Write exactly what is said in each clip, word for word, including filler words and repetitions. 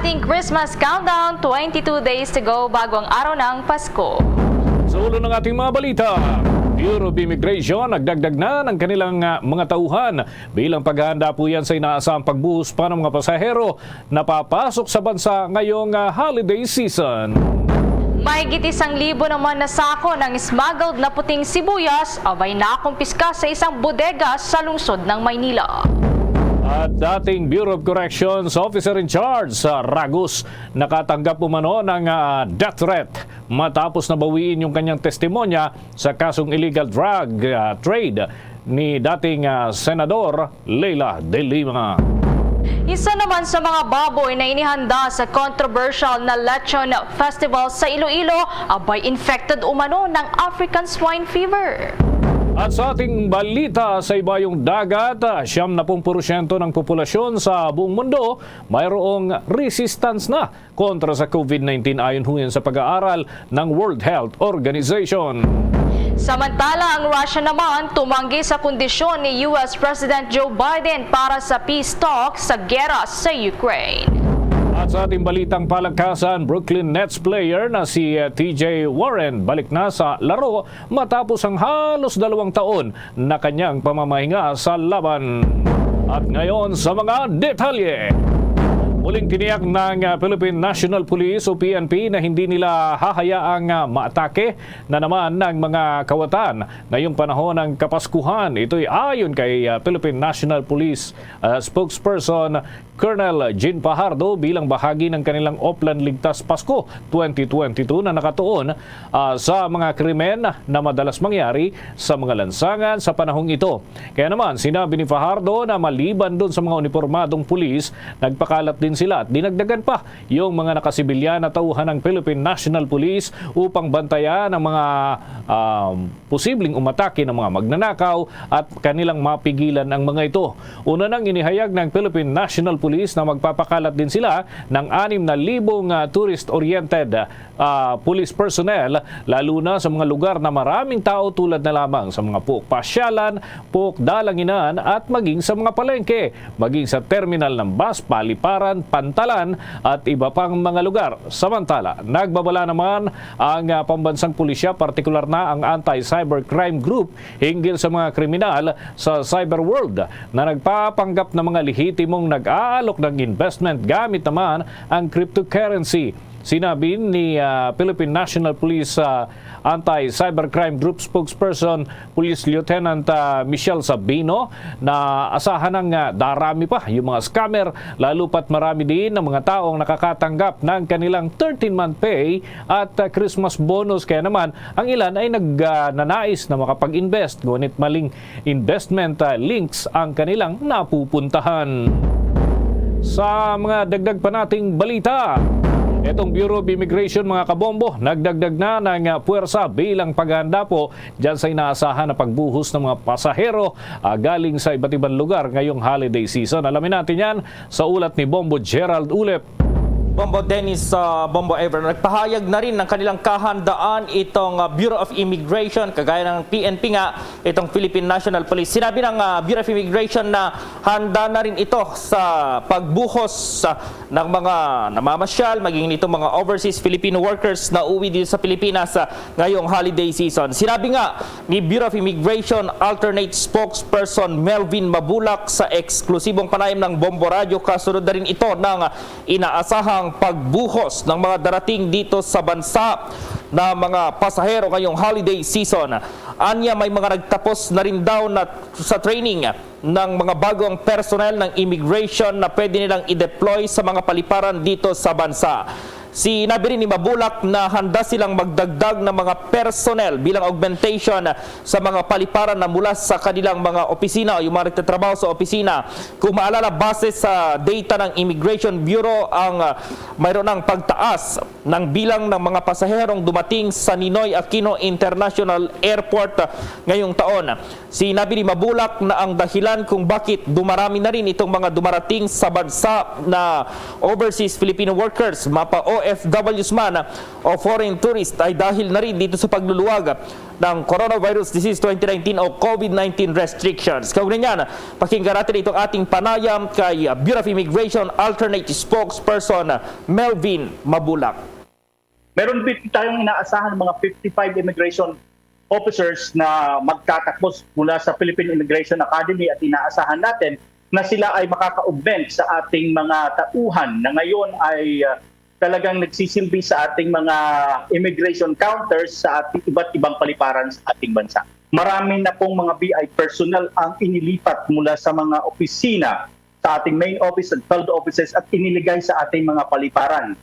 Ating Christmas countdown, twenty-two days to go bago ang araw ng Pasko. Sa ulo ng ating mga balita, Bureau of Immigration nagdagdag na ng kanilang, ah, mga tauhan bilang paghahanda po yan sa inaasahang pagbuhos pa ng mga pasahero na papasok sa bansa ngayong, ah, holiday season. Mahigit isang libo naman na sako ng smuggled na puting sibuyas abay nakumpiska sa isang bodega sa lungsod ng Maynila. At dating Bureau of Corrections Officer in Charge sa Ragus nakatanggap umano ng, ah, death threat matapos na bawiin yung kanyang testimonya sa kasong illegal drug, ah, trade ni dating, ah, Senador Leila de Lima. Isa naman sa mga baboy na inihanda sa controversial na Lechon Festival sa Iloilo abay infected umano ng African Swine Fever. At sa ating balita sa ibayong dagat, siyam na pung porsyento ng populasyon sa buong mundo mayroong resistance na kontra sa COVID nineteen ayon huyan sa pag-aaral ng World Health Organization. Samantala, ang Russia naman tumanggi sa kondisyon ni U S President Joe Biden para sa peace talk sa gera sa Ukraine. At sa ating balitang palakasan, Brooklyn Nets player na si, eh, T J Warren balik na sa laro matapos ang halos dalawang taon na kanyang pamamahinga sa laban. At ngayon sa mga detalye. Muling tiniyak ng, ah, Philippine National Police o P N P na hindi nila hahayaang, ah, maatake na naman ng mga kawatan ngayong panahon ng Kapaskuhan. Ito'y ayon kay, ah, Philippine National Police, ah, spokesperson Colonel Jean Fajardo bilang bahagi ng kanilang Oplan Ligtas Pasko twenty twenty-two na nakatuon, ah, sa mga krimen na madalas mangyari sa mga lansangan sa panahong ito. Kaya naman, sinabi ni Fajardo na maliban dun sa mga unipormadong pulis, nagpakalat din sila at dinagdagan pa yung mga nakasibilyan na tauhan ng Philippine National Police upang bantayan ang mga, um, posibleng umatake ng mga magnanakaw at kanilang mapigilan ang mga ito. Una nang inihayag ng Philippine National Police na magpapakalat din sila ng anim na libong, ah, tourist-oriented, ah, police personnel, lalo na sa mga lugar na maraming tao tulad na lamang sa mga puok pasyalan, puok dalanginan at maging sa mga palengke, maging sa terminal ng bus, paliparan, pantalan at iba pang mga lugar. Samantala, nagbabala naman ang, ah, pambansang pulisya, partikular na ang Anti-Cybercrime Group, hinggil sa mga kriminal sa cyber world na nagpapanggap na mga lehitimong nag-aalok ng investment gamit naman ang cryptocurrency. Sinabi ni, ah, Philippine National Police, ah, Anti-Cybercrime Group spokesperson Police Lieutenant, ah, Michelle Sabino na asahan ng, ah, darami pa yung mga scammer, lalo pat marami din ang mga taong nakakatanggap ng kanilang thirteen-month pay at, ah, Christmas bonus. Kaya naman, ang ilan ay nag, ah, nanais na makapag-invest, ngunit maling investment, ah, links ang kanilang napupuntahan. Sa mga dagdag pa nating balita, itong Bureau of Immigration, mga kabombo, nagdagdag na ng, ah, puwersa bilang paghahanda po dyan sa inaasahan na pagbuhos ng mga pasahero, ah, galing sa iba't ibang lugar ngayong holiday season. Alamin natin yan sa ulat ni Bombo Gerald Ulep. Bombo Dennis, ah, Bombo Ever, nagpahayag na rin ng kanilang kahandaan itong, ah, Bureau of Immigration, kagaya ng P N P nga, itong Philippine National Police. Sinabi ng, ah, Bureau of Immigration na handa na rin ito sa pagbuhos, ah, ng mga namamasyal, maging nitong mga overseas Filipino workers na uwi dito sa Pilipinas, ah, ngayong holiday season. Sinabi nga ni Bureau of Immigration alternate spokesperson Melvin Mabulak sa eksklusibong panayam ng Bombo Radyo, kasunod na rin ito ng inaasahang pagbuhos ng mga darating dito sa bansa na mga pasahero ngayong holiday season. Anya, may mga nagtapos na rin daw na sa training ng mga bagong personnel ng immigration na pwede nilang i-deploy sa mga paliparan dito sa bansa. Sinabi rin ni Mabulak na handa silang magdagdag ng mga personnel bilang augmentation sa mga paliparan na mula sa kanilang mga opisina o yung mga nagtatrabaho sa opisina. Kung maalala, base sa data ng Immigration Bureau, ang, ah, mayroon ng pagtaas ng bilang ng mga pasaherong dumating sa Ninoy Aquino International Airport, ah, ngayong taon. Sinabi ni Mabulak na ang dahilan kung bakit dumarami na rin itong mga dumarating sa bansa na overseas Filipino workers, mapa-O F Ws man o foreign tourist ay dahil na rin dito sa pagluluwag ng coronavirus disease twenty nineteen o COVID nineteen restrictions. Kaugnay niyan, pakinggan natin itong ating panayam kay Bureau of Immigration alternate spokesperson Melvin Mabulak. Meron din tayong inaasahan mga fifty-five immigration officers na magtatapos mula sa Philippine Immigration Academy at inaasahan natin na sila ay makaka-augment sa ating mga tauhan na ngayon ay uh, talagang nagsisilbi sa ating mga immigration counters sa ating iba't ibang paliparan sa ating bansa. Marami na pong mga B I personnel ang inilipat mula sa mga opisina sa ating main office at field offices at iniligay sa ating mga paliparan.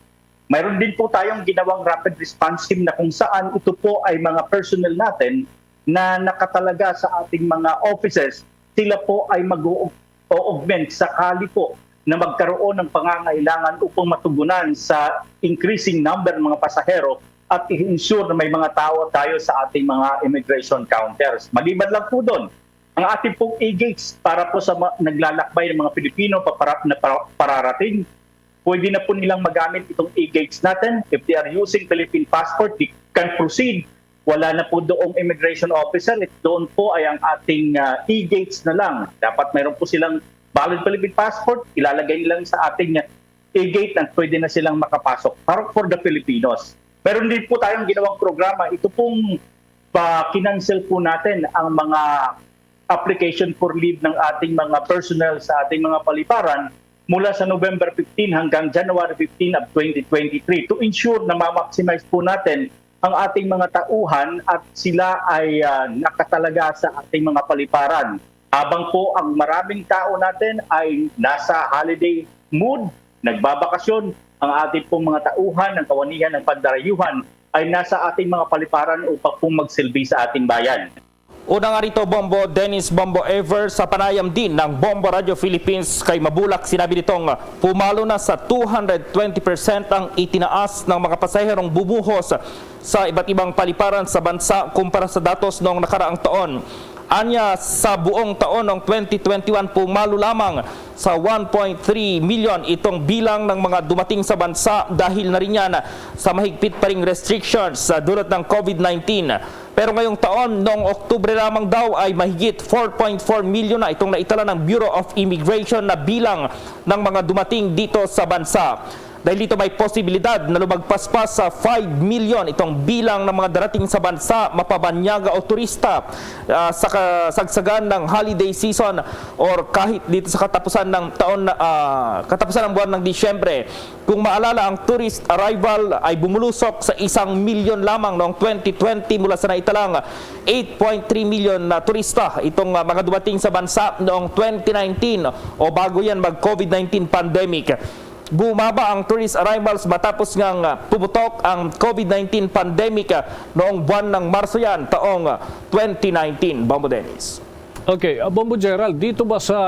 Mayroon din po tayong ginawang rapid response team na kung saan ito po ay mga personnel natin na nakatalaga sa ating mga offices. Sila po ay mag-augment sakali po na magkaroon ng pangangailangan upang matugunan sa increasing number ng mga pasahero at i-ensure na may mga tao tayo sa ating mga immigration counters. Maliban lang po doon, ang ating pong e-gates para po sa naglalakbay ng mga Pilipino na pararating, pwede na po nilang magamit itong e-gates natin. If they are using Philippine passport, they can proceed. Wala na po doong immigration officer. Doon po ay ang ating e-gates na lang. Dapat mayroon po silang valid Philippine passport, ilalagay nilang sa ating e-gate at pwede na silang makapasok para for the Filipinos. Meron din po tayong ginawang programa. Ito pong pa-cancel po natin ang mga application for leave ng ating mga personnel sa ating mga paliparan mula sa November fifteen hanggang January fifteen of twenty twenty-three to ensure na ma-maximize po natin ang ating mga tauhan at sila ay uh, nakatalaga sa ating mga paliparan. Habang po ang maraming tao natin ay nasa holiday mood, nagbabakasyon, ang ating pong mga tauhan, ang kawanihan, ang pandarayuhan ay nasa ating mga paliparan upang pong magsilbi sa ating bayan. Una nga rito, Bombo Dennis, Bombo Ever, sa panayam din ng Bombo Radio Philippines kay Mabulak, sinabi nitong pumalo na sa two hundred twenty percent ang itinaas ng mga pasaherong bumuhos sa iba't ibang paliparan sa bansa kumpara sa datos noong nakaraang taon. Anya, sa buong taon ng twenty twenty-one, pumalo lamang sa one point three million itong bilang ng mga dumating sa bansa dahil na rin yan sa mahigpit pa ring restrictions sa dulot ng COVID nineteen. Pero ngayong taon, noong Oktubre lamang daw ay mahigit four point four million na itong naitala ng Bureau of Immigration na bilang ng mga dumating dito sa bansa. Dahil dito may posibilidad na lumagpas pa sa five million itong bilang ng mga darating sa bansa, mapabanyaga o turista uh, sa kasagsagan ng holiday season or kahit dito sa katapusan ng taon uh, katapusan ng buwan ng Disyembre. Kung maalala, ang tourist arrival ay bumulusok sa isang milyon lamang noong twenty twenty mula sa naitalang eight point three million na turista itong uh, mga dumating sa bansa noong twenty nineteen o bago yan mag-COVID nineteen pandemic. Bumaba ang tourist arrivals matapos ngang pumutok ang COVID nineteen pandemic noong buwan ng Marso yan taong twenty nineteen. Bombo Dennis. Okay, uh, Bombo Gerald, dito ba sa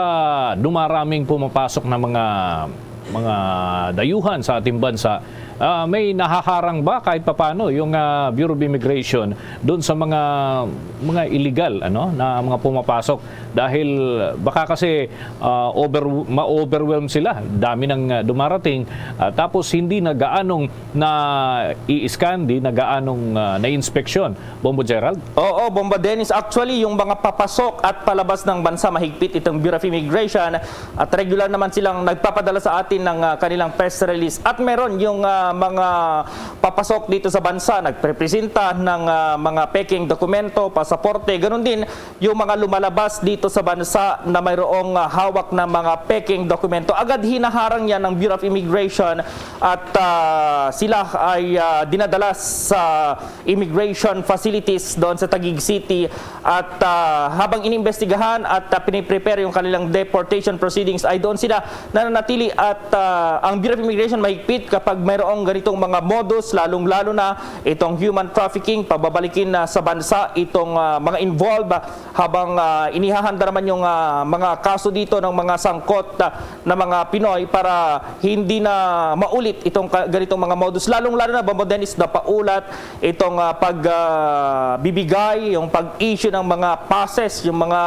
dumaraming pumapasok na mga mga dayuhan sa ating bansa, uh, may nahaharang ba kahit papano yung uh, Bureau of Immigration doon sa mga mga illegal ano na mga pumapasok dahil baka kasi uh, over ma-overwhelm sila, dami nang uh, dumarating uh, tapos hindi na gaanong na i-scan, di na gaanong uh, na-inspeksyon. Bombo Gerald? Oo, Bombo Dennis. Actually, yung mga papasok at palabas ng bansa, mahigpit itong Bureau of Immigration at regular naman silang nagpapadala sa atin ng uh, kanilang press release. At meron yung uh, mga papasok dito sa bansa, nagprepresenta ng uh, mga peking dokumento, pasaporte, ganun din yung mga lumalabas dito sa bansa na mayroong uh, hawak na mga peking dokumento. Agad hinaharang yan ng Bureau of Immigration at uh, sila ay uh, dinadala sa immigration facilities doon sa Taguig City at uh, habang inimbestigahan at uh, piniprepare yung kanilang deportation proceedings ay doon sila nananatili at uh, ang Bureau of Immigration mahigpit kapag mayroong ganitong mga modus, lalong-lalo na itong human trafficking, pababalikin na sa bansa itong uh, mga involved habang uh, inihahanda naman yung uh, mga kaso dito ng mga sangkot uh, na mga Pinoy para hindi na maulit itong ganitong mga modus, lalong-lalo na, Bombo Dennis, na paulat itong uh, pag uh, bibigay, yung pag-issue ng mga passes, yung mga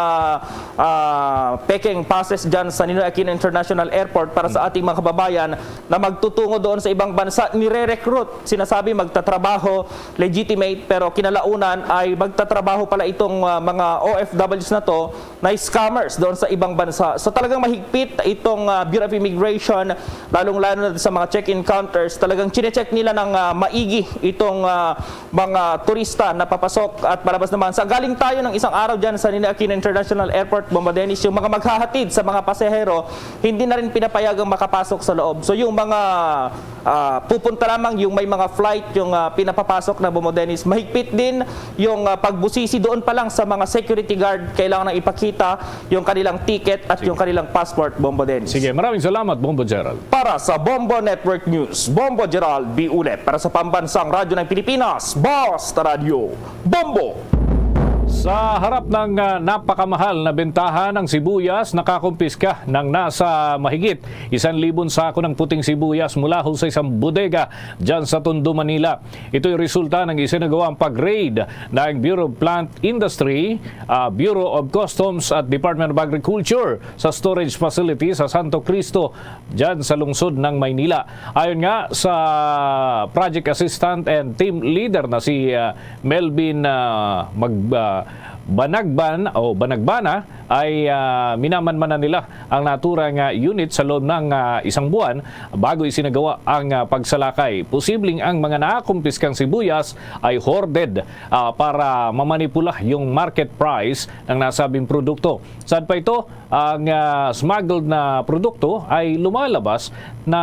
uh, peking passes dyan sa Ninoy Aquino International Airport para sa ating mga kababayan na magtutungo doon sa ibang bansa. sa nire-recruit, sinasabi magtatrabaho, legitimate, pero kinalaunan ay magtatrabaho pala itong, ah, mga O F Ws na 'to na scammers doon sa ibang bansa. So, talagang mahigpit itong, ah, Bureau of Immigration, lalong-lalo na sa mga check-in counters. Talagang chine-check nila ng, ah, maigi itong, ah, mga turista na papasok at palabas naman. Sa galing tayo ng isang araw dyan sa Ninoy Aquino International Airport, Bombo Dennis, yung mga maghahatid sa mga pasahero, hindi na rin pinapayagang makapasok sa loob. So, yung mga, ah, pupunta lamang, yung may mga flight, yung, ah, pinapapasok na, Bombo Dennis, mahigpit din yung, ah, pagbusisi doon pa lang sa mga security guard. Kailangan nang ipakita yung kanilang ticket at yung kanilang passport, Bombo Dennis. Sige, maraming salamat, Bombo Gerald. Para sa Bombo Network News, Bombo Gerald B. Ulep. Para sa Pambansang Radyo ng Pilipinas, Basta Radyo, Bombo! Sa harap ng, ah, napakamahal na bentahan, ang sibuyas nakakumpiska ng nasa mahigit isang libon sako ng puting sibuyas mula ho sa isang bodega dyan sa Tondo, Manila. Ito'y resulta ng isinagawang pag-raid ng Bureau of Plant Industry, ah, Bureau of Customs at Department of Agriculture sa storage facility sa Santo Cristo, dyan sa lungsod ng Maynila. Ayon nga sa project assistant and team leader na si, ah, Melvin, ah, Mag-, ah, Banagban o Banagbana, ay, ah, minamanmanan nila ang natura nga unit sa loob ng, ah, isang buwan bago isinagawa ang, ah, pagsalakay. Posibleng ang mga nakumpiskang sibuyas ay hoarded, ah, para mamanipula yung market price ng nasabing produkto. Saan pa ito? Ang, ah, smuggled na produkto ay lumalabas na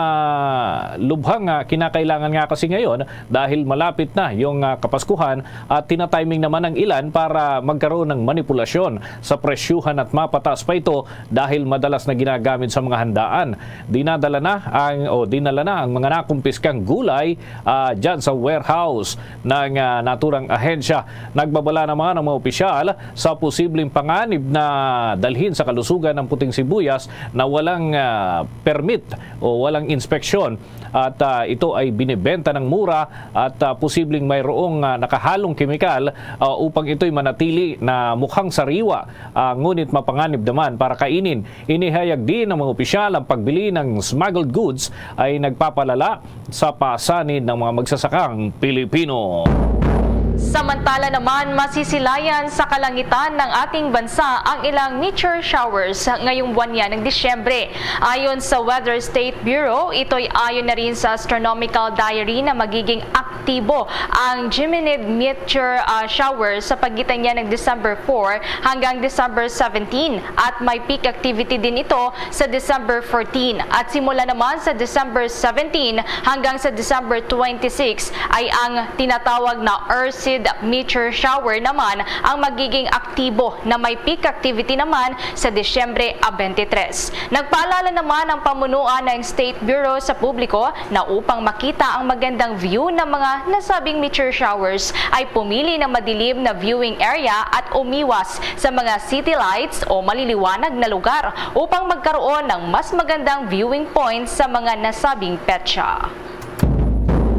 lubhang, ah, kinakailangan nga kasi ngayon dahil malapit na yung, ah, Kapaskuhan at tinatiming naman ang ilan para magkaroon ng manipulasyon sa presyuhan at mapataas pa ito dahil madalas na ginagamit sa mga handaan. Dinadala na ang, o dinala na ang mga nakumpiskang gulay, ah, dyan sa warehouse ng, ah, naturang ahensya. Nagbabala naman ang mga opisyal sa posibleng panganib na dalhin sa kalusugan ng puting sibuyas na walang, ah, permit o walang inspeksyon. At, ah, ito ay binibenta ng mura at, ah, posibleng mayroong, ah, nakahalong kemikal, ah, upang ito'y manatili na mukhang sariwa, ah, ngunit mapanganib naman para kainin. Inihayag din ng mga opisyal ang pagbili ng smuggled goods ay nagpapalala sa pasanib ng mga magsasakang Pilipino. Samantala naman, masisilayan sa kalangitan ng ating bansa ang ilang meteor showers ngayong buwan niya ng Disyembre. Ayon sa Weather State Bureau, ito'y ayon na rin sa astronomical diary na magiging aktibo ang Geminid meteor, ah, shower sa pagitan niya ng December four hanggang December seventeen, at may peak activity din ito sa December fourteen. At simula naman sa December seventeen hanggang sa December twenty-six ay ang tinatawag na Ursid meteor shower naman ang magiging aktibo, na may peak activity naman sa Disyembre twenty-three. Nagpaalala naman ang pamunuan ng State Bureau sa publiko na upang makita ang magandang view ng mga nasabing meteor showers ay pumili ng madilim na viewing area at umiwas sa mga city lights o maliliwanag na lugar upang magkaroon ng mas magandang viewing points sa mga nasabing petsa.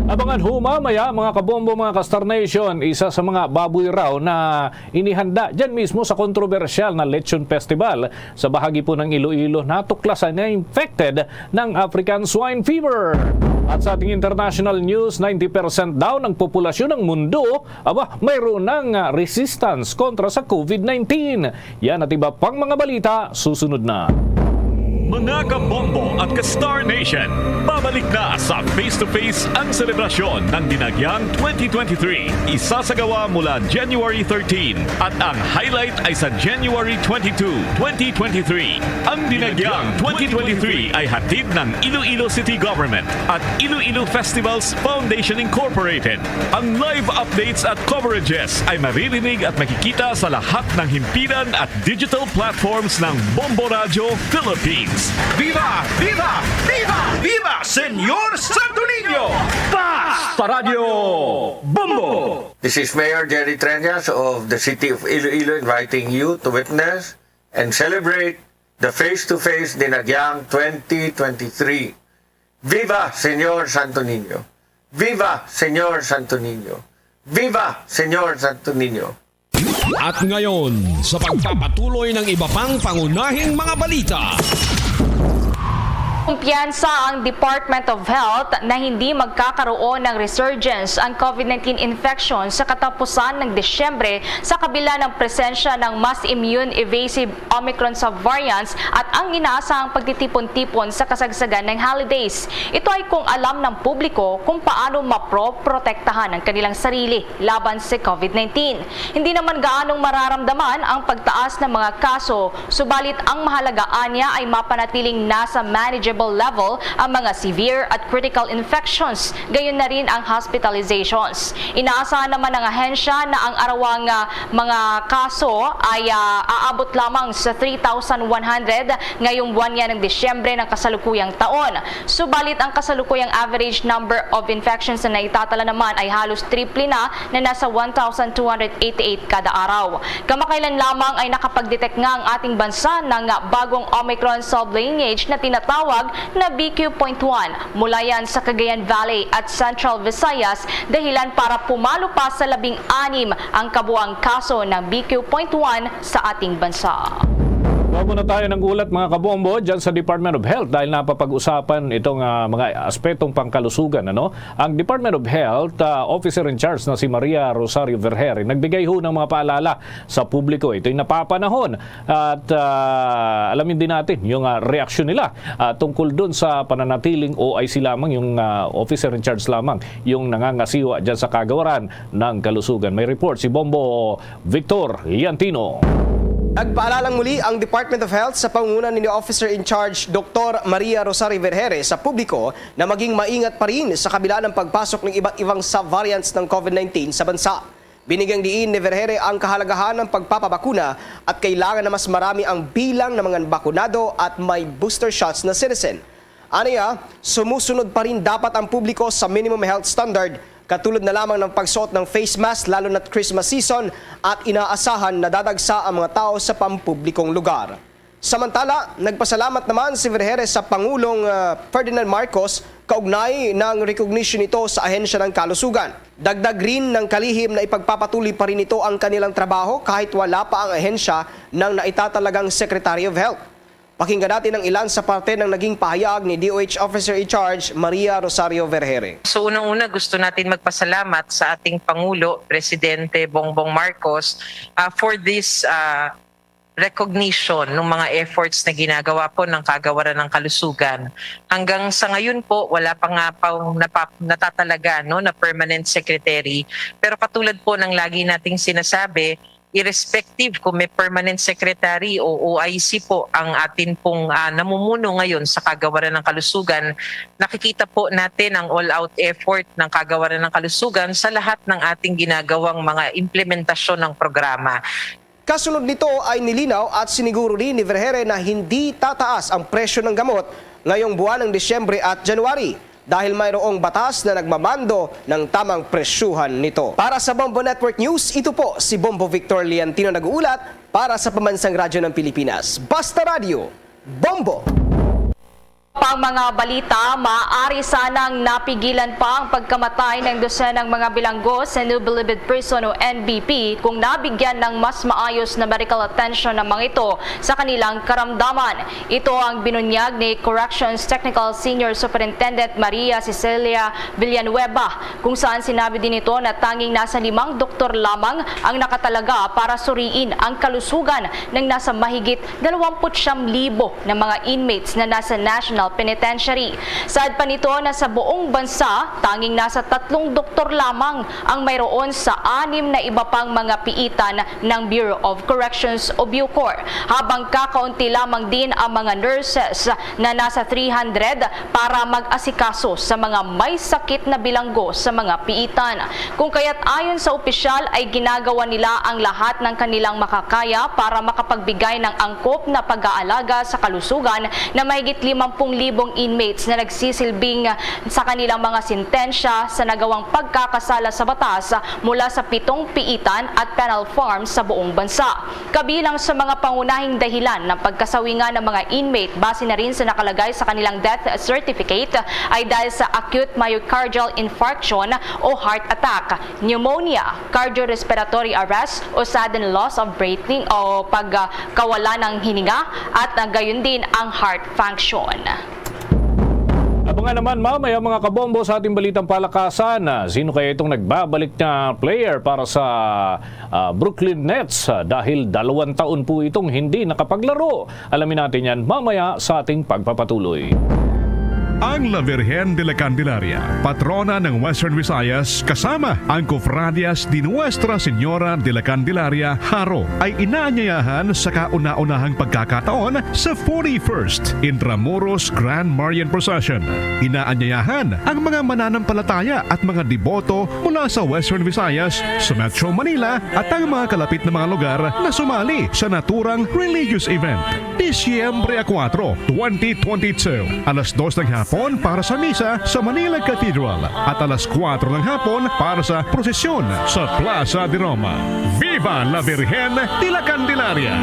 Abangan ho mamaya, mga kabombo, mga ka-Star Nation, isa sa mga baboy raw na inihanda dyan mismo sa kontrobersyal na Lechon Festival sa bahagi po ng Iloilo natuklasan na infected ng African Swine Fever. At sa ating international news, ninety percent daw ng populasyon ng mundo, aba, mayroon ng, ah, resistance kontra sa COVID nineteen. Yan at iba pang mga balita, susunod na. Mga kabombo at ka-Star Nation, babalik na sa Face to Face ang selebrasyon ng Dinagyang twenty twenty-three. Isasagawa mula January thirteen at ang highlight ay sa January twenty-two, twenty twenty-three. Ang Dinagyang twenty twenty-three ay hatid ng Iloilo City Government at Iloilo Festivals Foundation Incorporated. Ang live updates at coverages ay maririnig at makikita sa lahat ng himpilan at digital platforms ng Bombo Radyo Philippines. Viva! Viva! Viva! Viva Senyor Santo Niño! Basta Radyo Bombo! This is Mayor Jerry Treñas of the City of Iloilo inviting you to witness and celebrate the Face to Face Dinagyang twenty twenty-three. Viva Senyor Santo Niño! Viva Senyor Santo Niño! Viva Senyor Santo Niño! At ngayon, sa pagpapatuloy ng iba pang pangunahing mga balita. Kumpiyansa ang Department of Health na hindi magkakaroon ng resurgence ang COVID nineteen infection sa katapusan ng Disyembre sa kabila ng presensya ng mas immune evasive Omicron subvariants at ang inaasahang pagtitipon-tipon sa kasagsagan ng holidays. Ito ay kung alam ng publiko kung paano maproprotektahan ang kanilang sarili laban sa COVID nineteen. Hindi naman gaanong mararamdaman ang pagtaas ng mga kaso, subalit ang mahalaga anya ay mapanatiling nasa manageable level ang mga severe at critical infections, gayon na rin ang hospitalizations. Inaasahan naman ng ahensya na ang arawang, ah, mga kaso ay, ah, aabot lamang sa three thousand one hundred ngayong buwan niya ng Disyembre ng kasalukuyang taon. Subalit ang kasalukuyang average number of infections na naitatala naman ay halos triple na, na nasa one thousand two hundred eighty-eight kada araw. Kamakailan lamang ay nakapag-detect nga ang ating bansa ng bagong Omicron sublineage na tinatawag na B Q point one. Mula yan sa Cagayan Valley at Central Visayas, dahilan para pumalo pa sa labing anim ang kabuang kaso ng B Q point one sa ating bansa. Kuha muna tayo ng ulat, mga kabombo, dyan sa Department of Health dahil napapag-usapan itong, ah, mga aspetong pangkalusugan, ano? Ang Department of Health, ah, Officer in Charge na si Maria Rosario Vergere, nagbigay ho ng mga paalala sa publiko. Ito'y napapanahon at, ah, alamin din natin yung, ah, reaksyon nila, ah, tungkol dun sa pananatiling O I C lamang, yung, ah, Officer in Charge lamang yung nangangasiwa dyan sa kagawaran ng kalusugan. May report si Bombo Victor Liantino. Nagpaalalang muli ang Department of Health sa pangunguna ni Officer in Charge Doktor Maria Rosario Vergere sa publiko na maging maingat pa rin sa kabila ng pagpasok ng iba't ibang subvariants ng COVID nineteen sa bansa. Binigyang diin ni Vergere ang kahalagahan ng pagpapabakuna at kailangan na mas marami ang bilang ng mga bakunado at may booster shots na citizen. Aniya, sumusunod pa rin dapat ang publiko sa minimum health standard, katulad na lamang ng pagsuot ng face mask, lalo na't Christmas season, at inaasahan na dadagsa ang mga tao sa pampublikong lugar. Samantala, nagpasalamat naman si Vergere sa Pangulong, ah, Ferdinand Marcos kaugnay ng recognition nito sa Ahensya ng Kalusugan. Dagdag rin ng kalihim na ipagpapatuloy pa rin nito ang kanilang trabaho kahit wala pa ang ahensya ng naitatalagang Secretary of Health. Pakinggan natin ang ilan sa parte ng naging pahayag ni D O H Officer in Charge Maria Rosario Vergere. So, unang-una, gusto natin magpasalamat sa ating Pangulo, Presidente Bongbong Marcos, ah, for this, ah, recognition ng mga efforts na ginagawa po ng Kagawaran ng Kalusugan. Hanggang sa ngayon po, wala pa nga pong napa-, natatalaga, no, na permanent secretary. Pero katulad po ng lagi nating sinasabi, irrespective kung may permanent secretary o O I C po ang atin pong, ah, namumuno ngayon sa Kagawaran ng Kalusugan, nakikita po natin ang all-out effort ng Kagawaran ng Kalusugan sa lahat ng ating ginagawang mga implementasyon ng programa. Kasunod nito ay nilinaw at siniguro rin ni Vergere na hindi tataas ang presyo ng gamot ngayong buwan ng Disyembre at January dahil mayroong batas na nagmamando ng tamang presyuhan nito. Para sa Bombo Network News, ito po si Bombo Victor Liantino nag-uulat para sa Pambansang Radyo ng Pilipinas. Basta Radyo, Bombo! Pang mga balita, maaari sanang napigilan pa ang pagkamatay ng dosenang mga bilanggo sa New Bilibid Prison o N B P kung nabigyan ng mas maayos na medical attention ng mga ito sa kanilang karamdaman. Ito ang binunyag ni Corrections Technical Senior Superintendent Maria Cecilia Villanueva, kung saan sinabi din nito na tanging nasa limang doktor lamang ang nakatalaga para suriin ang kalusugan ng nasa mahigit dalawampu't siyam libo na mga inmates na nasa National Penitentiary. Saad pa nito na sa buong bansa, tanging nasa tatlong doktor lamang ang mayroon sa anim na iba pang mga piitan ng Bureau of Corrections o BUCOR, habang kakaunti lamang din ang mga nurses na nasa three hundred para mag-asikaso sa mga may sakit na bilanggo sa mga piitan. Kung kaya't ayon sa opisyal ay ginagawa nila ang lahat ng kanilang makakaya para makapagbigay ng angkop na pag-aalaga sa kalusugan na mahigit limampung libong inmates na nagsisilbing sa kanilang mga sentensya sa nagawang pagkakasala sa batas mula sa pitong piitan at penal farms sa buong bansa. Kabilang sa mga pangunahing dahilan ng pagkasawingan ng mga inmate base na rin sa nakalagay sa kanilang death certificate ay dahil sa acute myocardial infarction o heart attack, pneumonia, cardiorespiratory arrest o sudden loss of breathing o pagkawala ng hininga at, ah, gayon din ang heart function. Mga naman, mamaya, mga kabombo, sa ating balitang palakasan, ah, sino kaya itong nagbabalik na player para sa, ah, Brooklyn Nets? Ah, dahil dalawang taon po itong hindi nakapaglaro. Alamin natin yan mamaya sa ating pagpapatuloy. Ang La Virgen de la Candelaria, patrona ng Western Visayas, kasama ang Cofradias de Nuestra Señora de la Candelaria, Jaro, ay inaanyayahan sa kauna-unahang pagkakataon sa forty-first Intramuros Grand Marian Procession. Inaanyayahan ang mga mananampalataya at mga deboto mula sa Western Visayas, sa Metro Manila, at ang mga kalapit na mga lugar na sumali sa naturang religious event. Disyembre kuwatro, twenty twenty-two, alas dos ng hapon para sa misa sa Manila Cathedral at alas kuwatro ng hapon para sa prosesyon sa Plaza de Roma. Viva la Virgen de la Candelaria!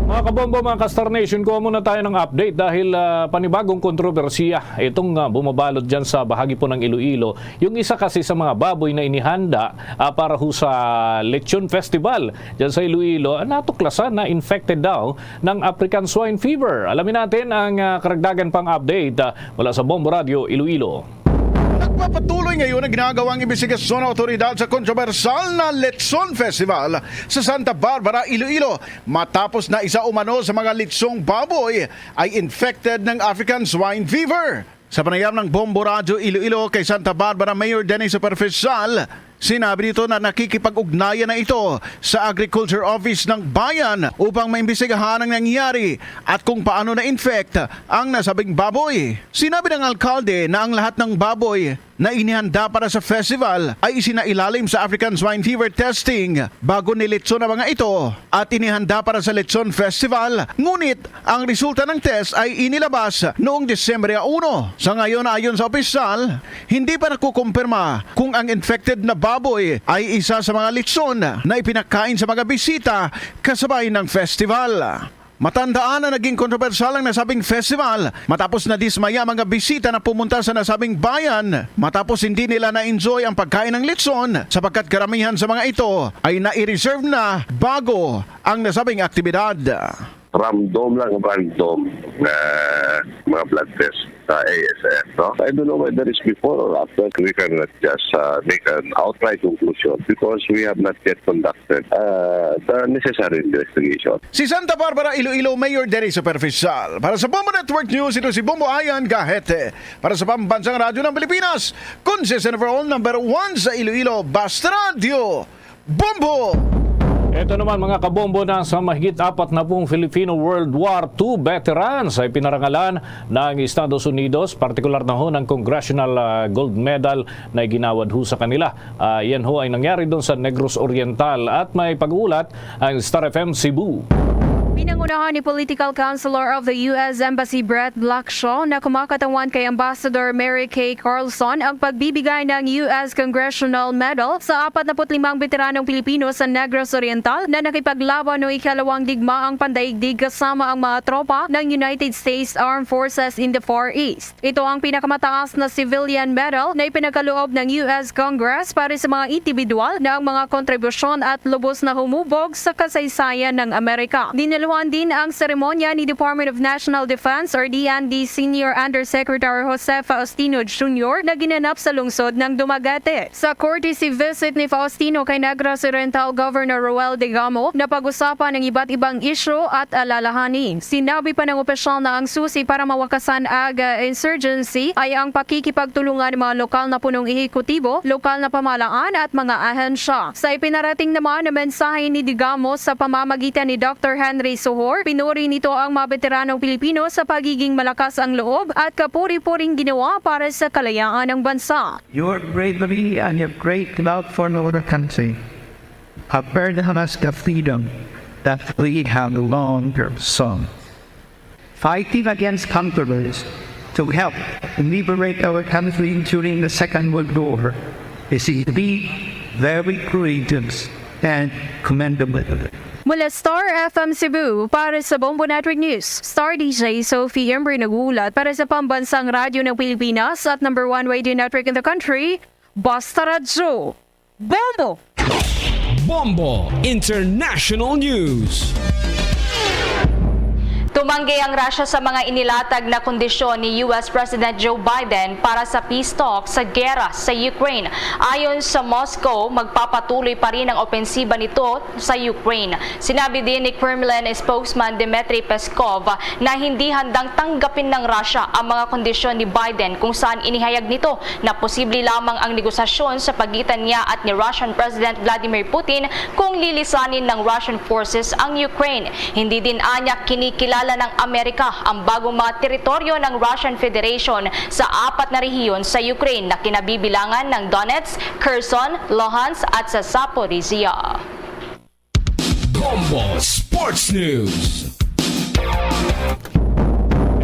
Mga kabombo, mga ka-Star Nation, kuha muna tayo ng update dahil, ah, panibagong kontrobersiya itong, ah, bumabalot dyan sa bahagi po ng Iloilo. Yung isa kasi sa mga baboy na inihanda, ah, para ho sa Lechon Festival dyan sa Iloilo, ah, natuklasan na infected daw ng African Swine Fever. Alamin natin ang, ah, karagdagan pang update, ah, mula sa Bombo Radio Iloilo. Nagpapatuloy ngayon ang ginagawang imbestigasyon ng awtoridad sa kontrobersyal na Lechon Festival sa Santa Barbara, Iloilo, matapos na isa umano sa mga lechong baboy ay infected ng African Swine Fever. Sa panayam ng Bombo Radyo Iloilo kay Santa Barbara Mayor Denny Superficial, sinabi nito na nakikipag-ugnayan na ito sa Agriculture Office ng Bayan upang maimbestigahan ang nangyari at kung paano na-infect ang nasabing baboy. Sinabi ng alkalde na ang lahat ng baboy na inihanda para sa festival ay isinailalim sa African Swine Fever testing bago nilitson ang mga ito at inihanda para sa Lechon Festival, ngunit ang resulta ng test ay inilabas noong Disyembre uno. Sa ngayon, ayon sa opisyal, hindi pa nakukumpirma kung ang infected na baboy ay isa sa mga lechon na ipinakain sa mga bisita kasabay ng festival. Matandaan na naging kontrobersyal ang nasabing festival matapos nadismaya ang mga bisita na pumunta sa nasabing bayan matapos hindi nila na-enjoy ang pagkain ng lechon sapagkat karamihan sa mga ito ay nai-reserve na bago ang nasabing aktibidad. Random lang, random na mga blood test sa A S F, no? I don't know whether it's before or after. We cannot just, uh, make an outright conclusion because we have not yet conducted, uh, the necessary investigation. Si Santa Barbara, Iloilo, Mayor Denny Superficial. Para sa Bombo Network News, ito si Bombo Ayan Gahete. Para sa Pambansang Radyo ng Pilipinas, consistent overall number one sa Iloilo, Basta Radyo. Bombo! Ito naman, mga kabombo, na sa mahigit apat na pung Filipino World War Two veterans ay pinarangalan ng Estados Unidos, partikular na ho ng Congressional, ah, Gold Medal na iginawad ho sa kanila. Ah, yan ho ay nangyari doon sa Negros Oriental at may pag-uulat ang Star F M Cebu. Pinangunahan ni Political Counselor of the U S Embassy Brett Blackshaw na kumakatawan kay Ambassador Mary Kay Carlson ang pagbibigay ng U S Congressional Medal sa apat na put limang beteranong Pilipino sa Negros Oriental na nakipaglaban noong ikalawang digmaang pandaigdig kasama ang mga tropa ng United States Armed Forces in the Far East. Ito ang pinakamataas na civilian medal na ipinagkaloob ng U S Congress para sa mga indibidwal na ang mga kontribusyon at lubos na humubog sa kasaysayan ng Amerika. Dinaluhan din ang seremonya ni Department of National Defense or D N D Senior Undersecretary Jose Faustino Junior na ginanap sa lungsod ng Dumaguete. Sa courtesy visit ni Faustino kay Negros Oriental Governor Roel Degamo, napag-usapan ang iba't ibang isyu at alalahanin. Sinabi pa ng opisyal na ang susi para mawakasan ang, ah, insurgency ay ang pakikipagtulungan ng mga lokal na punong ehekutibo, lokal na pamahalaan at mga ahensya. Sa ipinarating naman na mensahe ni Degamo sa pamamagitan ni Doctor Henry Sohor, pinuri nito ang mga beteranong Pilipino sa pagiging malakas ang loob at kapuri-puring ginawa para sa kalayaan ng bansa. Your bravery and your great love for our country have earned us the freedom that we have longed for. Fighting against conquerors to help liberate our country during the Second World War is indeed very courageous and commendable. Mula Star F M Cebu, para sa Bombo Network News, Star D J Sophie Embry nag-uulat para sa Pambansang Radyo ng Pilipinas at number one radio network in the country, Basta Radyo. Bombo! Bombo International News. Tumanggi ang Russia sa mga inilatag na kondisyon ni U S President Joe Biden para sa peace talk sa gera sa Ukraine. Ayon sa Moscow, magpapatuloy pa rin ang opensiba nito sa Ukraine. Sinabi din ni Kremlin spokesman Dmitry Peskov na hindi handang tanggapin ng Russia ang mga kondisyon ni Biden, kung saan inihayag nito na posible lamang ang negosasyon sa pagitan niya at ni Russian President Vladimir Putin kung lilisanin ng Russian forces ang Ukraine. Hindi din anya kinikilala ng Amerika ang bagong mga teritoryo ng Russian Federation sa apat na rehiyon sa Ukraine na kinabibilangan ng Donetsk, Kherson, Luhansk at sa Zaporizhia. Bombo Sports News.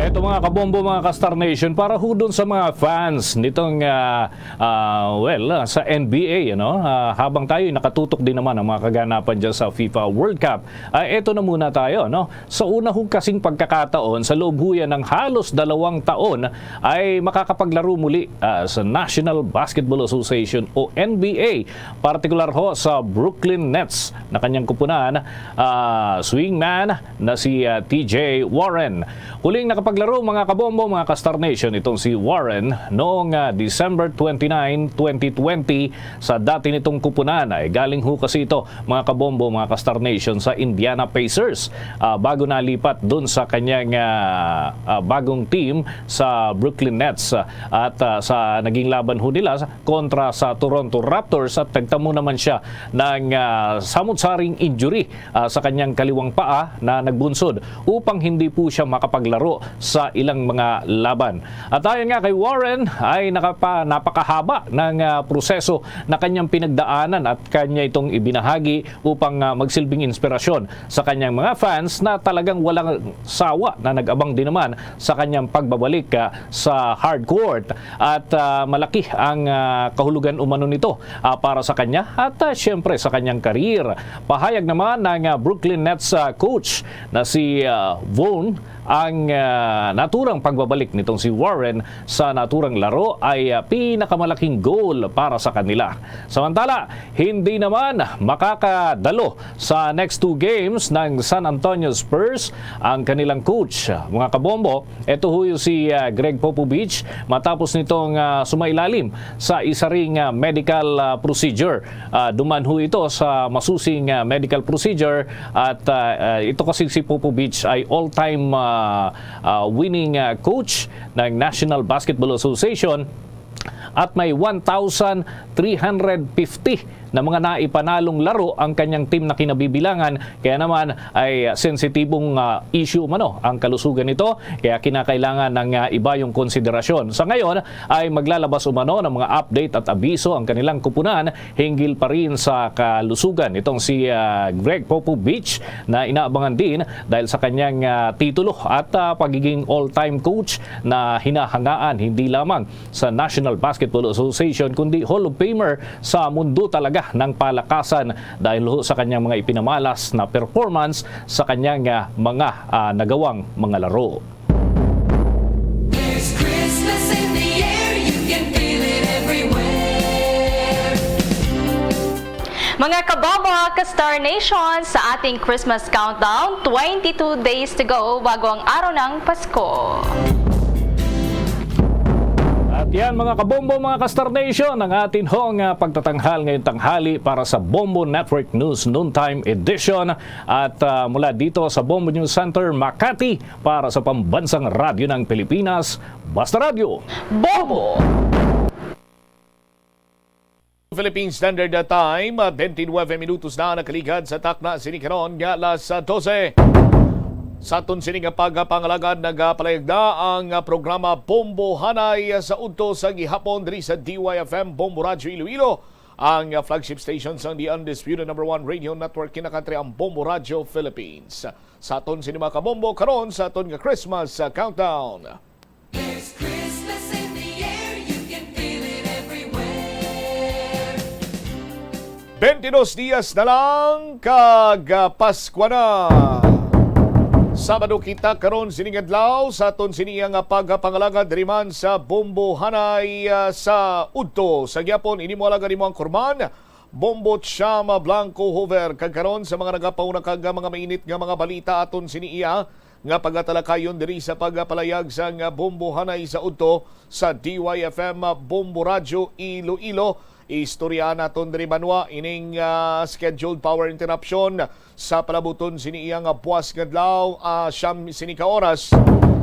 Eto, mga kabombo, mga ka-Star Nation, para hudon sa mga fans nitong, ah, ah, well, ah, sa N B A, ano, ah, habang tayo nakatutok din naman ang mga kaganapan dyan sa FIFA World Cup, ah, eto na muna tayo, no? Sa una ho kasing pagkakataon, sa loob ho yan ng halos dalawang taon, ay makakapaglaro muli, ah, sa National Basketball Association o N B A, partikular ho sa Brooklyn Nets na kanyang kupunan, ah, swingman na si, ah, T J Warren. Huling nakapaglaro, mga kabombo, mga ka-Star Nation, itong si Warren noong, ah, December twenty-nine, twenty twenty, sa dati nitong kupunan. Ay galing ho kasi ito, mga kabombo, mga ka-Star Nation, sa Indiana Pacers, ah, bago nalipat dun sa kanyang, ah, ah, bagong team sa Brooklyn Nets. At, ah, sa naging laban ho nila kontra sa Toronto Raptors, at nagtamo naman siya ng, ah, samot-saring injury, ah, sa kanyang kaliwang paa na nagbunsod upang hindi po siya makapaglaro sa ilang mga laban. At ayon nga kay Warren, ay nakapa-, napakahaba ng, ah, proseso na kanyang pinagdaanan at kanya itong ibinahagi upang, ah, magsilbing inspirasyon sa kanyang mga fans na talagang walang sawa na nag-abang din naman sa kanyang pagbabalik, ah, sa hard court. At, ah, malaki ang, ah, kahulugan umano nito, ah, para sa kanya at, ah, siyempre sa kanyang career. Pahayag naman ng, ah, Brooklyn Nets, ah, coach na si, ah, Vaughn, ang, ah, naturang pagbabalik nitong si Warren sa naturang laro ay, ah, pinakamalaking goal para sa kanila. Samantala, hindi naman makakadalo sa next two games ng San Antonio Spurs ang kanilang coach. Mga kabombo, ito ho yung si, ah, Gregg Popovich, matapos nitong, ah, sumailalim sa isa ring, ah, medical, ah, procedure. Ah, duman ho ito sa masusing, ah, medical procedure at, ah, ah, ito kasi si Popovich ay all-time, ah, ah, winning, ah, coach ng National Basketball Association at may one thousand three hundred fifty na mga naipanalong laro ang kanyang team na kinabibilangan. Kaya naman ay sensitibong, ah, issue umano ang kalusugan nito, kaya kinakailangan ng, ah, iba yung konsiderasyon. Sa ngayon ay maglalabas umano ng mga update at abiso ang kanilang kupunan hinggil pa rin sa kalusugan nitong si, ah, Gregg Popovich, na inaabangan din dahil sa kanyang, ah, titulo at, ah, pagiging all-time coach na hinahangaan hindi lamang sa National Basketball Association, kundi Hall of Famer sa mundo talaga ng palakasan dahil ho sa kanyang mga ipinamalas na performance sa kanyang, ah, mga, ah, nagawang mga laro. There's Christmas in the air, you can feel it everywhere. Mga kabombo, ka-Star Nation, sa ating Christmas countdown, twenty-two days to go bago ang araw ng Pasko. At yan, mga kabombo, mga ka-Star Nation, ang atin hong, ah, pagtatanghal ngayong tanghali para sa Bombo Network News Noontime Edition. At, ah, mula dito sa Bombo News Center, Makati, para sa Pambansang Radyo ng Pilipinas, Basta Radyo. Bombo! Philippine Standard Time, ah, twenty-nine minutos na nakaligad sa takna sini karon nga alas dose. Sa aton sini nga pagpangalagad, nagapalayag na ang, ah, programa Bombo Hanay sa udto sa gihapon diri sa D Y F M Bombo Radyo Iloilo, ang, ah, flagship station sang The Undisputed Number One Radio Network, kinakantri ang Bombo Radyo Philippines. Sa aton sini, mga kabombo, karon sa aton nga Christmas, ah, countdown. There's Christmas in the air, you can feel it everywhere. Twenty-dos dias na lang kag, ah, Paskwa na. Sabado kita karon sining adlaw sa aton sini nga pagpangalagad diri man sa Bombo Hanay, ah, sa udto. Sa gihapon, ini mo alagad, imo ang kurman, Bombo Chama Blanco Hover, kag karon sa mga nagapauna kag mga mainit nga mga balita aton sini iya nga pagatalakayon diri sa pagapalayag sang Bombo Hanay sa udto sa D Y F M Bombo Radyo Iloilo. Istorya naton diri banwa ining ah, scheduled power interruption sa palabuton sini iya nga buwas nga adlaw, ah, siyam sini ka oras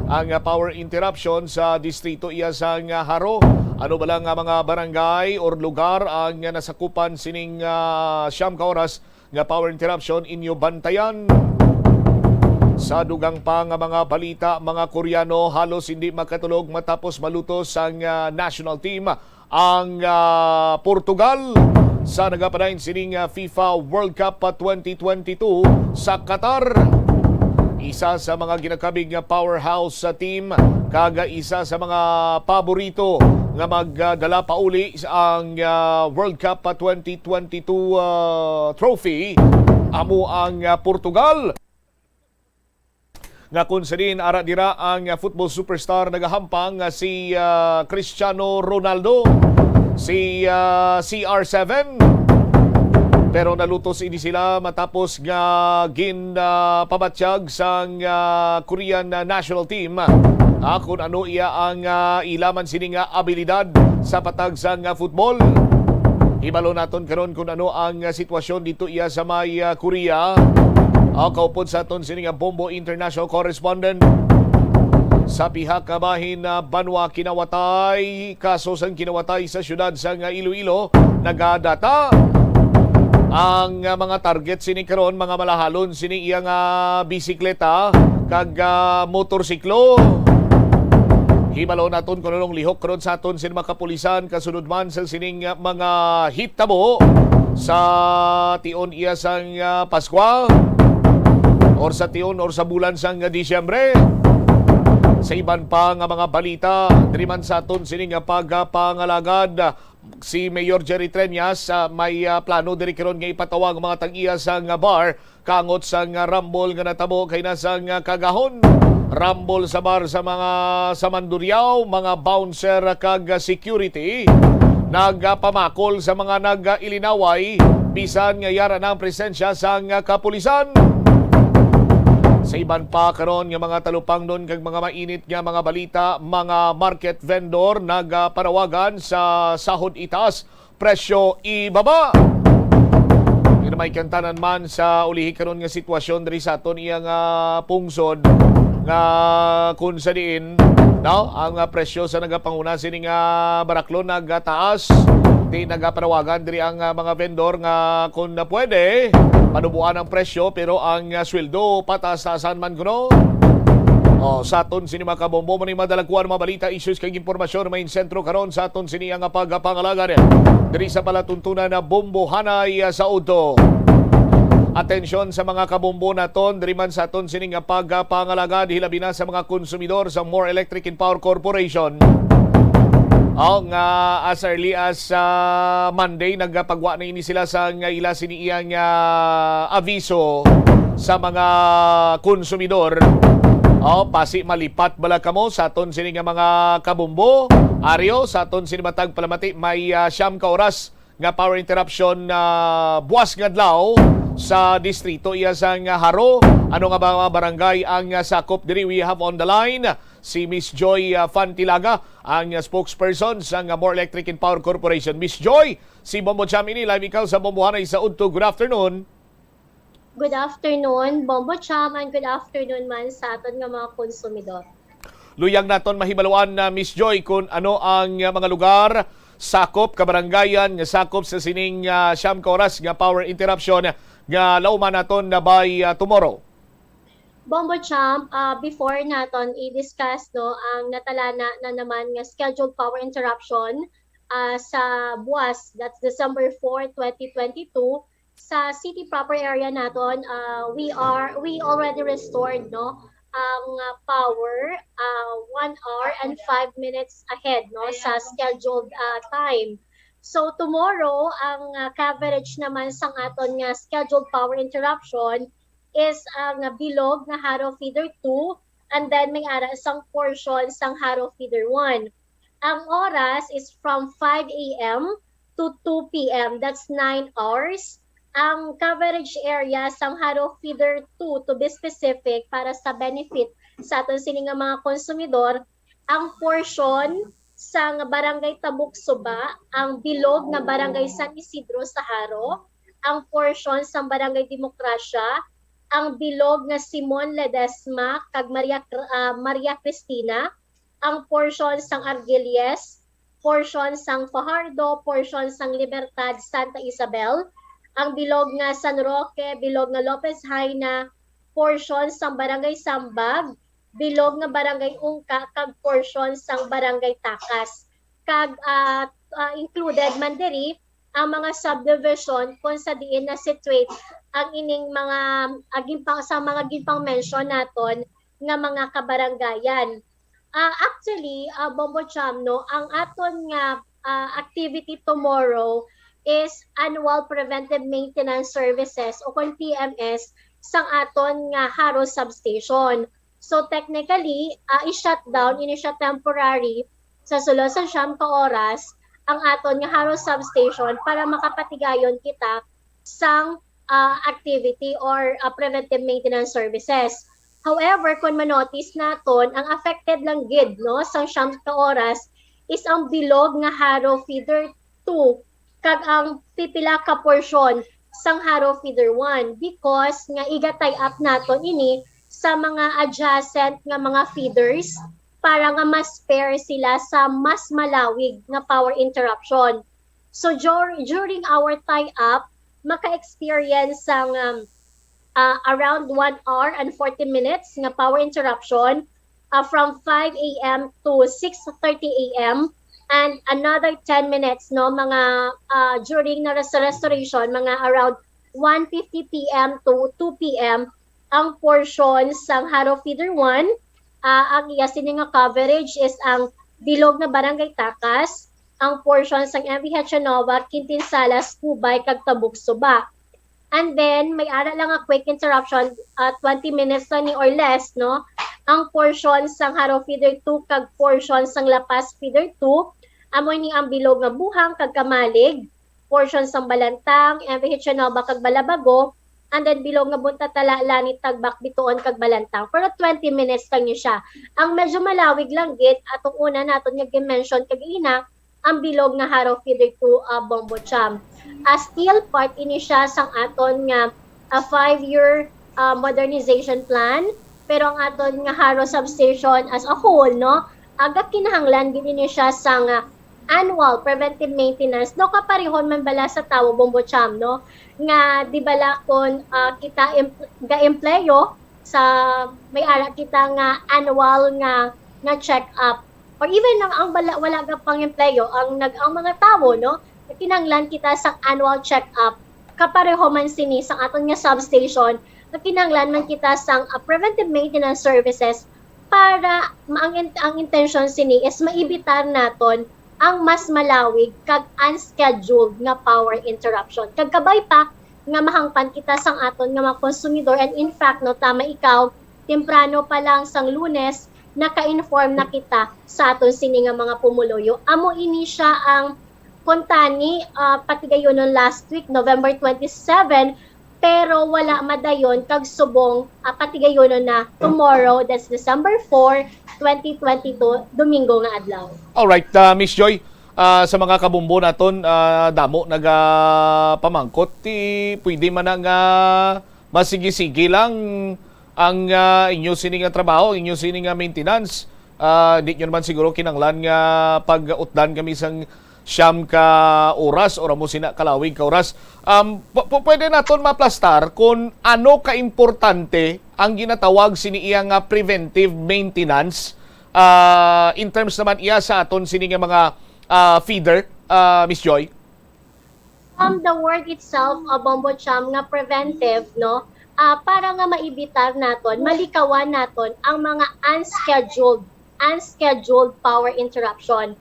ang ah, power interruption sa distrito iya sang ah, Jaro. Ano bala nga mga barangay or lugar ang ah, nasakupan sining ah, siyam ka oras nga power interruption? Inyo bantayan. Sa dugang pa nga mga balita, mga Koreano halos hindi makatulog matapos malutos ang ah, national team, ang ah, Portugal, sa nagapadayon sining ah, FIFA World Cup ah, twenty twenty-two sa Qatar. Isa sa mga ginakabig nga powerhouse sa team kag isa sa mga paborito nga magdala pauli ang ah, World Cup ah, twenty twenty-two ah, trophy amo ang ah, Portugal, nga kung sa diin ara dira ang ah, football superstar nagahampang nga si ah, Cristiano Ronaldo, si ah, C R seven. Pero nalutos ini sila matapos nga gin ah, pabatyag sang ah, Korean ah, national team, ah, kung ano iya ang ah, ila man sini nga abilidad sa patag sang ah, football. Hibalo naton karon kung ano ang ah, sitwasyon dito iya sa may ah, Korea. Ah, kaupod sa aton sini nga Bombo International Correspondent. Sa pihak nga bahin na banwa kinawatay, kaso sang kinawatay sa siyudad sang Iloilo, nagadata ang ah, mga target sini karon, mga malahalon sini iya nga bisikleta kag ah, motorsiklo. Hibalo naton kung anong lihok karon sa aton sini mga kapulisan kasunod man sa sining ah, mga hitabo sa tion iya sang ah, Paskwa or sa tion or sa bulan sang Disyembre. Sa iban pa nga mga balita, diri man sa aton sini nga pagpangalagad, si Mayor Jerry Treñas ah, may ah, plano diri karon nga ipatawag ang mga tag-iya sang bar kangot sang ah, rumble nga natabo kay na sang ah, kagahon. Rumble sa bar sa mga sa Mandurriao, mga bouncer kag security nagapamakol sa mga nag-ilinaway bisan nga yara na ang presensya sang kapulisan. Sa iban pa karon nga mga talupangnon kag mga mainit nga mga balita, mga market vendor nagapanawagan sa sahod itaas, presyo ibaba. Ginamay kantanan man sa ulihi karon nga sitwasyon diri sa aton iya nga pungsod nga kung sa diin, no, ang ah, presyo sa nagapanguna sini nga baraklon nagataas. Di nagapanawagan diri ang ah, mga vendor nga kung na pwede panubuan ang presyo pero ang ah, sweldo pataas-taasan man kuno. Oh, sa aton sini mga kabombo, mao ni madalagkuan mga balita, issues kag impormasyon may sentro karon sa aton sini nga pagpangalagad diri sa palatuntunan na Bombo Hanay ah, sa udto. Atensyon sa mga kabombo naton diri man sa aton sini nga pagpangalagad, hilabi na sa mga konsumidor sa More Electric and Power Corporation. Oh, nga as early as ah, Monday nagapagwa na ini sila sa nga ila sini iya nga aviso sa mga konsumidor. Oh, pasi malipat bala kamo sa aton sini nga mga kabombo. Aryo, sa aton sini matag palamati may ah, siyam ka oras nga power interruption na buwas nga adlaw sa distrito iya sang Jaro. Ano nga ba mga barangay ang ah, sakop diri? We have on the line si Miss Joy ah, Fantilaga, ang ah, spokesperson sang ah, More Electric and Power Corporation. Miss Joy, si Bombo Cham ini, live ikaw sa Bombo Hanay sa udto. Good afternoon. Good afternoon, Bombo Cham, and good afternoon man sa aton nga mga konsumidor. Luyag naton mahibaluan na, Miss Joy, kung ano ang ah, mga lugar, sakop, kabarangayan nga sakop sa sining ah, siyam ka oras nga power interruption nga lauman naton na by ah, tomorrow. Bombo Cham, ah, before naton i-discuss, no, ang natalana na naman nga scheduled power interruption ah, sa buwas, that's December four, twenty twenty-two, sa city proper area naton, ah, we are we already restored, no, ang ah, power ah, one hour and five minutes ahead, no, sa scheduled ah, time. So tomorrow ang ah, coverage naman sang aton nga scheduled power interruption is ang ah, bilog nga Jaro Feeder two, and then may ara sang portion sang Jaro Feeder one. Ang oras is from five a m to two P M, that's nine hours, ang coverage area sang Jaro Feeder two, to be specific, para sa benefit sa aton sini nga mga konsumidor, ang portion sang Barangay Tabuk Suba, ang bilog nga Barangay San Isidro sa Jaro, ang portion sang Barangay Demokrasya, ang bilog nga Simon Ledesma kag Maria Cr-, ah, Maria Cristina, ang portion sang Argelies, portion sang Fajardo, portion sang Libertad, Santa Isabel, ang bilog nga San Roque, bilog nga Lopez Jaena, portion sang Barangay Sambag, bilog nga Barangay Ungka, kag portion sang Barangay Takas. Kag, ah, ah, included man diri ang mga subdivision kung sa diin na situate ang ining mga, ah, ginpang-, sa mga ginpang-mention naton nga mga kabarangayan. Ah, actually, ah, Bombo Cham, no, ang aton nga, ah, activity tomorrow is annual preventive maintenance services o kon P M S sang aton nga Jaro substation. So technically, ah, i-shutdown ini siya temporary sa sulod sa siyam ka oras ang aton nga Jaro substation para makapatigayon kita sang, ah, activity or, ah, preventive maintenance services. However, kung ma-notice naton, ang affected lang gid, no, sang siyam ka oras is ang bilog nga Jaro Feeder two kag ang pipila ka porsyon sang Jaro Feeder one, because nga iga-tie up naton ini sa mga adjacent nga mga feeders para nga ma-spare sila sa mas malawig nga power interruption. So, dur-, during our tie-up, maka-experience sang, um, ah, around one hour and forty minutes nga power interruption, ah, from five A M to six thirty A M, and another ten minutes, no, mga, ah, during na res-, restoration, mga around one fifty P M to two P M, ang portion sang Jaro Feeder one, ah, ang iya sini nga coverage is ang bilog nga Barangay Takas, ang portion sang M V H Nova, Quintin Salas, Cubay, kag Tabuk Suba. And then, may ara lang nga quick interruption, ah, twenty minutes lang ni or less, no? Ang portion sang Jaro Feeder two kag portion sang La Paz Feeder two, amo ni ang bilog nga Buhang kag Camalig, portion sang Balantang, M V H Nova kag Balabago, and then bilog nga Bunta, Tala, Lani, Tagbak, Bituon kag Balantang. Pero twenty minutes lang ni siya. Ang medyo malawig lang gid, atong una naton nga gi-mention kagina, ang bilog nga Jaro Feeder two, ah, Bombo Cham. Ah, still part ini siya sang aton nga, ah, five-year, ah, modernization plan, pero ang aton nga Jaro substation as a whole, no, aga kinahanglan gid ini siya sang, ah, annual preventive maintenance, no, kaparehon man bala sa tawo, Bombo Cham, no, nga di bala kon, ah, kita em-, ga-empleyo sa may ara kita nga annual nga, nga check-up, or even ang, ang bala, wala ga pang-empleyo, ang nag-, ang mga tawo, no, kinahanglan kita sa annual check-up. Kapareho man sini sa aton nga substation, nga kinahanglan man kita sang, ah, preventive maintenance services para ma-, ang in-, ang intention sini is maibitar naton ang mas malawig kag unscheduled nga power interruption. Kag kabay pa nga mahangpan kita sang aton nga mga konsumidor, and in fact, no, tama ikaw, temprano pa lang sang Lunes, naka-inform na kita sa aton sini nga mga pumuluyo. Amo ini siya ang kuntani, ah, patigayonon last week, November twenty-seven, pero wala madayon kag subong, ah, patigayonon na tomorrow, that's December four, twenty twenty-two, Domingo nga adlaw. Alright, ah, Miss Joy, ah, sa mga kabumbo naton, ah, damo nagapamangkot, ti pwede man na nga masigi-sige lang ang, ah, inyo sini nga trabaho, inyo sini nga maintenance. Ah, di nyo naman siguro kinanglan nga pag-utdan kami sang siyam ka oras or amo sina kalawig ka oras. Um, pu-, pu-, pwede naton maplastar kung ano ka importante ang ginatawag sini iya nga preventive maintenance, ah, in terms naman iya sa aton sini nga mga, ah, feeder, ah, Miss Joy? Um, the word itself, uh, Bombo Cham, nga preventive, no? Ah, para nga maibitar naton, malikawan naton ang mga unscheduled, unscheduled power interruption.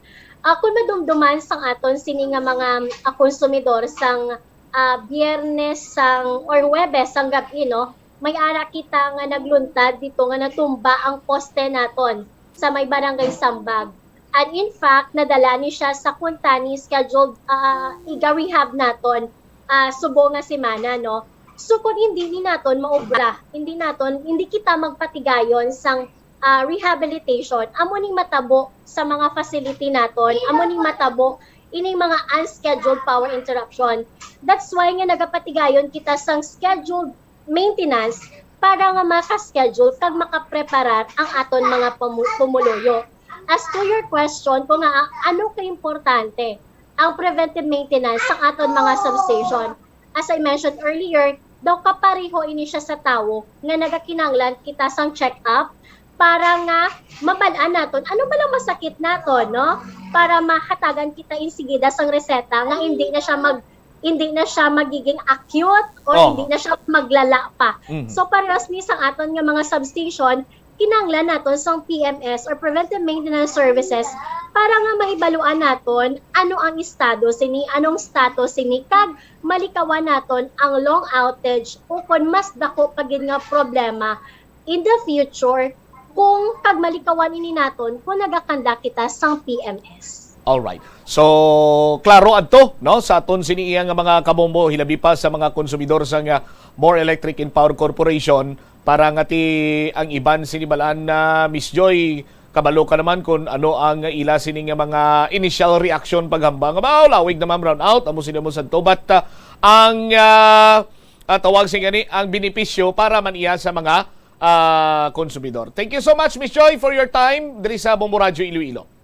Ah, kung madumduman sang aton sini nga mga, ah, konsumidor sang, ah, Biyernes sang, or Huwebes sang gab-i, no, may ara kita nga nagluntad dito nga natumba ang poste naton sa may Barangay Sambag. And in fact, nadala ni siya sa Kuntani scheduled, ah, iga-rehab naton, ah, subong nga semana, no? So, kung hindi ni naton maobra, hindi naton, hindi kita magpatigayon sang, ah, rehabilitation, amo ning matabo sa mga facility naton, amo ning matabo ining mga unscheduled power interruption. That's why nga nagapatigayon kita sang scheduled maintenance para nga maka-schedule kag makapreparar ang aton mga pamu-, pumuluyo. As to your question, kung nga, ano ka importante ang preventive maintenance sa aton mga substation? As I mentioned earlier, daw kapareho ini siya sa tawo nga nagakinahanglan kita sang check-up para nga mabal-an naton ano ba lang masakit naton, no? Para mahatagan kita insigida sang reseta nga hindi na siya mag hindi na siya magiging acute or Oh. hindi na siya maglala pa. Mhm. So, parehas ni sa aton nga mga substation, kinahanglan naton sang P M S or preventive maintenance services para nga mahibaluan naton ano ang estado sini, anong status sini, kag malikawan naton ang long outage o kon mas dako pa gid nga problema in the future kung kag malikawan ini naton kung nagakanda kita sang P M S. Alright. So, klaro adto, no, sa aton sini iya nga mga kabombo, hilabi pa sa mga konsumidor sa nga More Electric and Power Corporation, para nga ti ang iban sini balaan na, Miss Joy, kabalo ka naman kung ano ang ila sini nga mga initial reaction paghambal nga, "Baw, lawig na, ma'am, brown out, amo sila mo sadto." But, ah, ang, ah, ah, tawag sini gani, ang benepisyo para man iya sa mga, ah, konsumidor. Thank you so much, Miss Joy, for your time diri sa Bombo Radyo Iloilo.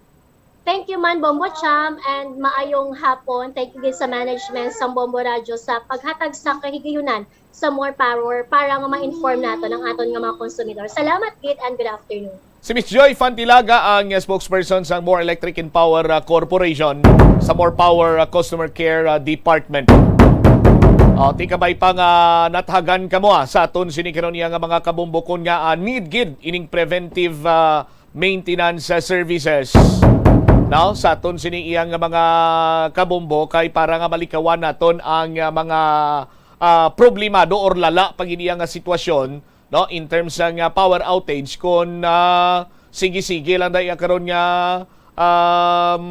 Thank you man, Bombo Cham, and maayong hapon. Thank you gid sa management sang Bombo Radyo sa paghatag sa kahigayunan sa More Power para nga ma-inform naton ang aton nga mga konsumidor. Salamat gid and good afternoon. Si Miss Joy Fantilaga ang spokesperson sang More Electric and Power, ah, Corporation sa More Power, ah, Customer Care, ah, Department. Oh, ti kabay pa nga nathagan kamo, ah, sa aton sini karon iya nga mga kabombo kon nga, ah, need gid ining preventive, ah, maintenance, ah, services. Now, sa aton sini iya nga mga kabombo kay para nga malikawan naton ang, ah, mga, ah, problemado or lala pa gid iya nga sitwasyon, no, in terms sang, ah, power outage, kon, ah, sige-sige lang da iya karon nga, um,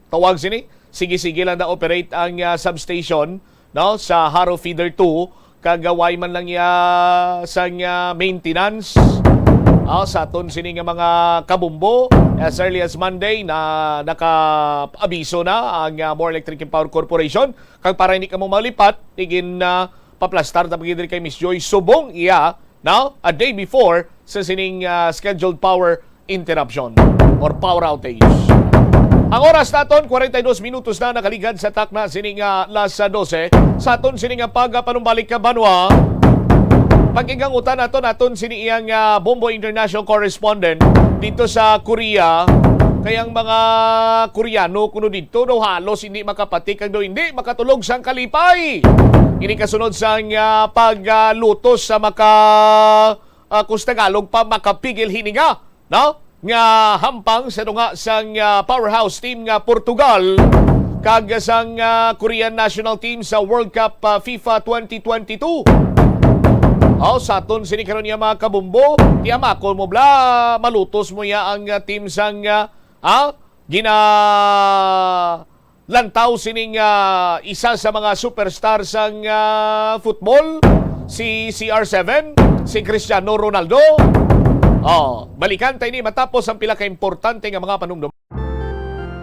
tawag sini, sige-sige lang da operate ang, ah, substation, no, sa Jaro Feeder two, kag, ah, way man lang iya sang, ah, maintenance, ah, sa aton sini nga mga kabombo. As early as Monday na naka-abiso na ang, ah, More Electric and Power Corporation, kag para hindi kamo malipat, igin, ah, paplastar ta pagidri kay Miss Joy subong iya, no, a day before sa sining, ah, scheduled power interruption or power outage. Ang oras naton, kwarenta y dos minutos na nakaligad sa takna sini nga alas dose. Sa aton sini nga pagpanumbalik ka banwa, pakigangutan naton, aton sini iyang, ah, Bombo International Correspondent dito sa Korea. Kay ang mga Koreano kuno dito daw halos hindi makapati kag daw hindi makatulog sang kalipay. Ini kasunod sang, ah, paglutos sa maka, ah, kus Tagalog pa, makapigil hininga, no? Nga hampang sa dunga sang, ah, powerhouse team nga Portugal kag sang, ah, Korean national team sa World Cup, ah, FIFA twenty twenty-two. Oh, sa aton sini karon nga mga kabumbo, tiyamakon mo bala, malutos mo ya ang, ah, team sang, ah, ah, gina lantaw sining, ah, isa sa mga superstar sang, ah, football, si C R seven, si Cristiano Ronaldo. Oh, balikan ta ini matapos ang pila ka importante nga mga panumdum.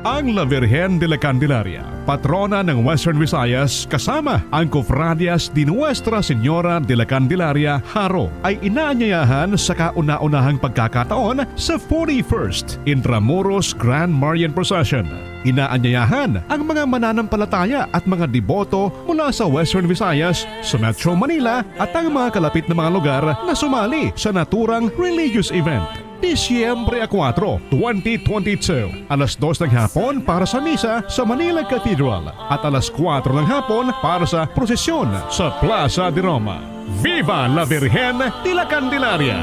Ang La Virgen de la Candelaria, patrona ng Western Visayas, kasama ang Cofradias de Nuestra Señora de la Candelaria, Jaro, ay inaanyayahan sa kauna-unahang pagkakataon sa forty-first Intramuros Grand Marian Procession. Inaanyayahan ang mga mananampalataya at mga deboto mula sa Western Visayas, sa Metro Manila, at ang mga kalapit na mga lugar na sumali sa naturang religious event. Disyembre a kuwatro, twenty twenty-two, alas dos ng hapon para sa misa sa Manila Cathedral at alas kuwatro ng hapon para sa prosesyon sa Plaza de Roma. Viva la Virgen de la Candelaria!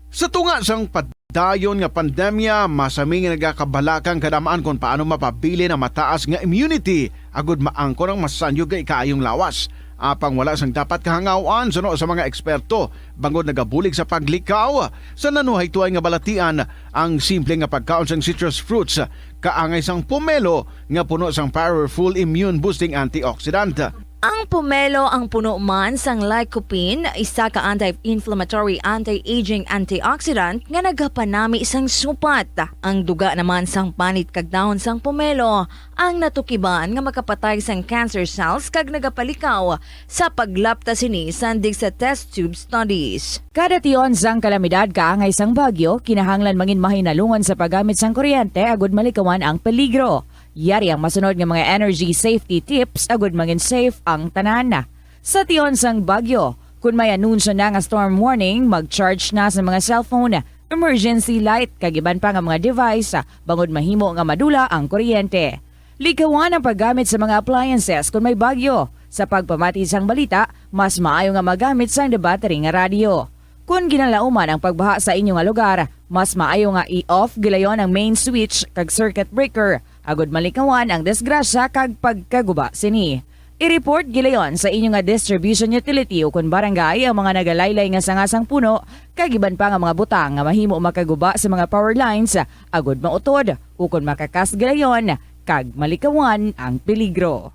Sa tunga sang pad- dayon nga pandemya, masami nga nagakabalakang kadamaan kon paano mapabilin ang mataas nga immunity agud maangkon ang masanyog nga ikaayong lawas. Apang wala sang dapat kahangaw-an suno sa mga eksperto bangod nagabulig sa paglikaw sa nanuhaytoay nga balatian ang simple nga pagkaon sang citrus fruits kaangay sang pomelo nga puno sang powerful immune boosting antioxidant. Ang pomelo ang puno man sang lycopene, isa ka anti-inflammatory, anti-aging antioxidant nga nagapanami sang supat. Ang duga naman sang panit kag dahon sang pomelo ang natukiban nga makapatay sang cancer cells kag nagapalikaw sa paglapta sini sandig sa test tube studies. Kada tion sang kalamidad kaangay sang bagyo, kinahanglan mangin mahinalungan sa paggamit sang kuryente agud malikawan ang peligro. Yari ang masunod nga mga energy safety tips agud mangin safe ang tanan. Sa tion sang bagyo, kun may anunsyo na nga storm warning, mag-charge na sa mga cellphone, emergency light, kag iban pa nga mga device, bangod mahimo nga madula ang kuryente. Likawan ang paggamit sa mga appliances kun may bagyo. Sa pagpamati sang balita, mas maayo nga magamit sang debattery nga radyo. Kon ginalauman ang pagbaha sa inyo nga lugar, mas maayo nga i-off gilayon ang main switch kag circuit breaker agud malikawan ang disgrasya kag pagkaguba sini. I-report gilayon sa inyo nga distribution utility ukon barangay ang mga nagalaylay nga sanga sang puno kag iban pa nga mga butang nga mahimo makaguba sa mga power lines agud mautod ukon makakas gilayon kag malikawan ang peligro.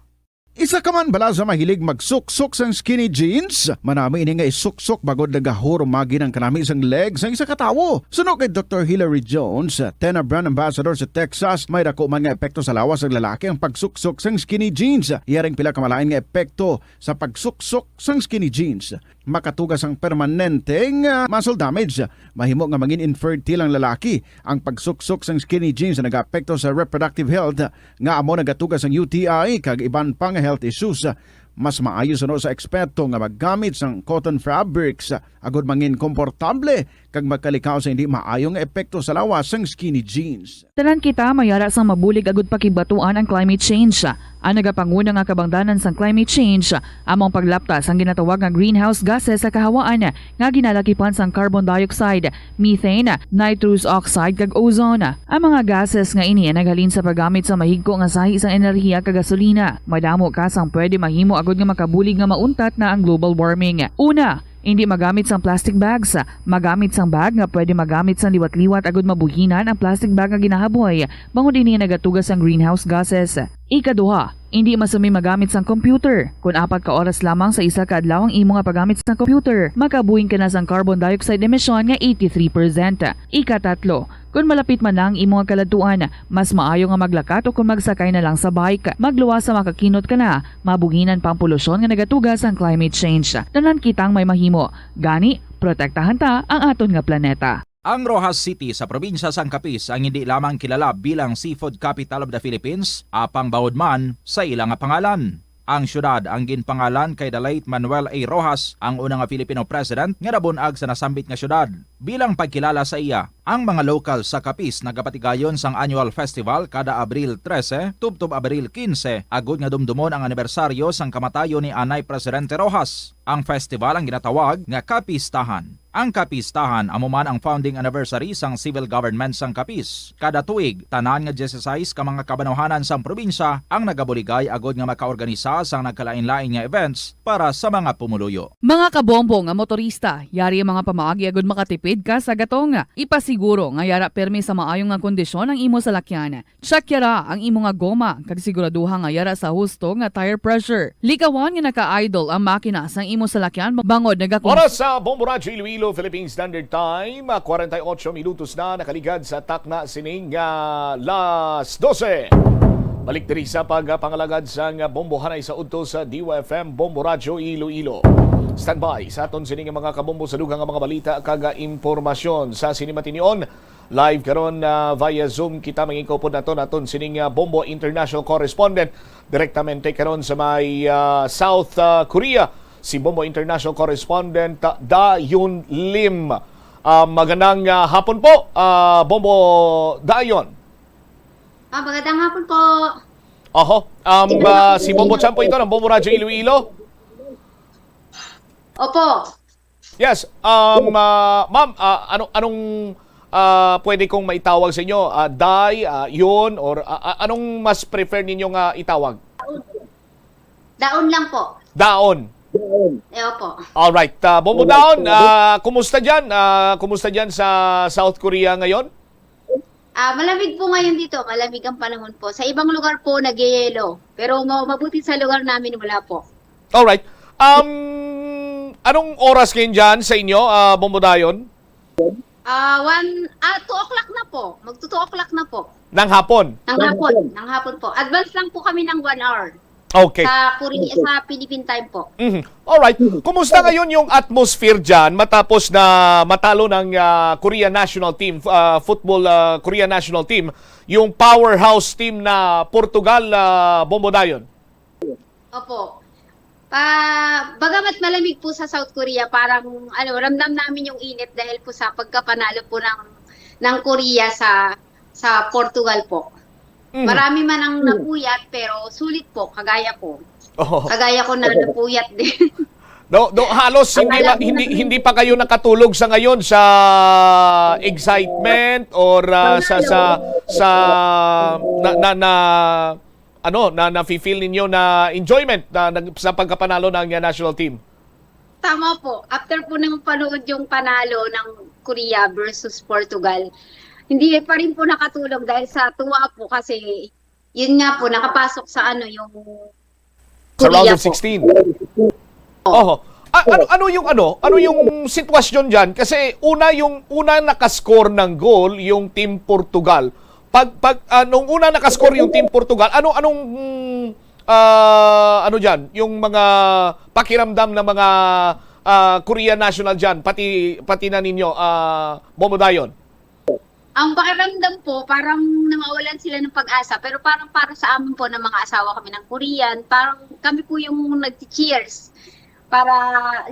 Isa ka man bala sa mahilig magsuksok sang skinny jeans? Manami ini nga isuksok bangod nagahurumagi ang kanami sang leg sang isa ka tawo. Suno kay Doktor Hilary Jones, Tena brand ambassador sa Texas, may dako man nga epekto sa lawas sang lalaki ang pagsuksok sang skinny jeans. Yari ang pila ka malain nga epekto sa pagsuksok sang skinny jeans. Makatuga sang permanente nga muscle damage. Mahimo nga mangin infertile ang lalaki. Ang pagsuksok sang skinny jeans nagaapekto sa reproductive health, nga amo nagatuga sang U T I kag iban pa nga health issues. Mas maayo suno sa eksperto nga maggamit sang cotton fabrics agud mangin komportable kag magkalikaw sa hindi maayo nga epekto sa lawas sang skinny jeans. Tanan kita may ara sang mabulig agud pakigbatuan ang climate change. Ang nagapanguna nga kabangdanan sang climate change amo ang paglapta sang ginatawag nga greenhouse gases sa kahawaan nga ginalakipan sang carbon dioxide, methane, nitrous oxide, kag ozone. Ang mga gases nga ini naghalin sa paggamit sa mahigko nga sahi sang enerhiya kag gasolina. Madamo ka sang pwede mahimo agud nga makabulig nga mauntat na ang global warming. Una, hindi magamit sang plastic bags. Magamit sang bag nga pwede magamit sang liwat-liwat agud mabuhinan ang plastic bag nga ginahaboy, bangod ini nagatuga sang greenhouse gases. Ikaduha, hindi masumi magamit sang computer. Kon apat ka oras lamang sa isa ka adlaw ang imo nga paggamit sang computer, makabuhin ka na sang carbon dioxide emission nga eighty-three percent. Ikatatlo, kon malapit man na ang imo nga kaladtuan, mas maayo nga maglakat o kon magsakay na lang sa bike. Magluwas sa makakinot ka na, mabuhinan pa ang polusyon nga nagatuga sang climate change. Tanan kitang may mahimo. Gani, protektahan ta ang aton nga planeta. Ang Roxas City sa probinsya sang Capiz ang hindi lamang kilala bilang seafood capital of the Philippines, apang bangod man sa ila nga pangalan. Ang siyudad ang ginpangalan kay the late Manuel A. Roxas, ang una nga Filipino president nga nabun-ag sa nasambit nga siyudad. Bilang pagkilala sa iya, ang mga lokal sa Capiz nagapatigayon sang annual festival kada Abril trese tubtob Abril kinse, agud nga dumdumon ang anibersaryo sang kamatayon ni anay Presidente Roxas. Ang festival ang ginatawag nga Kapistahan. Ang Kapistahan amo man ang founding anniversary sang civil government sang Capiz. Kada tuig, tanan nga dieciséis ka mga kabanwahanan sang probinsya ang nagabuligay agud nga makaorganisa sang nagkalainlain nga events para sa mga pumuluyo. Mga kabombo nga motorista, yari ang mga pamaagi agud makatipid ka sa gatong. Ipasiguro nga yara pirmi sa maayo nga kondisyon ang imo salakyan. Check yara ang imo nga goma kag siguraduha nga yara sa husto nga tire pressure. Likawan nga naka-idle ang makina sang imo salakyan bangod nagakon- Oras sa Bombo Radyo Iloilo, Philippine Standard Time, ah, kwarenta y ocho minutos na nakaligad sa takna sining, ah, las dose. Balik diri sa pagpangalagad sang bombohanay sa udto sa D Y F M Bombo Radyo Iloilo. Standby sa aton sining mga kabombo sa dugang nga mga balita kag impormasyon sa sini matinion. Live karon, ah, via Zoom kita mangikupod naton aton sining, ah, Bombo International Correspondent direktamente karon sa may, ah, South, ah, Korea, si Bombo International Correspondent, ah, Da Yun Lim. Ah, magandang, ah, hapon po, ah, Bombo Dayon. Ah, magandang hapon po. Oho. Um, ah, si Bombo Chan po ito ng Bombo Radyo Iloilo. Opo. Yes, um, ah, ma'am, ah, ano, anong, ah, pwede kong maitawag sa inyo? Ah, Day, ah, Yon, or, ah, ah, anong mas prefer ninyo nga itawag? Daon lang po. Daon. Ewan po. Alright. Ah, Bombo Daon, ah, kumusta dyan? Ah, kumusta dyan sa South Korea ngayon? Ah, malamig po ngayon dito. Malamig ang panahon po. Sa ibang lugar po, nagyayelo. Pero ma- mabuti sa lugar namin, wala po. Alright. Um, anong oras ngayon dyan sa inyo, ah, Bombo Dayon? Ah, one, ah, two o'clock na po. Magto two o'clock na po. Ng hapon? Ng hapon. Ng hapon po. Advance lang po kami ng one hour. Okay. Sa Korea, sa Philippine time po. Mhm. Alright. Kumusta ngayon yung atmosphere dyan matapos na matalo ng ah, Korea national team, ah, football ah, Korea national team, yung powerhouse team na Portugal, ah, Bombo Dayon? Opo. Pa, bagamat malamig po sa South Korea, parang ano, ramdam namin yung init dahil po sa pagkapanalo po ng ng Korea sa sa Portugal po. Mhm. Marami man ang napuyat pero sulit po, kagaya ko. Oh. Kagaya ko na napuyat din. No, no, halos hindi ma- Alam mo hindi na- hindi pa kayo nakatulog sa ngayon sa excitement or ah, sa sa sa na, na, na ano na nafe-feel ninyo na enjoyment na, nag- sa pagkapanalo ng ah, national team. Tama po. After po ng panood yung panalo ng Korea versus Portugal, hindi pa rin po nakatulog dahil sa tuwa po kasi yun nga po nakapasok sa ano yung Sa round Korea of po. sixteen. Oho. A- ano ano yung ano, ano yung sitwasyon diyan? Kasi una yung una nakascore ng goal yung team Portugal. Pag pag ah, nung una nakascore yung team Portugal, ano anong mm, ah, ano diyan, yung mga pakiramdam ng mga ah, Korean national diyan, pati pati na ninyo, ah, Bombo Dayon? Ang pakiramdam po, parang nawawalan sila ng pag-asa. Pero parang para sa amin po ng mga asawa kami ng Korean, parang kami po yung nag-cheers. Para,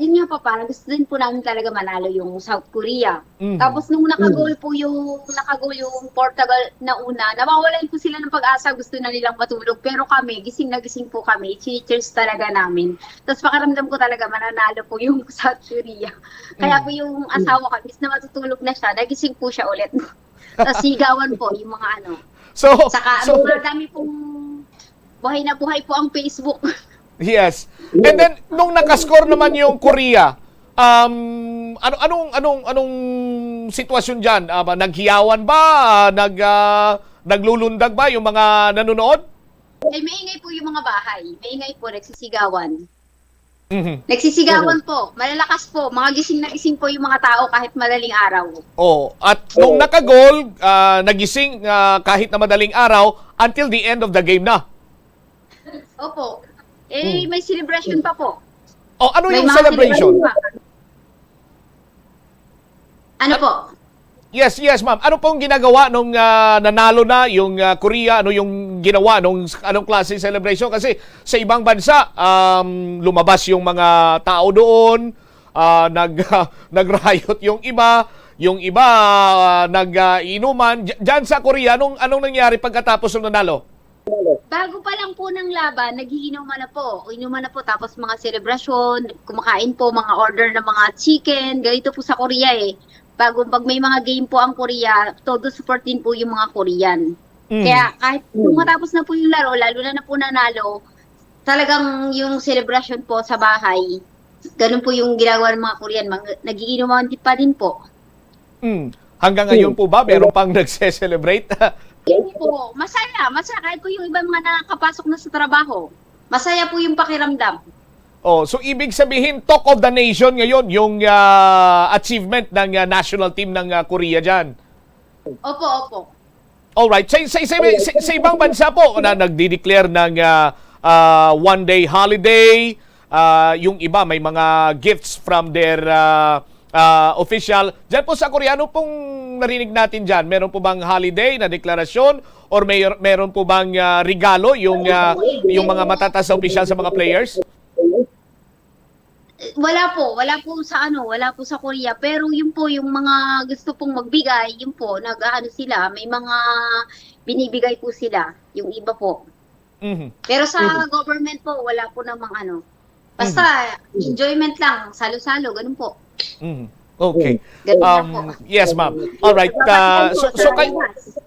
yun nga po, parang gusto din po namin talaga manalo yung South Korea. Mhm. Tapos nung nakagol po yung, nakagol yung Portugal na una, nawawalan po sila ng pag-asa, gusto na nilang matulog. Pero kami, gising na gising po kami, cheers talaga namin. Tapos pakiramdam ko talaga, mananalo po yung South Korea. Kaya Mm. po yung asawa ko, imbis na matutulog na siya, nagising po siya ulit. Tapos sigawan po yung mga ano. So, Saka so ano, madami pong buhay na buhay po ang Facebook. Yes. And then nung nakascore naman yung Korea, um ano anong anong anong sitwasyon diyan? Ah, ba, naghiyawan ba? Ah, nag ah, naglulundag ba yung mga nanonood? Ay, maingay po yung mga bahay. Maingay po, nagsisigawan. Mhm. Nagsisigawan po. Malalakas po. Mga gising na gising po yung mga tao kahit madaling araw. Oh, at nung nakagol, ah, nagising ah, kahit na madaling araw until the end of the game na. Opo. Eh, may celebration pa po. Oh, ano May yung mga celebration? Pa. Ano po? Yes, yes, ma'am. Ano pong ginagawa nung ah, nanalo na yung ah, Korea? Ano yung ginawa nung anong klase celebration? Kasi sa ibang bansa, um, lumabas yung mga tao doon, ah, nag nag-riot yung iba, yung iba ah, nag-inuman. Diyan sa Korea, anong anong nangyari pagkatapos ng nanalo? Bago pa lang po ng laban, nagiinuman na po. Inuman na po, tapos mga selebrasyon, kumakain po, mga order ng mga chicken, ganito po sa Korea eh. Bago, pag may mga game po ang Korea, todo support din po yung mga Korean. Mm. Kaya kahit nung matapos na po yung laro, lalo na na po nanalo, talagang yung celebration po sa bahay, ganun po yung ginagawa ng mga Korean, mag, nagiinuman di- pa din po. Mm. Hanggang ngayon po ba meron pang nagse-celebrate? Hindi po, masaya, masaya kahit po yung iba mga nakakapasok na sa trabaho. Masaya po yung pakiramdam. Oh, so ibig sabihin talk of the nation ngayon yung ah, achievement ng ah, national team ng ah, Korea diyan. Opo, opo. Alright, sa, sa, sa, sa, sa ibang bansa po na nagdi-declare ng ah, ah, one day holiday, ah, yung iba may mga gifts from their ah, ah, official. Diyan po sa Korea, ano pong narinig natin diyan? Meron po bang holiday na deklarasyon or may meron po bang ah, regalo yung ah, yung mga matataas na opisyal sa mga players? Wala po, wala po sa ano, wala po sa Korea. Pero yun po, yung mga gusto pong magbigay, yun po, nag-aano sila, may mga binibigay po sila, yung iba po. Mhm. Pero sa government po, wala po namang ano. Basta, enjoyment lang, salo-salo, ganun po. Mhm. Okay. Ganun lang po. Um, yes, ma'am. All right. Uh, so, so kay,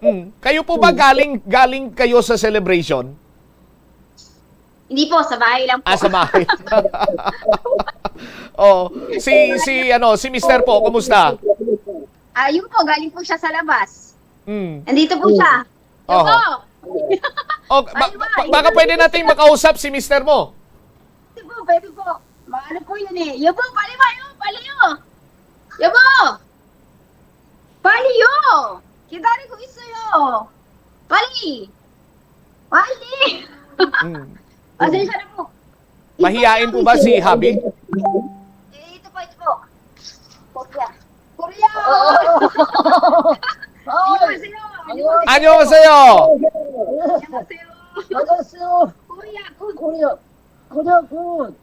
mm, kayo po ba galing galing kayo sa celebration? Hindi po, sa bahay lang po. Ah, sa bahay. Oh, si si ano, si Mister po, kumusta? Ah, yun po, galing po siya sa labas. Mm. Nandito po siya. Yun Oho. po. Oh, ba- ba- baka pwede nating makausap si Mister mo. Pwede po, pwede po. Maano po yun eh. Yun po, paliwa, yun, paliyo. Yun po. Paliyo. Kita rin ko iso yo. Pali. Pali. Mm. Pasensya na po. Mahiyain po ba si Habi? Eh, ito po, ito po. Korea. Korea. Ay, 안녕하세요. 안녕하세요. 안녕하세요. 안녕하세요. Korea, good. 코리아, 코리아 군.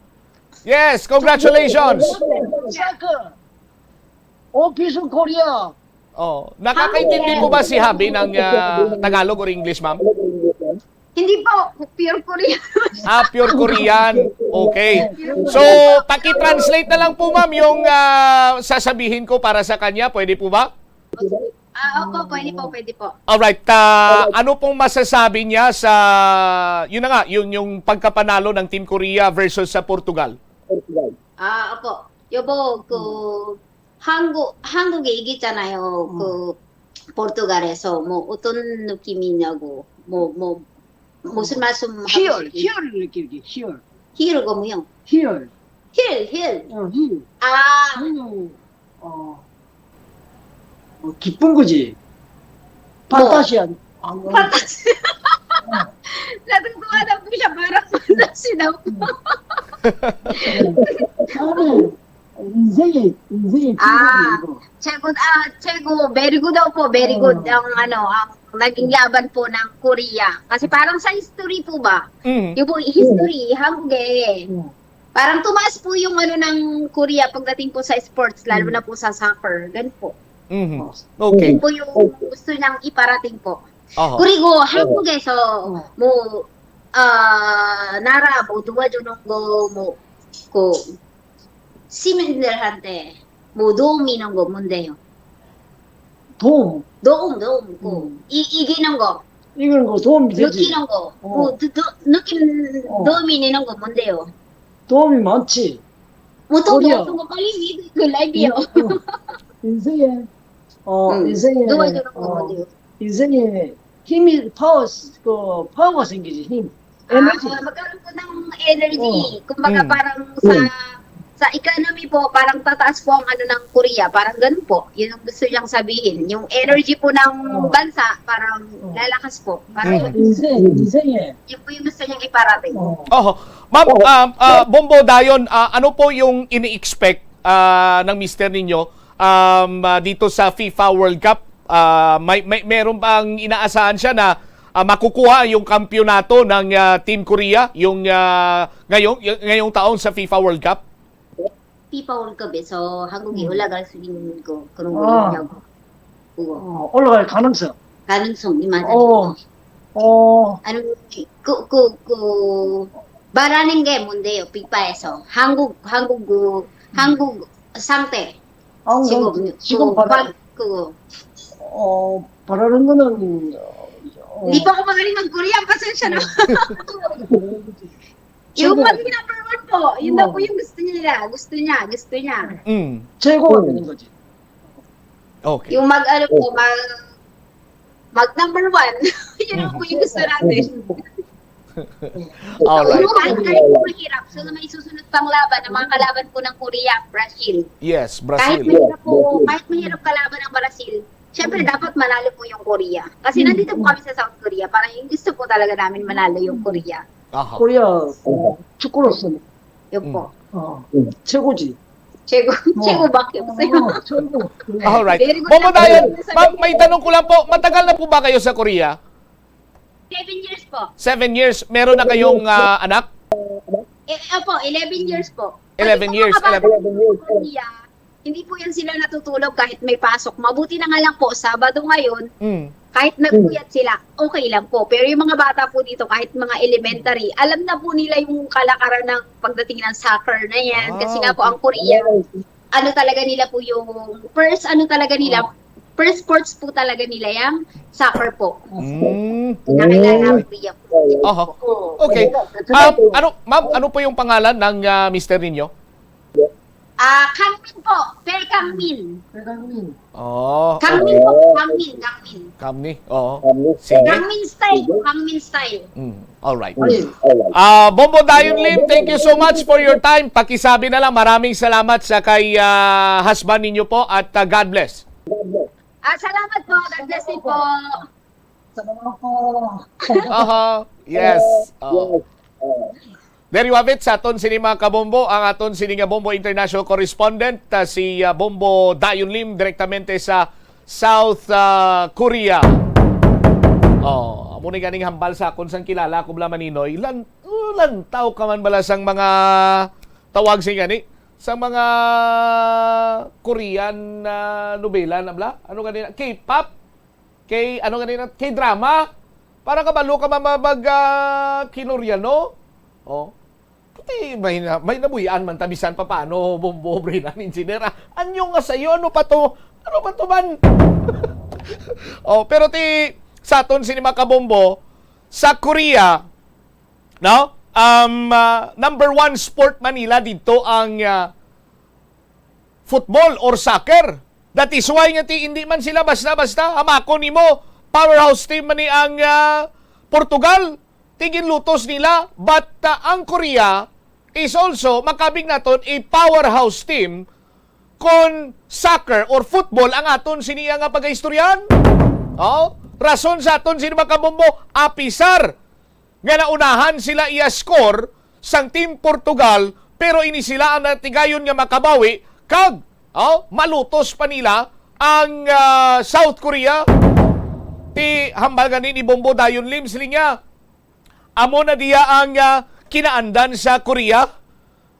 Yes, congratulations. Soccer. Office Korea. Oh, nakakaintindi po ba si Habi ng ah, Tagalog or English, ma'am? Hindi po, pure Korean. Ah, pure Korean. Okay. So, paki-translate na lang po, ma'am, yung ah, sasabihin ko para sa kanya. Pwede po ba? Ah, opo, pwede po, pwede po. Alright, ah, ano pong masasabi niya sa, yun na nga, yun yung pagkapanalo ng Team Korea versus sa Portugal? Ah, opo. Yobo, ko 한국 한국에 이기잖아요. 그 포르투갈에서 뭐 어떤 느낌이냐고. 뭐 뭐 무슨 말씀 하고 Here, 싶- here, 이렇게 이렇게 here, Here 가 뭐요? here. Here, here. 어, here. 아, 아니요. 어, 어, 기쁜 거지. 판타지야. 아, 뭐, Natutuwa lang po siya, parang fantasy daw po. 나는 인생의 인생의 아. 최고지 이거. 최고, ah, 최고, very good daw po, very good Oh. ang ano, ang naging laban po ng Korea. Kasi parang sa history po ba? Mm. Yung po, history, 한국에 어. Parang tumaas po yung ano ng Korea pagdating po sa sports, lalo na po sa soccer. Ganun po. Mhm. Okay. Yun po yung gusto niyang iparating po. Oho. 그리고 한국에서 뭐 아, 나라 뭐 도와주는 거 뭐 그 시민들한테 뭐 도움이 있는 거 뭔데요? 도움. 도움, 도움. 그 음. 이, 이기는 거, 이거는 거 도움이 되지. 느끼는 거, 어. 뭐 드, 드, 느낌 어. 도움이 되는 거 뭔데요? 도움이 많지. 뭐 또 어디야? 뭐 또 뭐 빨리 그 라이브요. 어, 인생에 어 음. 인생에 도와주는 거 어, 뭔데요? 인생에 힘이 파워 그 파워가 생기지, 힘. 에너지. Ah, magkaroon po ng energy. Oh. Kumbaga Mm. parang sa sa economy po, parang tataas po ang ano ng Korea. Parang ganun po. Yun ang gusto niyang sabihin. Yung energy po ng Oh. bansa, parang Oh. lalakas po. Parang Mm. 인생 인생에 yun po yung gusto niyang iparating. 어, Oho. Ma'am, um, ah, Bombo Dayon, ah, ano po yung ini-expect ah, ng mister ninyo um, ah, dito sa FIFA World Cup? Ah, may, may meron bang inaasahan siya na ah, makukuha yung kampiyonato ng ah, Team Korea yung ah, ngayong y- ngayong taon sa FIFA World Cup? FIFA World Cup 에 한국이 올라갈 수 있는 거 그런 거 아. 있냐고. 그거 어, 올라갈 가능성. 가능성이 많아요. 어, 어, 아니 그그 그 말하는 게 뭔데요? FIFA 에서 한국 한국 그 한국 상태 아, 지금 지금 그 바로 방- 그거 어, 바라는 거는 어, Hindi po ako magaling mag-Korean, pasensya na. Yung 최고, maging number one po, yun daw po Oh. yung gusto niya, gusto niya, gusto niya. Mm. 최고가 되는 거지. Okay. Yung mag ano po, mag, mag number one. Yun daw po yung gusto natin. Alright. Yung kahit, kahit po mahirap, so na may susunod pang laban, ang mga kalaban po ng Korea, Brazil. Yes, Kahit Brazil. mahirap po, kahit mahirap kalaban ng Brazil, syempre dapat manalo po yung Korea. Kasi nandito po kami sa South Korea, parang yung gusto po talaga namin manalo yung Korea. Aha. 코리아 어, 축구로서는 Yun po. 어, 최고지. Chego, Oh. Chego밖에 없어요. 어, 최고. Alright. Very good Bombo lang po. Dayon, ma'am, may tanong ko lang po. Matagal na po ba kayo sa Korea? Seven years po. Seven years. Meron na kayong ah, anak? Eh, opo, eleven years po. Eleven Pati po years, mga bata eleven. po sa Korea, hindi po yan sila natutulog kahit may pasok. Mabuti na nga lang po, Sabado ngayon, Mm. kahit nagpuyat sila, okay lang po. Pero yung mga bata po dito, kahit mga elementary, alam na po nila yung kalakaran ng pagdating ng soccer na yan. Kasi Ah, nga po, ang Korea, ano talaga nila po yung first, ano talaga nila, first sports po talaga nila yung soccer po. Mm. Nakilala ko po yan. Aha. Okay. Ah, ano, ma'am, ano po yung pangalan ng ah, mister ninyo? Ah, Kangmin po. Per Kangmin. Oh, Kangmin po. Kangmin, Kangmin. Kamni. Oo. Kami. Sige. Kangmin style po. Kangmin style. Mm. All right. Alright. Ah, Bombo Dayon Lim, thank you so much for your time. Pakisabi na lang, maraming salamat sa kay ah, husband ninyo po at ah, God bless. Ah, salamat po. God bless din po. Aha. Yes. Oo. There you have it, sa aton sini mga kabombo, ang aton sini nga Bombo International Correspondent, ah, si ah, Bombo Dayon Lim, direktamente sa South ah, Korea. Oh, amo ni ganing hambal sa akon sang kilala ko bala, Maninoy. Lan oh, lantaw ka man bala sang mga tawag sing gani, sang mga Korean na nobela na bala. Ano gani na? K-pop? Kay ano gani na? K-drama? Para kabalo ka mamabag ah, Kinoriano? Oh. Pati may, na, may nabuhian man ta bisan pa paano, Bombo, Brinan, Engineer. Ah, anyo nga sayo, ano pa to? Ano pa to man? Oh, pero ti sa aton sini mga kabombo, sa Korea, no? Um, ah, number one sport man nila dito ang ah, football or soccer. That is why nga ti hindi man sila basta-basta. Hamakon nimo, powerhouse team man ni ang ah, Portugal. Ti ginlutos nila, but ah, ang Korea is also, makabig naton, a powerhouse team kon soccer or football ang aton siniya nga pagaistoryahan. Oh, rason sa aton sini mga kabombo, apisar nga naunahan sila iya score sang Team Portugal, pero ini sila ang natigayon nga makabawi kag, oh, malutos pa nila ang ah, South Korea. Ti hambal gani ni Bombo Dayon Lim, siling niya, amo na diya ang ah, kinaandan sa Korea.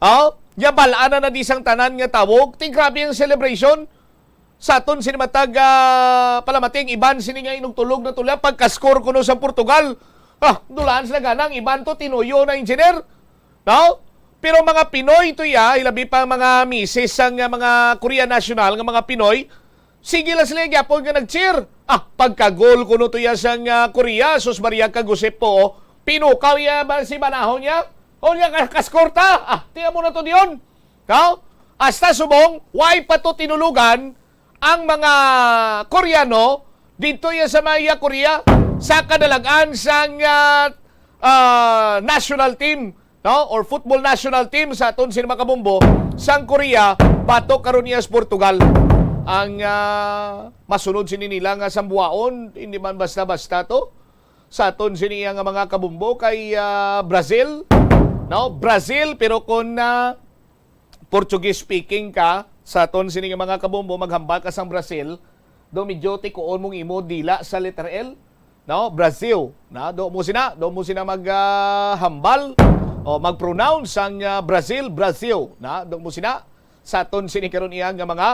Oh, nya bal-an na na di sang tanan nga tawog. Ti grabe ang celebration. Sa aton sini matag ah, palamating, iban sini nga inugtulog na tula pagka-score kuno sa Portugal. Ah, dulaan sila gana, ang iban to tinuyo na, Engineer. No? Pero mga Pinoy to ya, ilabi pa ang mga misis sang ah, mga Korea national nga mga Pinoy, sige lang sila gyapon nga nag-cheer. Ah, pagka-goal kuno to ya sang ah, Korea, sus Maria kag Josep po, oh. Pinukaw ya ba si banahon niya? O niya ka- ka-score ta? Ah, tiyan mo na to diyon. No? Hasta subong, why pa to tinulugan ang mga Koreano dito ya sa Maya Korea sa kadalag-an sang ah, ah, national team, no? Or football national team sa aton sini mga kabombo sang Korea, batok karon niya sa Portugal. Ang ah, masunod sini nila nga sambuaon, hindi man basta-basta to. Sa aton sini nga mga kabombo kay ah, Brazil, no? Brazil, pero kung ah, Portuguese speaking ka, sa aton sini nga mga kabombo, maghambal ka sang Brazil, do medyo tikuon mong imo dila sa letter L, no? Brazil, na do mo sina, do mo sina mag ah, hambal o mag-pronounce ang ah, Brazil, Brazil, na do mo sina sa aton sini karon iya nga mga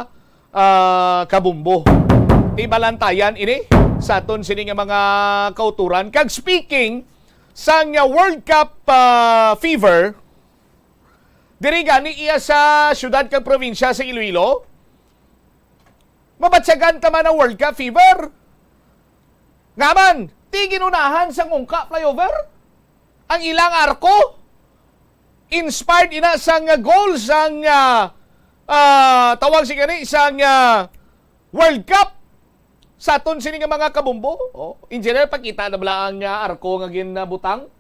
ah, kabombo. Ti balantayan ini sa aton sini nga mga kauturan. Kag speaking sang ah, World Cup ah, fever, diri gani iya sa syudad kag probinsya sa Iloilo, mabatyagan ta man ang World Cup fever. Nga man, ti ginunahan sang Ungka flyover ang ilang arko. Inspired ina sang goal sang ah, ah, tawag si gani sang ah, World Cup. Sa aton sini nga mga kabombo, oh, engineer, pakita na bala ang ah, arko nga ginabutang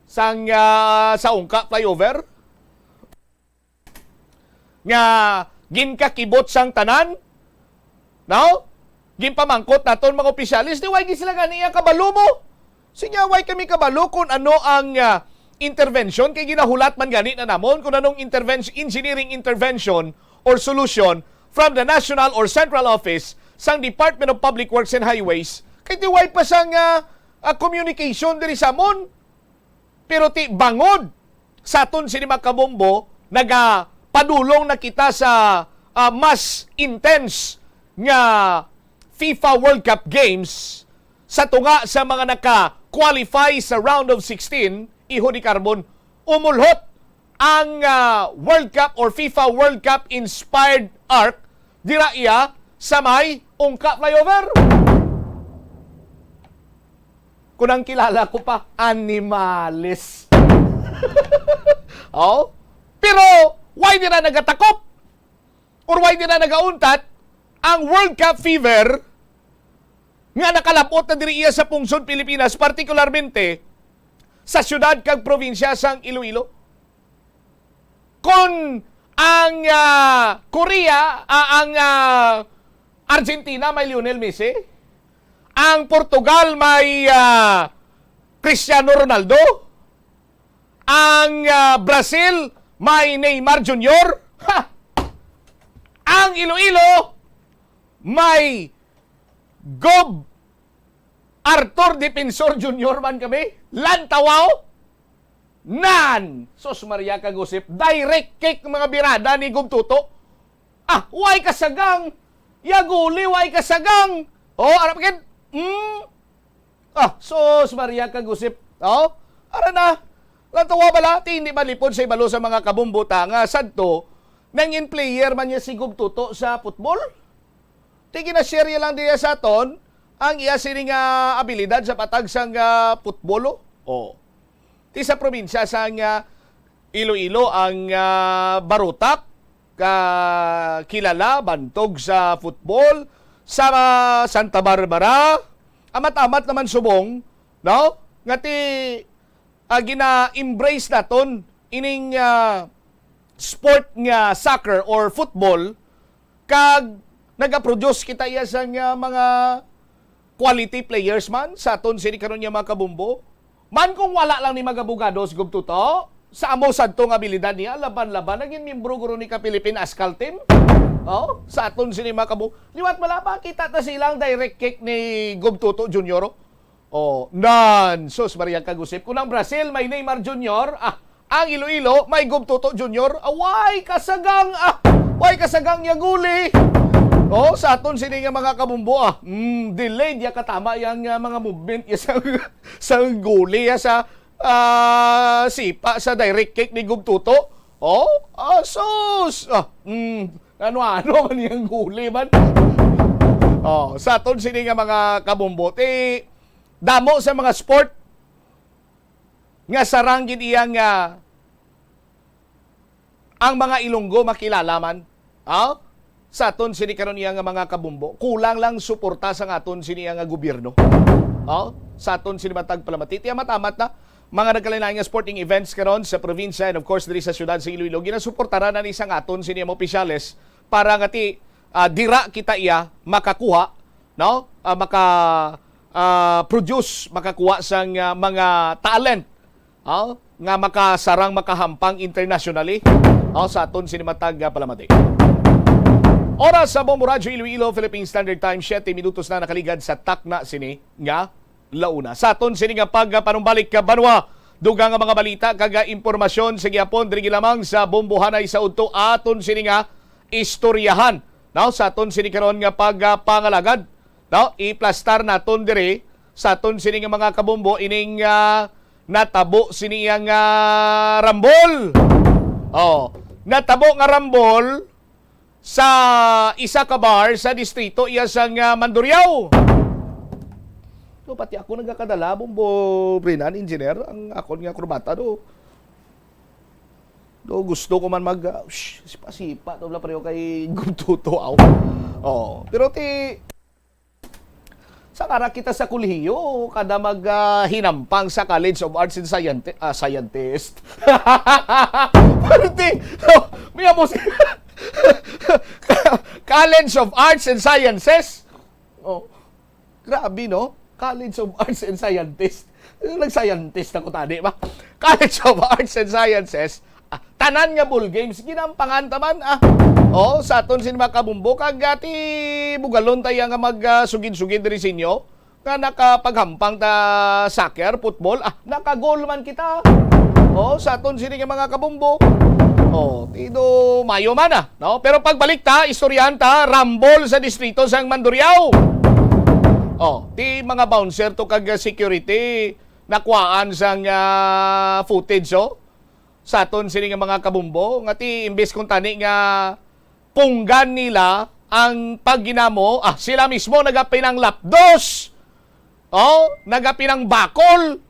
sang ah, sa Ungka flyover nga ginkakibot sang tanan, no? Ginpamangkot naton mga opisyales, di way gid sila gani iya kabalo mo. Sinya, way kami kabalo kung ano ang ah, intervention, kay ginahulat man gani na namon kung anong intervention, engineering intervention or solution from the national or central office sang Department of Public Works and Highways. Kay di way pa sang ah, ah, communication diri sa amon. Pero ti bangod sa aton sini mga kabombo, nagapadulong na kita sa ah, mas intense nga FIFA World Cup Games sa tunga sa mga naka-qualify sa round of sixteen, iho ni Carbon, umulhot ang, ah, World Cup or FIFA World Cup inspired arc dira iya sa may Ungka Flyover. Kung ang kilala ko pa, animales. Oh? Pero, why dira nagatakop? Or why dira nagauntat ang World Cup fever nga nakalab-ot na diri iya sa pungsod Pilipinas, partikularmente sa siyudad kag probinsya sang Iloilo? Kung ang, ah, Korea, ah, ang, ah, Argentina may Lionel Messi, ang Portugal may, ah, Cristiano Ronaldo, ang, ah, Brazil may Neymar Junior, ha! Ang Iloilo may Gob Arthur Defensor Junior man kami. Lantawaw. Nan! Sus Maria kag Josep, direct kick ang mga birada ni Gob Toto. Ah, way kasagang! Yaguli, way kasagang! Oh, ano pa gid? Hmm? Ah, sus Maria kag Josep. Oh, ara na. Lantawa bala, ti hindi malipod sa ibalo sa mga kabumbo ta nga sadto, nangin player man niya si Gob Toto sa football. Ti gina-share niya lang diya sa aton ang iya sini nga abilidad sa patag sang, ah, football, oh. Oh. Ti sa probinsya sang, ah, Iloilo ang, ah, Barotac, ka kilala bantog sa football sa Santa Barbara. Amat-amat naman subong, no? Nga ti, ah, gina-embrace naton ining, ah, sport nga soccer or football, kag nagaproduce kita iya sang, ah, mga quality players man sa aton sini karon nga mga kabumbo. Man kung wala lang ni mag-abogado si Gob Toto, sa amo sadto nga abilidad niya, laban-laban, naging miyembro guro ni ka Philippine Ascal team. Oh, sa aton sini mga kabumbo. Liwat wala ba, kita ta silang direct kick ni Gob Toto Junior, oh. Oh, nan, sus Maria kag Josep. Kung ang Brazil may Neymar Junior, ah, ang Iloilo may Gob Toto Junior. Away, kasagang, ah, way kasagang niya guli. Oh, sa aton sini nga mga kabumbo, ah, mm, delayed ya katama yang, ah, mga movement ya sa, sa guli ya sa, ah, sipa sa direct kick ni Gob Toto. Oh, ah, sus. Ah, mm, ano-ano man yang guli man. Oh, sa aton sini nga mga kabumbo, ti damo sa mga sport nga sarang gid iya nga ang mga Ilonggo makilala man, ah, sa aton sini karon iya nga mga kabumbo. Kulang lang suporta sa aton sini iya nga gobyerno, ah, sa aton sini matag palamati. Ti amat-amat na mga nagkalain-lain nga sporting events karon sa probinsya and of course diri sa siyudad sa Iloilo. Ginasuportaran na ni sa aton sini mga opisyales para nga ti, ah, dira kita iya makakuha, no? Ah, maka, ah, produce, makakuha sang, ah, mga talent, oh, nga makasarang, makahampang internationally, oh, sa aton sini matag, ah, palamati. Oras sa Bombo Radyo Iloilo, Philippine Standard Time, siyete minutos na nakaligad sa takna sini nga launa. Sa aton sini nga pagpanumbalik ka banwa, dugang nga mga balita kag impormasyon sa gihapon diri lamang sa Bombohanay sa udto aton sini nga istoryahan. Now, sa aton sini karon nga pagpangalagad, now, iplastar naton diri sa aton sini nga mga kabumbo ining, ah, natabo sini nga rambol. Oh, natabo nga rambol sa isa ka bar sa distrito iya sang, ah, Mandurriao. No, pati ako nagakadala, Bombo Brinan, engineer, ang akon nga kurbata, no. No, gusto ko man mag, ah, shh, sipa-sipa to, wala pareho kay Gob Toto, aw. Oh, pero ti, sa kara kita sa kolehiyo, kada mag, ah, hinampang sa College of Arts and Scienti-, ah, Scientist. Pero ti, oh, may amo si College of Arts and Sciences. Oh, grabe, no? College of Arts and Sciences. Nag-scientist ako tadi ba? College of Arts and Sciences. Ah, tanan nga ball games, ginampangan ta man, ah. Oh, sa aton sini mga kabumbo, kag, ah, ti bugalon ta iya nga mag, ah, sugid-sugid diri sa inyo, nga nakapaghampang ta soccer, football, ah, naka-goal man kita. Oh, sa aton sini nga mga kabumbo. Oh, ti do mayo man, ah, no? Pero pagbalik ta, istoryahan ta, rambol sa distrito sang Mandurriao. Oh, ti mga bouncer to kag, ah, security, nakuhaan sang, ah, footage, oh. sa aton sini nga mga kabumbo, nga ti imbes kung tani nga punggan nila ang pagginamo, ah, sila mismo nagapinanglapdos, oh, nagapinangbakol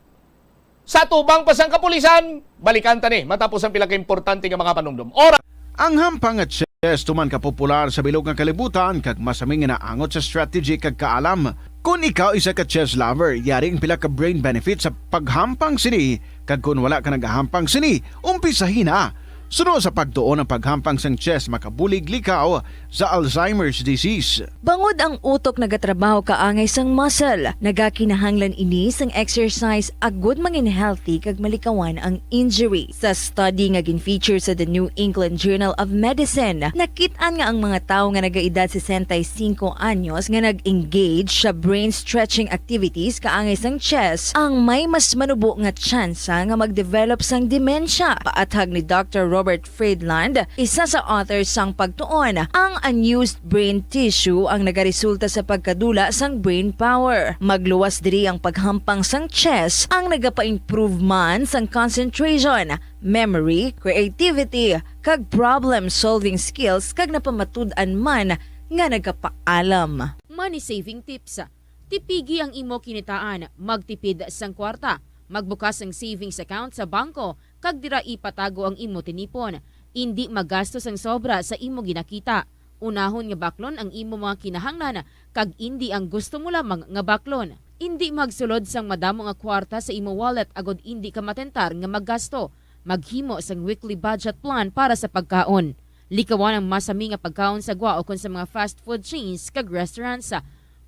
sa tubang pa sang kapulisan. Balikan ta ni matapos ang pila ka importante nga mga panumdom. Ora Ang hampang nga chess tuman ka popular sa bilog nga kalibutan kag masami nga naangot sa strategy kag kaalam. Kon ikaw isa ka chess lover, yari ang pila ka brain benefits sa paghampang sini, kag kon wala ka nagahampang sini, umpisahi na. Suno sa pagtuon, ang paghampang sang chess makabulig likaw sa Alzheimer's disease. Bangod ang utok nagatrabaho kaangay sang muscle, nagakinahanglan ini sang exercise agud mangin healthy kag malikawan ang injury. Sa study nga gin-feature sa The New England Journal of Medicine, nakit-an nga ang mga tawo nga nagaedad sesenta y cinco anyos nga nag-engage sa brain stretching activities kaangay sang chess ang may mas manubo nga tsansa nga mag-develop sang demensya. Paathag ni Doctor Robert Friedland, isa sa author sang pagtuon, ang unused brain tissue ang nagaresulta sa pagkadula sang brain power. Magluwas diri ang paghampang sang chess ang nagapa-improve man sang concentration, memory, creativity, kag problem-solving skills, kag napamatud-an man nga nagapaalam. Money saving tips. Tipigi ang imo kinitaan, magtipid sang kwarta, magbukas sang savings account sa bangko, kag dira ipatago ang imo tinipon. Indi magasto sang sobra sa imo ginakita. Unahon nga baklon ang imo mga kinahanglan, kag indi ang gusto mo lamang nga baklon. Indi magsulod sang madamo nga kwarta sa imo wallet agod indi ka matentar nga maggasto. Maghimo sang weekly budget plan para sa pagkaon. Likawan ang masami nga pagkaon sa gwa ukon sa mga fast food chains kag restaurants.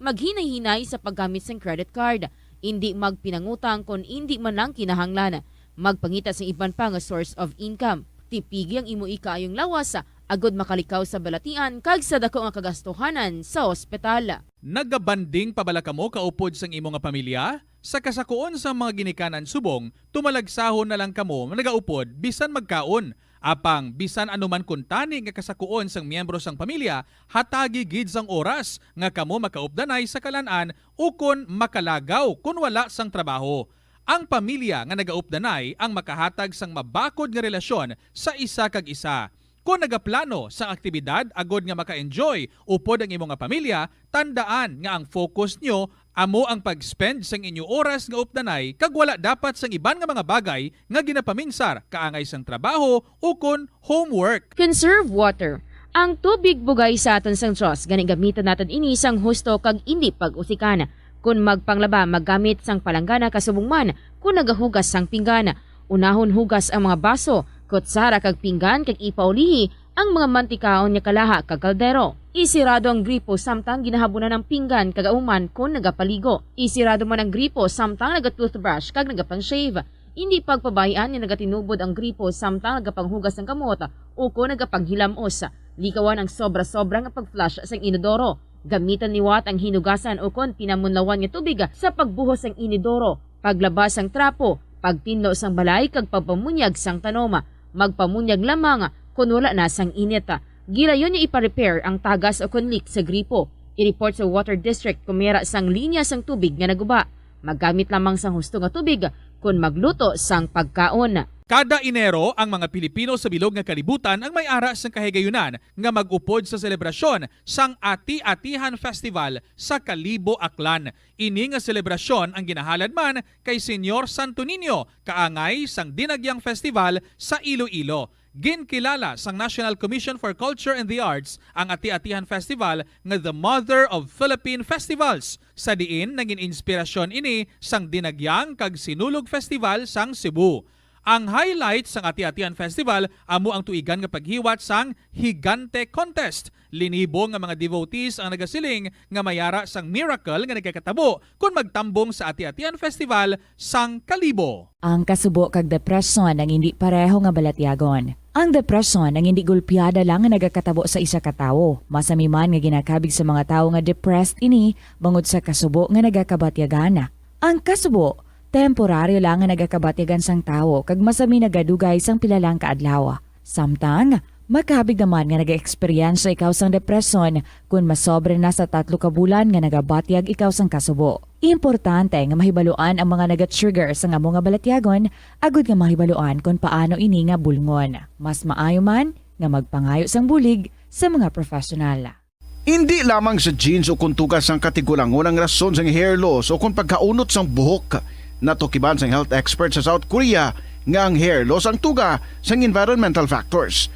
Maghinay-hinay sa paggamit sang credit card. Indi magpinangutang kon indi man lang kinahanglan. Magpangita sang iban pa nga source of income. Tipigi ang imo ikaayong lawas agod makalikaw sa balatian kag sa daku nga kagastuhanan sa ospital. Nagabanding pa bala kamo kaupod sang imo nga pamilya? Sa kasakuon sang mga ginikanan subong, tumalagsahon na lang kamo nagaupod bisan magkaon. Apang bisan ano man kuntani nga kasakuon sang miyembro sang pamilya, hatagi gid sang oras nga kamo makaupdanay sa kalan-an ukon makalagaw kon wala sang trabaho. Ang pamilya nga nagaupdanay ang makahatag sang mabakod nga relasyon sa isa kag isa. Kon nagaplano sang aktibidad agod nga maka-enjoy upod ang imo nga pamilya, tandaan nga ang focus nyo amo ang pag-spend sang inyo oras nga updanay kag wala dapat sang iban nga mga bagay nga ginapaminsar kaangay sang trabaho ukon homework. Conserve water. Ang tubig bugay sa aton sang Dios, gani gamiton naton ini sang husto kag indi pag-usikan. Kon magpanglaba, maggamit sang palanggana kasubong man kon nagahugas sang pinggan. Unahon hugas ang mga baso, kutsara kag pinggan kag ipaulihi ang mga mantikaon nga kalaha kag kaldero. Isirado ang gripo samtang ginahabunan ang pinggan kag kauman kon nagapaligo. Isirado man ang gripo samtang naga-toothbrush kag nagapang-shave. Indi pagpabay-an nga nagatinubod ang gripo samtang nagapanghugas sang kamot ukon nagapanghilamos. Likawan ang sobra-sobra nga pag-flush sang inodoro. Gamitan liwat ang hinugasan ukon pinamunlawan nga tubig sa pagbuhos sang inodoro, paglaba sang trapo, pagtinlo sang balay kag pagpamunyag sang tanom. Magpamunyag lamang kon wala na sang init. Gilayon nga ipa-repair ang tagas ukon leak sa gripo. I-report sa water district kon may ara sang linya sang tubig nga naguba. Maggamit lamang sang husto nga tubig kon magluto sang pagkaon. Kada Enero, ang mga Pilipino sa bilog nga kalibutan ang may ara sang kahigayunan nga mag-upod sa selebrasyon sang Ati-Atihan Festival sa Kalibo, Aklan. Ini nga selebrasyon ang ginahalad man kay Señor Santo Niño, kaangay sang Dinagyang Festival sa Iloilo. Ginkilala sang National Commission for Culture and the Arts ang Ati-Atihan Festival nga the mother of Philippine festivals, sa diin nagin inspirasyon ini sang Dinagyang kag Sinulog Festival sang Cebu. Ang highlight sang Ati-Atihan Festival amo ang tuigan nga paghiwat sang Higante Contest. Linibo nga mga devotees ang nagasiling nga may ara sang miracle nga nagakatabo kon magtambong sa Ati-Atihan Festival sang Kalibo. Ang kasubo kag depresyon ang indi pareho nga balatyagon. Ang depresyon ang indi gulpiada lang nga nagakatabo sa isa ka tawo. Masami man nga ginakabig sa mga tawo nga depressed ini bangod sa kasubo nga nagakabatyagan. Ang kasubo, temporaryo lang nga nagakabatyagan sang tawo kag masami nagadugay sang pila lang ka adlaw. Samtang, Makabig naman nga nagaeksperyensya ikaw sang depresyon kon masobra na sa tatlo ka bulan nga nagabatyag ikaw sang kasubo. Importante nga mahibaluan ang mga naga-trigger sang amo nga balatyagon agud nga mahibaluan kon paano ini nga bulngon. Mas maayo man nga magpangayo sang bulig sa mga professional. Indi lamang sa genes o kon tuga sang katigulangon ang rason sang hair loss o kon pagkaunot sang buhok. Natukiban sang health expert sa South Korea nga ang hair loss ang tuga sang environmental factors.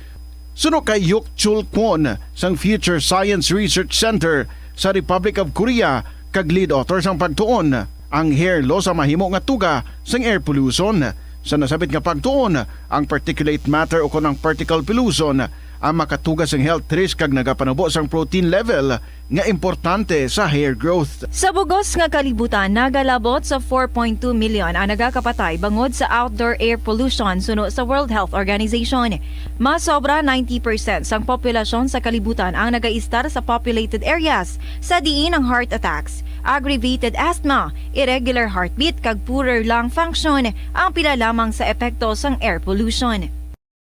Suno kay Yuk Chul Kwon sang Future Science Research Center sa Republic of Korea kag lead author sang pagtuon, ang hair loss ang mahimo nga tuga sang air pollution. Sa nasabit nga pagtuon, ang particulate matter o kon ang particle pollution ang makatuga sang health risk kag nagapanubo sang protein level nga importante sa hair growth. Sa bug-os nga kalibutan, nagalabot sa four point two million ang nagakapatay bangod sa outdoor air pollution suno sa World Health Organization. Mas sobra ninety percent sang populasyon sa kalibutan ang nagaistar sa populated areas, sa diin ang heart attacks, aggravated asthma, irregular heartbeat, kag poorer lung function ang pila lamang sa epekto sang air pollution.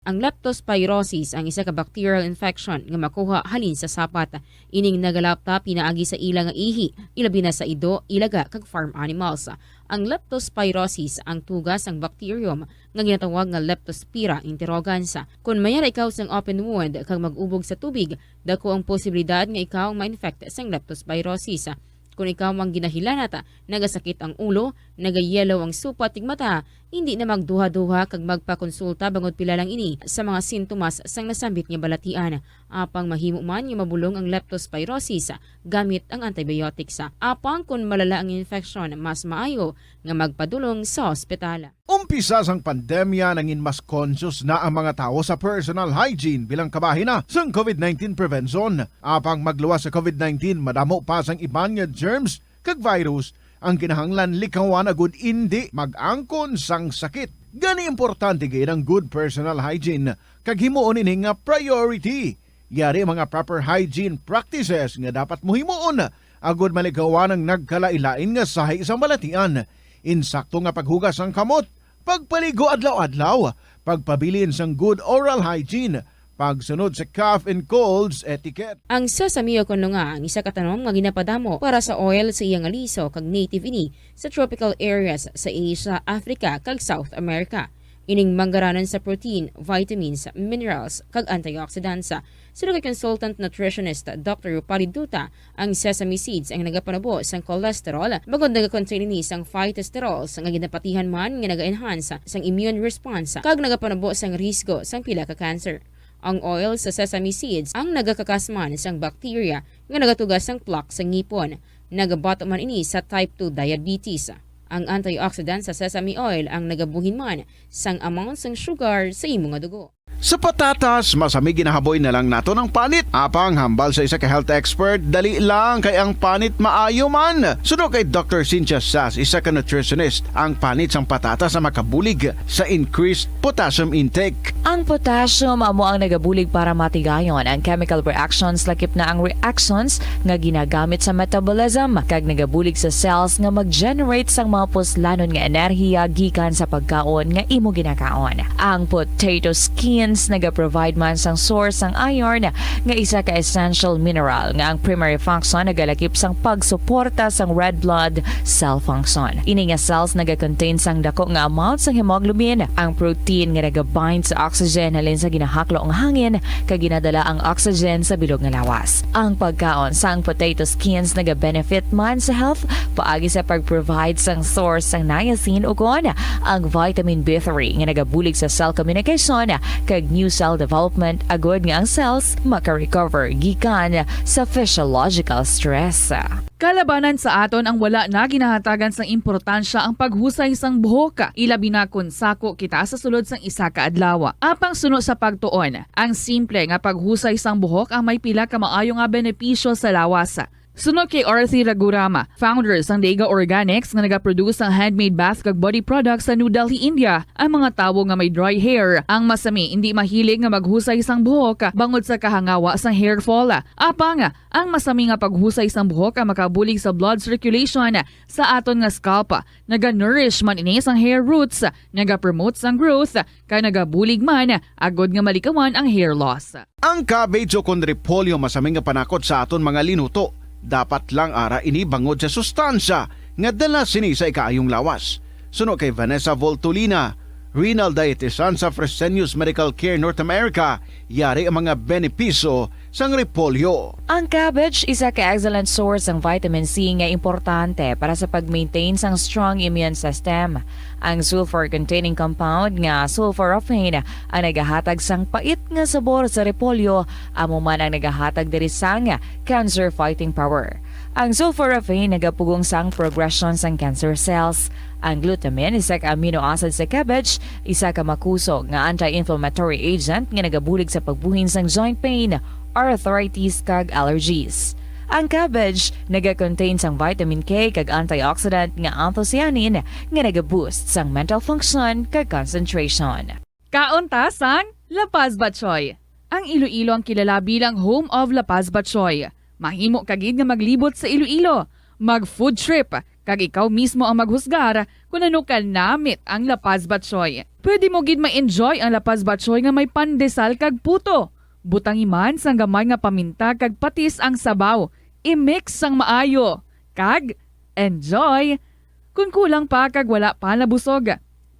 Ang leptospirosis ang isa ka bacterial infection nga makuha halin sa sapat. Ining nagalapta pinaagi sa ila nga ihi, ilabi na sa ido, ilaga, kag farm animals. Ang leptospirosis ang tuga sang bacterium nga ginatawag nga Leptospira interrogans. Kon mayara ikaw sang open wound kag mag-ubog sa tubig, dako ang posibilidad nga ikaw ma-infect sang leptospirosis. Kon ikaw ang ginahilanat, nagasakit ang ulo, nagayellow ang supat kag mata, indi na magduha-duha kag magpakonsulta bangod pila lang ini sa mga sintomas sang nasambit nga balatian. Apang mahimo man nga mabulong ang leptospirosis gamit ang antibiotics. Apang kon malala ang infeksyon, mas maayo nga magpadulong sa ospital. Umpisa sang pandemya, nangin mas conscious na ang mga tawo sa personal hygiene bilang kabahin na sang covid nineteen prevention. Apang magluwas sa covid nineteen, madamo pa sang iban nga germs kag virus ang kinahanglan likawan agud indi mag-angkon sang sakit. Gani, importante gid ang good personal hygiene kag himuon ini nga priority. Yari ang mga proper hygiene practices nga dapat mo himuon agud malikawan ang nagkalain-lain nga sahi sang balatian. Insakto nga paghugas sang kamot, pagpaligo adlaw-adlaw, pagpabilin sang good oral hygiene, pagsunod sa cough and colds etiquette. Ang sesame o kon lunga ang isa ka tanom nga ginapadamo para sa oil sa iya nga liso kag native ini sa tropical areas sa Asia, Africa, kag South America. Ining manggaranon sa protein, vitamins, minerals, kag antioxidants. Suno kay consultant nutritionist Doctor Rupali Dutta, ang sesame seeds ang nagapanubo sang cholesterol, bangod nagakontain ini sang phytosterols nga ginapatihan man nga naga-enhance sang immune response kag nagapanubo sang risgo sang pila ka cancer. Ang oil sa sesame seeds ang nagakakas man sang bacteria nga nagatuga sang plaque sa ngipon. Nagabato man ini sa type two diabetes. Ang antioxidant sa sesame oil ang nagabuhin man sang amount sang sugar sa imo nga dugo. Sa patatas, masami ginahaboy na lang naton ang panit. Apang hambal sa isa ka health expert, dali lang kay ang panit maayo man. Suno kay Doctor Cynthia Sass, isa ka nutritionist, ang panit sang patatas ang makabulig sa increased potassium intake. Ang potassium amo ang nagabulig para matigayon ang chemical reactions, lakip na ang reactions nga ginagamit sa metabolism, kag nagabulig sa cells nga mag-generate sang mga puslanon nga enerhiya gikan sa pagkaon nga imo ginakaon. Ang potato skins nagaprovide man sang source sang iron, nga isa ka essential mineral nga ang primary function nagalakip sang pagsuporta sang red blood cell function. Ini nga cells nagakontain sang dako nga amount sang hemoglobin, ang protein nga nagabind sa oxygen halin sa ginahaklo nga hangin, kag ginadala ang oxygen sa bilog nga lawas. Ang pagkaon sang potato skins nagabenefit man sa health paagi sa pag-provide sang source sang niacin, ukon ang vitamin B three nga nagabulig sa cell communication kag new cell development, agud nga ang cells maka-recover gikan sa physiological stress. Kalabanan sa aton ang wala na ginahatagan sang importansya ang paghusay sang buhok, ilabi na kon sako kita sa sulod sang isa ka adlaw. Apang suno sa pagtuon, ang simple nga paghusay sang buhok ang may pila ka maayo nga benepisyo sa lawas. Suno kay Arthi Raghuram, founder sang Daiga Organics nga nagaproduce sang handmade bath kag body products sa New Delhi, India, ang mga tawo nga may dry hair ang masami indi mahilig nga maghusay sang buhok bangod sa kahangawa sang hair fall. Apang ang masami nga paghusay sang buhok ang makabulig sa blood circulation sa aton nga scalp. Naga-nourish man ini sang hair roots, naga-promote sang growth, kag nagabulig man agod nga malikawan ang hair loss. Ang cabbage o kon repolyo masami nga panakot sa aton mga linuto. Dapat lang ara ini bangod sa sustansya nga dala sini sa ikaayong lawas. Suno kay Vanessa Voltolina, renal dietitian sa Fresenius Medical Care North America, yari ang mga benepisyo sang repolyo. Ang cabbage isa ka excellent source sang vitamin C nga importante para sa pag-maintain sang strong immune system. Ang sulfur-containing compound nga sulforaphane ang nagahatag sang pait nga sabor sa repolyo, amo man ang nagahatag diri sang cancer fighting power. Ang sulforaphane nagapugong sang progression sang cancer cells. Ang glutamine, isa ka amino acid sa cabbage, isa ka makusog nga anti-inflammatory agent nga nagabulig sa pagbuhin sang joint pain, arthritis, kag allergies. Ang cabbage naga-contain sang vitamin K kag antioxidant nga anthocyanin nga naga-boost sang mental function kag concentration. Kaon ta sang La Paz Batchoy. Ang Iloilo ang kilala bilang home of La Paz Batchoy. Mahimo ka gid nga maglibot sa Iloilo, mag-food trip, kag ikaw mismo ang maghusgar kon ano ka namit ang La Paz Batchoy. Pwede mo gid ma-enjoy ang La Paz Batchoy nga may pandesal kag puto. Butangi man sang gamay nga paminta kag patis ang sabaw. I-mix sang maayo. Kag enjoy! Kon kulang pa kag wala pa nabusog,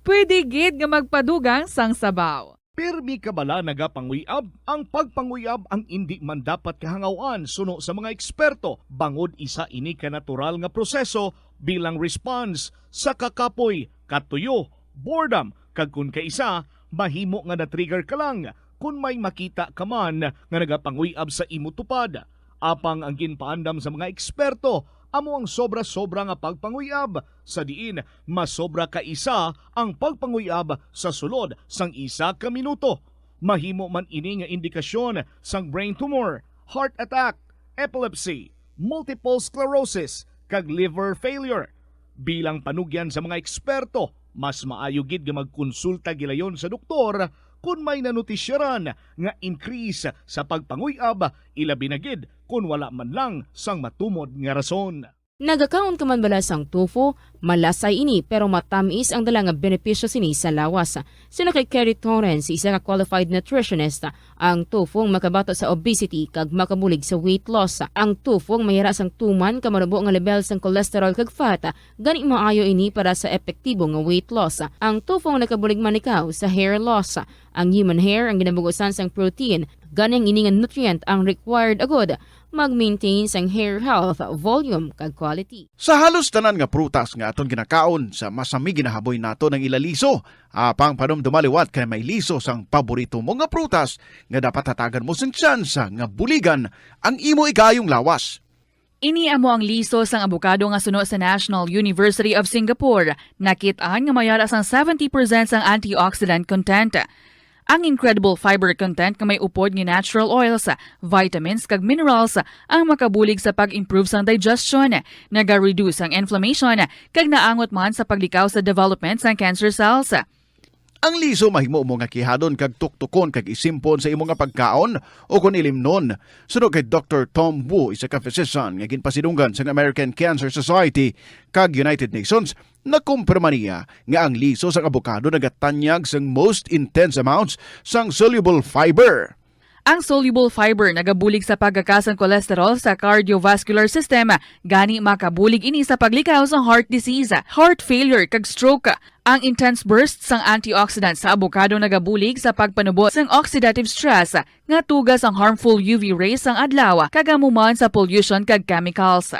pwede gid nga magpadugang sang sabaw. Pirmi ka bala nagapanguyab? Ang pagpanguyab ang indi man dapat kahangaw-an suno sa mga eksperto, bangod isa ini ka natural nga proseso bilang response sa kakapoy, katuyo, boredom, kag kon kaisa, mahimo nga na-trigger ka lang kon may makita ka man nga nagapanguyab sa imo tupad. Apang ang ginpaandam sa mga eksperto amo ang sobra-sobra nga pagpanguyab, sa diin masobra ka isa ang pagpanguyab sa sulod sang isa ka minuto. Mahimo man ini nga indikasyon sang brain tumor, heart attack, epilepsy, multiple sclerosis, kag liver failure. Bilang panugyan sa mga eksperto, mas maayo gid nga magkonsulta gilayon sa doktor kon may nanotisyaran nga increase sa pagpanguyab, ilabi na gid kon wala man lang sang matumod nga rason. Nagakaon ka man bala sang tofu? Malasay ini, pero matamis ang dala nga benepisyo sini sa lawas. Suno kay Kerry Torrens, isa ka qualified nutritionist, ang tofu ang makabato sa obesity kag makabulig sa weight loss. Ang tofu ang mayara sang tuman ka manubo nga level sang cholesterol kag fat, gani maayo ini para sa epektibo nga weight loss. Ang tofu ang nakabulig man ikaw sa hair loss. Ang human hair ang ginabugusan sang protein, gani ang ini nga nutrient ang required agud mag-maintain sang hair health, volume, kag quality. Sa halos tanan nga prutas nga aton ginakaon, sa masami ginahaboy naton ang ila liso. Apang panumduma liwat kay may liso sang paborito mo nga prutas nga dapat hatagan mo sing tsansa nga buligan ang imo ikaayong lawas. Ini amo ang liso sang abukado nga suno sa National University of Singapore. Nakit-an nga mayara sang seventy percent sang antioxidant content. Ang incredible fiber content nga may upod nga natural oils, vitamins, kag minerals ang makabulig sa pag-improve sang digestion, naga-reduce ang inflammation, kag naangot man sa paglikaw sa development sang cancer cells. Ang liso mahimo mo nga kihadon kag tuktukon kag isimpon sa imo nga pagkaon o kon ilimnon. Suno kay Doktor Tom Wu, isa ka physician nga ginpasidunggan sang American Cancer Society kag United Nations, nakumpirma niya nga ang liso sang abukado nagatanyag sang most intense amounts sang soluble fiber. Ang soluble fiber nagabulig sa pagkakas sang cholesterol sa cardiovascular system, gani makabulig ini sa paglikaw sa heart disease, heart failure, kag stroke. Ang intense burst sang antioxidant sa abukado nagabulig sa pagpanubo sang oxidative stress nga tuga sang harmful U V rays sang adlaw, kag amo man sa pollution kag chemicals.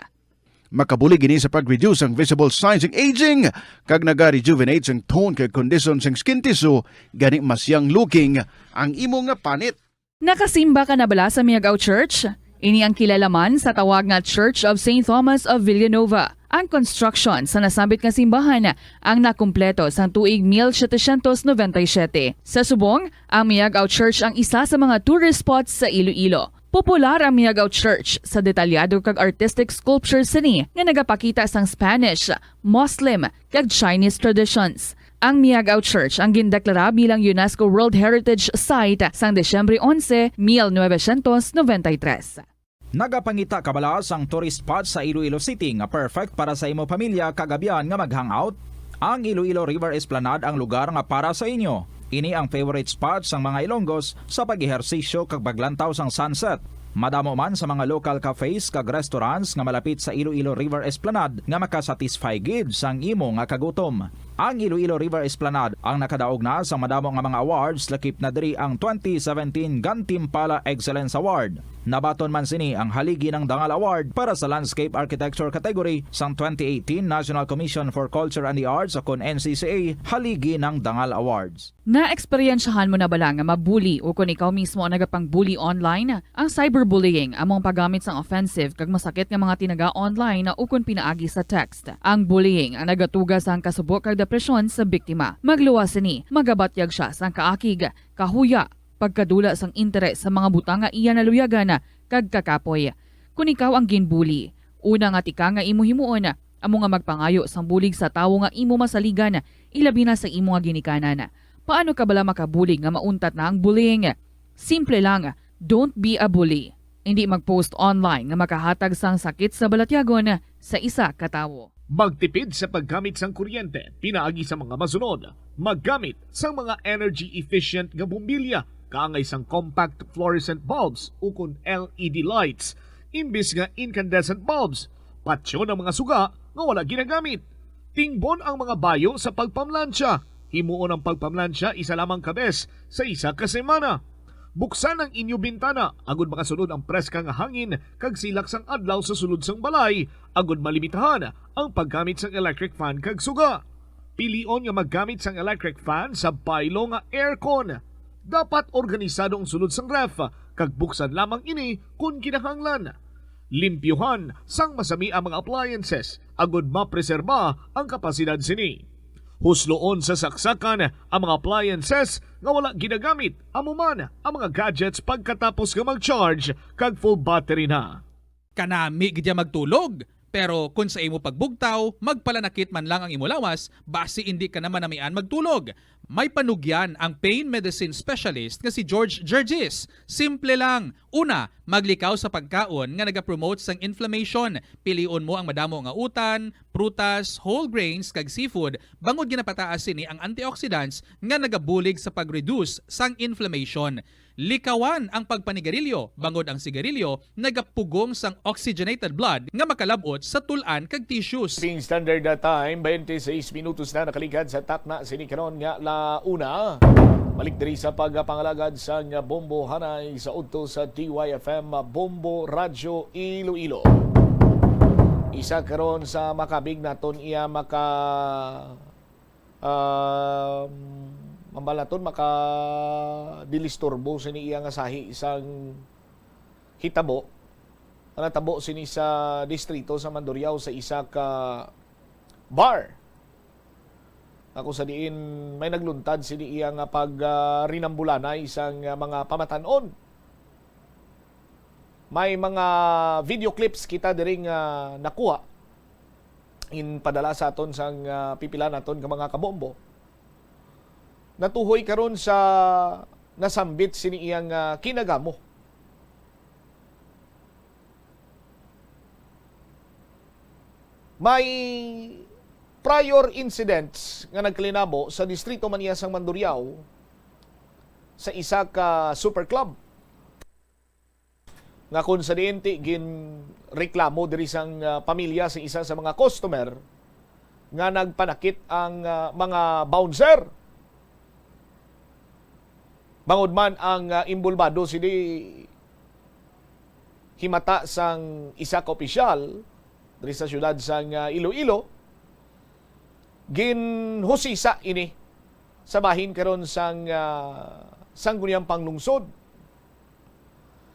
Makabulig ini sa pag-reduce ang visible signs sang aging, kag naga-rejuvenate sang tone kag condition sang skin tissue, gani mas young looking ang imo nga panit. Nakasimba ka na bala sa Miagao Church? Ini ang kilala man sa tawag nga Church of Saint Thomas of Villanova. Ang construction sa nasambit nga simbahan ang nakumpleto sang tuig mil setecientos noventa y siete. Sa subong, ang Miagao Church ang isa sa mga tourist spots sa Iloilo. Popular ang Miagao Church sa detalyado kag artistic sculpture sini nga nagapakita sang Spanish, Muslim, kag Chinese traditions. Ang Miagao Church ang gindeklara bilang UNESCO World Heritage Site sang Disyembre onse, mil novecientos noventa y tres. Nagapangita kabalas ang tourist spot sa Iloilo City nga perfect para sa imo pamilya kag abyan nga mag-hangout. Ang Iloilo River Esplanade ang lugar nga para sa inyo. Ini ang favorite spot sang mga Ilonggos sa pag-ehersisyo kag paglantaw sang sunset. Madamo man sa mga local cafes kag restaurants nga malapit sa Iloilo River Esplanade nga makasatisfy gid sang imo nga kagutom. Ang Iloilo River Esplanade ang nakadaog na sa madamo nga mga awards, lakip na diri ang twenty seventeen Gantimpala Excellence Award. Nabaton man sini ang Haligi ng Dangal Award para sa Landscape Architecture category sang twenty eighteen National Commission for Culture and the Arts, o kon N C C A, Haligi ng Dangal Awards. Naeksperyensyahan mo na bala nga mabuli o kon ikaw mismo ang nagapang-bully online? Ang cyberbullying amo ang paggamit sang offensive kag masakit nga mga tinaga online o kon pinaagi sa text. Ang bullying ang nagatuga sang kasubo kag depresyon sa biktima. Magluwas sini, magabatyag sia sang kaakig, kahuya, pagkadula sang interes sa mga butang nga iya naluyagan kag kakapoy. Kon ikaw ang ginbully, una nga tika nga imo himuon amo nga magpangayo sang bulig sa tawo nga imo masaligan, ilabi na sa imo nga ginikanan. Paano ka bala makabulig nga mauntat na ang bullying? Simple lang, don't be a bully. Indi mag-post online nga makahatag sang sakit sa balatyagon sa isa ka tawo. Magtipid sa paggamit sang kuryente pinaagi sa mga masunod. Maggamit sang mga energy efficient nga bombilya kaangay sang compact fluorescent bulbs ukon L E D lights imbis nga incandescent bulbs. Patyon ang mga suga nga wala ginagamit. Tingbon ang mga bayo sa pagpamlansya. Himuon ang pagpamlansya isa lamang ka bes sa isa ka semana. Buksan ang inyo bintana agud makasulod ang preska nga hangin kag silak sang adlaw sa sulod sang balay, agud malimitahan ang paggamit sang electric fan kag suga. Pilion nga maggamit sang electric fan sa baylo nga aircon. Dapat organisado ang sulod sang ref kag buksan lamang ini kon kinahanglan. Limpyuhan sang masami ang mga appliances agud mapreserba ang kapasidad sini. Husloon sa saksakan ang mga appliances nga wala ginagamit, amo man ang mga gadgets pagkatapos nga mag-charge kag full battery na. Kanami gid ya magtulog, pero kon sa imo pagbugtaw, magpalanakit man lang ang imo lawas, basi indi ka na manamian magtulog. May panugyan ang pain medicine specialist nga si George Gergis. Simple lang. Una, maglikaw sa pagkaon nga nagapromote sang inflammation. Pilion mo ang madamo nga utan, prutas, whole grains, kag seafood, bangod ginapataas sini ang antioxidants nga nagabulig sa pag-reduce sang inflammation. Likawan ang pagpanigarilyo, bangod ang sigarilyo nagapugong sang oxygenated blood nga makalab-ot sa tul-an kag tissues. Philippine Standard Time, twenty-six minutos na nakaligad sa takna sini karon nga la una. Balik diri sa pagpangalagad sang Bombo Hanay sa udto sa D Y F M Bombo Radyo Iloilo. Isa karon sa makabig naton iya maka, um, mambal naton maka dilisturbo sini iya nga sahi sang hitabo nga natabo sini sa distrito sa Mandurriao sa isa ka bar. Ako sa diin may nagluntad sini iya nga pag, ah, rinambulanay sang, ah, mga pamatan-on. May mga video clips kita diri nga nakuha. Ginpadala sa aton sang, ah, pipila naton ka mga kabombo. Natuhoy karon sa nasambit sini iyang, ah, kinagamo. May prior incidents nga nagkalinabo sa distrito man iya sang Mandurriao sa isa ka super club nga kon sa diin ti ginreklamo diri sang, ah, pamilya sa isa sa mga customer nga nagpanakit ang, ah, mga bouncer. Bangod man ang, ah, imbulbado sini himata sang isa ka opisyal diri sa siyudad sang, ah, Iloilo, ginhusisa ini sa bahin karon sang, ah, Sangguniang Panglungsod.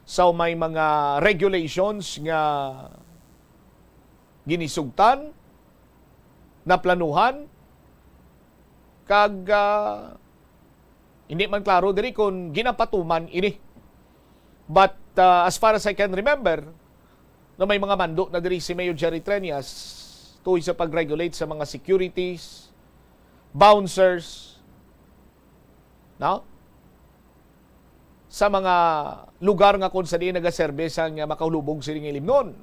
So, may mga regulations nga ginisugtan, naplanuhan, kag, ah, hindi man klaro diri kon ginapatuman ini. But, uh, as far as I can remember, no, may mga mando na diri si Mayor Jerry Treñas tuhoy sa pag-regulate sa mga securities, bouncers, no? Sa mga lugar nga kung sa diin nagaserbe sang, uh, makahulubog sining ilimnon.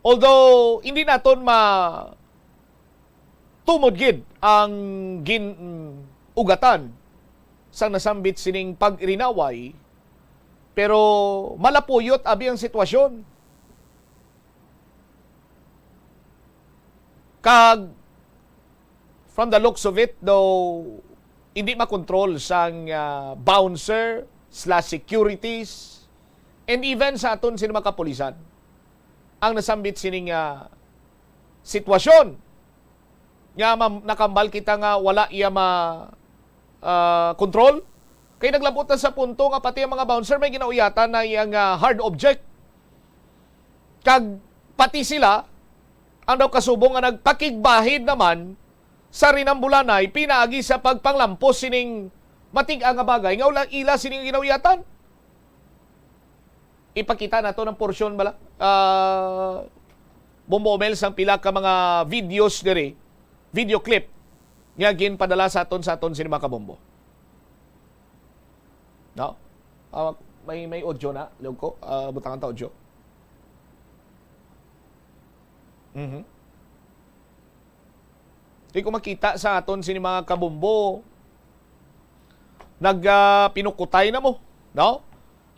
Although, hindi naton ma-, tumod gid ang gin-, ugatan sang nasambit sining pag-irinaway, pero malapuyot abi ang sitwasyon. Kag from the looks of it, though, hindi makontrol sang, ah, bouncer slash securities and even sa aton sini mga kapulisan ang nasambit sining, ah, sitwasyon nga ma-, nakambal kita nga wala iya ma-, ah, kontrol. Kay naglabot na sa punto nga pati ang mga bouncer may ginauyatan na iya nga hard object. Kag pati sila, ang daw kasubong nga nagpakigbahin naman sa rinambulanay pinaagi sa pagpanglampos sining matig-a nga bagay nga wala ila sini ginauyatan. Ipakita nato ng porsyon bala, ah, Bombo Omel, sang pila ka mga videos diri, video clip nga ginpadala sa aton, sa aton sini mga kabombo. No? Ah, may, may audio na, Lugko. Ah, butangan ta audio. Mhm. Di ko makita sa aton sini mga kabombo. Nag, ah, pinukutay na mo, no?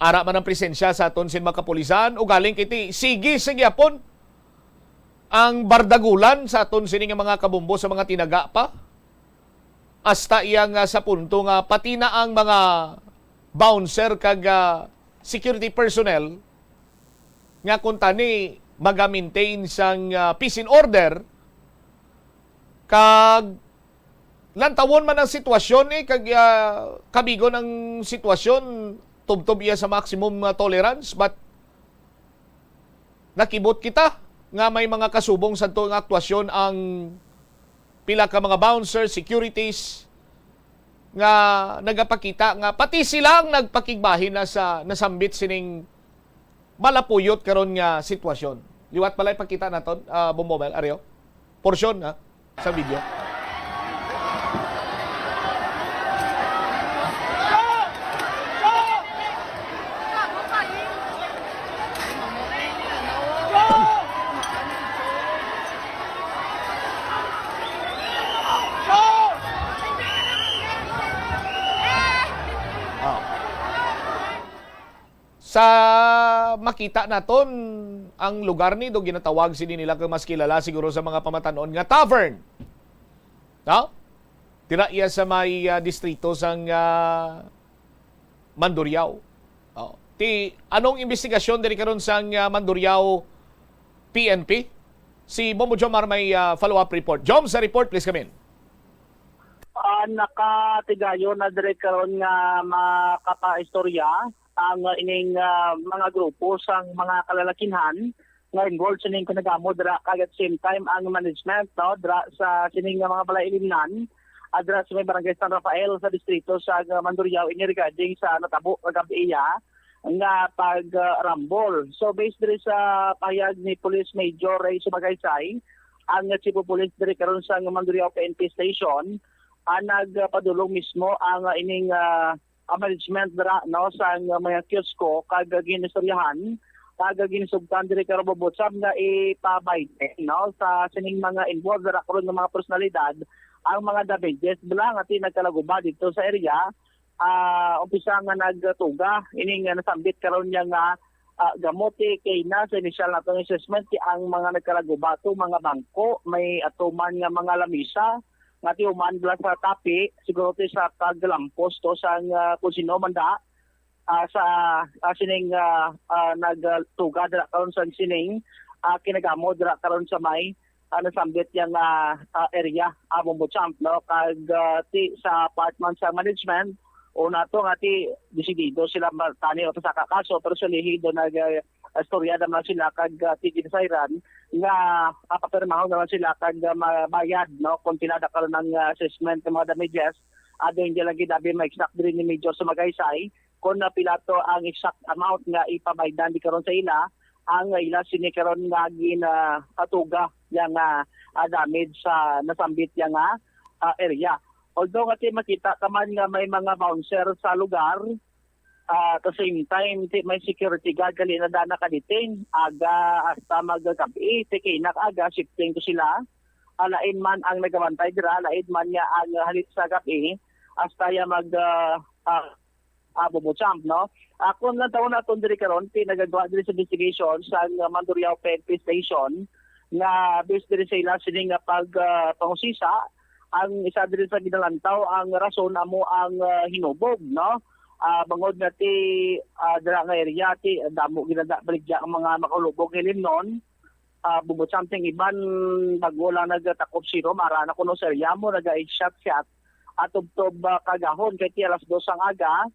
Ara man ang presensya sa aton sini mga kapulisan, ugaling kiti, sige, sige, apon ang bardagulan sa aton sini nga mga kabombo sa mga tinaga pa. Hasta iya nga sa punto nga pati na ang mga bouncer kag, ah, security personnel nga kung tani maga-maintain sang, ah, peace and order, kag lantawon man ang sitwasyon, eh, kag, ah, kabigon ang sitwasyon, tubtob iya sa maximum, ah, tolerance, but nakibot kita nga may mga kasubong sadto nga aktwasyon ang pila ka mga bouncer, securities, nga nagapakita nga pati sila ang nagpakigbahin na sa nasambit sining malapuyot karon nga sitwasyon. Liwat pala ipakita naton, ah, Bombo Mel, Areo. Porsyon, ha, sa video. Ah. Sa makita naton, ang lugar ni do ginatawag sini nila kung mas kilala siguro sa mga pamatanon nga tavern. No? Dira iya sa may, ah, distrito sang, ah, Mandurriao. Oh. Ti, anong investigasyon diri karon sang, ah, Mandurriao P N P? Si Bombo Jomar may, ah, follow-up report. Jom, sa report, please come in. Ah, nakatigayon na diri karon nga makapaistorya ang, ah, ining, ah, mga grupo sang mga kalalakinhan nga involved sining kinagamo dira, kag at same time ang management, no, dira sa sining nga mga balay ilimnan, ah, dira sa may barangay San Rafael sa distrito sa, ah, Mandurriao, ini regarding sa natabo kagab-iya nga pag, ah, rambol. So, based diri sa pahayag ni Police Major Ray Sumagaysay, ang Chief of Police diri karon sa Mandurriao P N P Station, ah, nagpadulong mismo ang, ah, ining, ah, ah, management dira, no, sang mga kiosko, kag ginistoryahan, kag ginsugtan diri karon, Bombo Cham, nga ipabayad, no, sa sining mga involved dira karon nga mga personalidad ang mga damages bala nga ti nagkalaguba dito sa area. Ah, umpisa nga nagtuga ini nga nasambit karon niya nga, ah, gamot, eh, kay na sa initial nato nga assessment, kay ang mga nagkalaguba to, mga bangko, may atuman nga mga lamisa, nga ti human bala sa tapi, siguro ti sa paglampos to sang, ah, kung sino man da, ah, sa, ah, sining, ah, ah, nagtuga dira karon sa sining, ah, kinagamo dira karon sa may, ah, nasambit yang, ah, ah, area, ah, Bombo Champ, no? Kag, ah, ti sa part man sa management, una to nga ti desidido sila ma-, tani o pasaka kaso, pero sa lihi do nag, ah, istorya naman sila kag, ah, ti ginasayran nga, ah, papirmahon naman sila kag, ah, mabayad, no, kung pila na karon ang, ah, assessment ng mga damages. Ah, doon di lagi dabi ma-exact diri ni Major Sumagaysay, kung na pila to ang exact amount nga ipabaydan di karon sa ila ang ila sini karon nga ginatuga yang ah, ah, damage sa nasambit yang ah, ah, area. Although nga ti makita ka man nga may mga bouncer sa lugar, ah, at the same time ti may security guard gali na dana ka detain aga hasta magagabi ti kay nakaga shifting to sila. Ah, lain man ang nagabantay dira, lain man nga ang halin sa gabi hasta ya mag ah, ah, ah, Bobo Champ, no? Ah, kung lang taon naton diri karon, ti nagagawa diri sa investigation sa Mandurriao P N P station nga based diri sa ila sini nga pag ah, pangusisa ang isa diri sa ginalantaw ang rason amo ang ah, hinubog, no? Ah, bangod nga ti ah, dira nga area ti damo ginada baligya ang mga makalubog hilimnon. Ah, bubot something iban bago lang nagtakop siro mara na kuno sa area mo naga-shot-shot at tubtob ah, kagahon kay ti alas dos ang aga.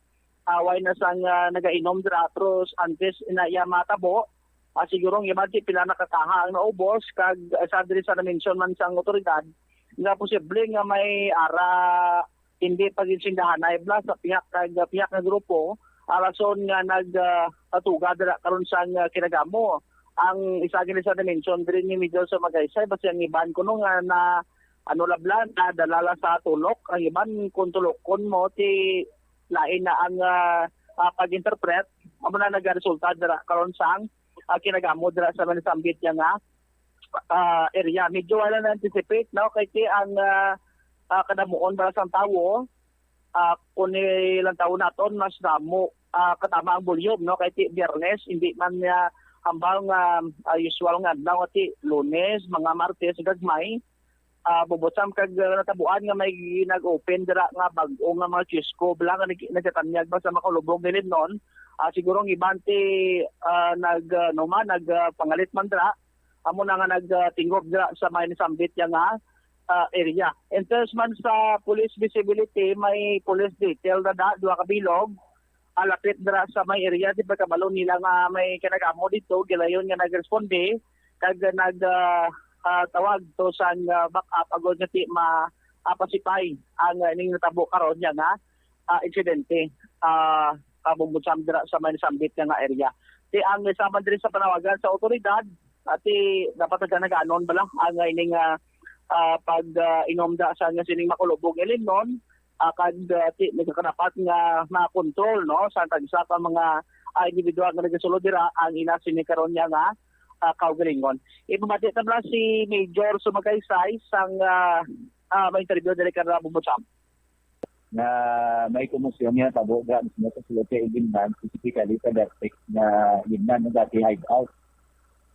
Ah, way na sang ah, nagainom dira, pero antes na iya matabo, ah, siguro ang iban ti pila na ka kaha ang naubos, kag ah, sa diri sa na-mention man sang otoridad nga posible nga may ara hindi pa gid sindahanay bala sa pihak kag pihak nga grupo, ah, rason nga nag ah, patuga dira karon sang ah, kinagamo. Ang isa gid sa na-mention diri ni Major sa Magaysay, basi ang iban kuno nga na ano lablan na dalala sa tulok, ang iban kung tulokon mo ti lain na ang ah, ah, pag-interpret, amo na nagaresulta dira karon sang ah, kinagamo dira sa Manisambit nga ah, area. Medyo wala na-anticipate, no? Kay ti ang ah, ah, kadamuon para sang tawo, ah, kung ilang tawo naton, mas damo ah, katama ang volume, no? Kay ti Biyernes, hindi man niya hambal nga ah, usual nga adlaw, ti Lunes, mga Martes, gagmay. Ah, bubot sam kag ah, natabuan nga may nag-open dira nga bag-o nga mga kiosko, bala nga nag- nagkatanyag ba sa makalubog ni Limnon. Ah, siguro ang iban ti ah, nag ah, ano man, nag ah, pangalit man dira. Amo na nga nagtingog dira sa may Nisambit ya nga ah, area. In terms man sa police visibility, may police detail na da, duha ka bilog. Ah, lapit dira sa may area, di pagkabalo nila nga may kanagamo dito, gilayon nga nagresponde, kag nag ah, ah, tawag to sang ah, backup agod nga ti ma apasipay ang ah, ining natabo karon niya nga ah, insidente. Ah, kabubot sam dira sa may nasambit nga nga area. Ti ang sama diri sa panawagan sa otoridad, ati dapat nagananon bala ang ah, ining ah, ah, pag ah, inomda sa nga sining makulubog ilimnon, ah, kag ah, ti nagakarapat nga makontrol, no, sa tagsa ka mga ah, individual nga nagasulod dira ang ina sini karon niya nga ah, kaugalingon. Ipamati ta bala si Major Sumagaysay sang ah, ah, may interview diri ka Rabo Bosam. Nga may komosyon nga tabo ga mismo sa sulod sa Ibingan, specifically sa Vertex nga Ibingan, nga dati hideout.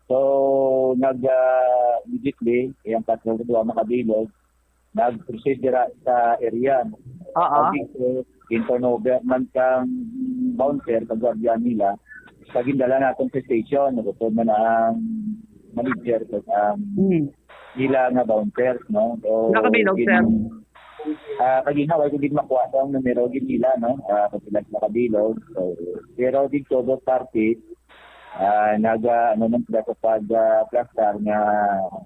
So, nag, ah, immediately, yung patrol ko duha makabilog, nag-proceed dira sa area. Oo. Pag dito, in turnover man kang bouncer, kag gwardiya nila, sa gindala natin sa station, nagutod man ang manager, kag ang Hmm. nila nga bouncers, no? So, Nakabilog, gin- sir. Ah, kagina, wala ko din makuha sa ang numero gid nila, no? Ah, kung sila sila kabilog. So, pero dito, both parties, ah, naga, ano man sila sa pag, ah, plastar nga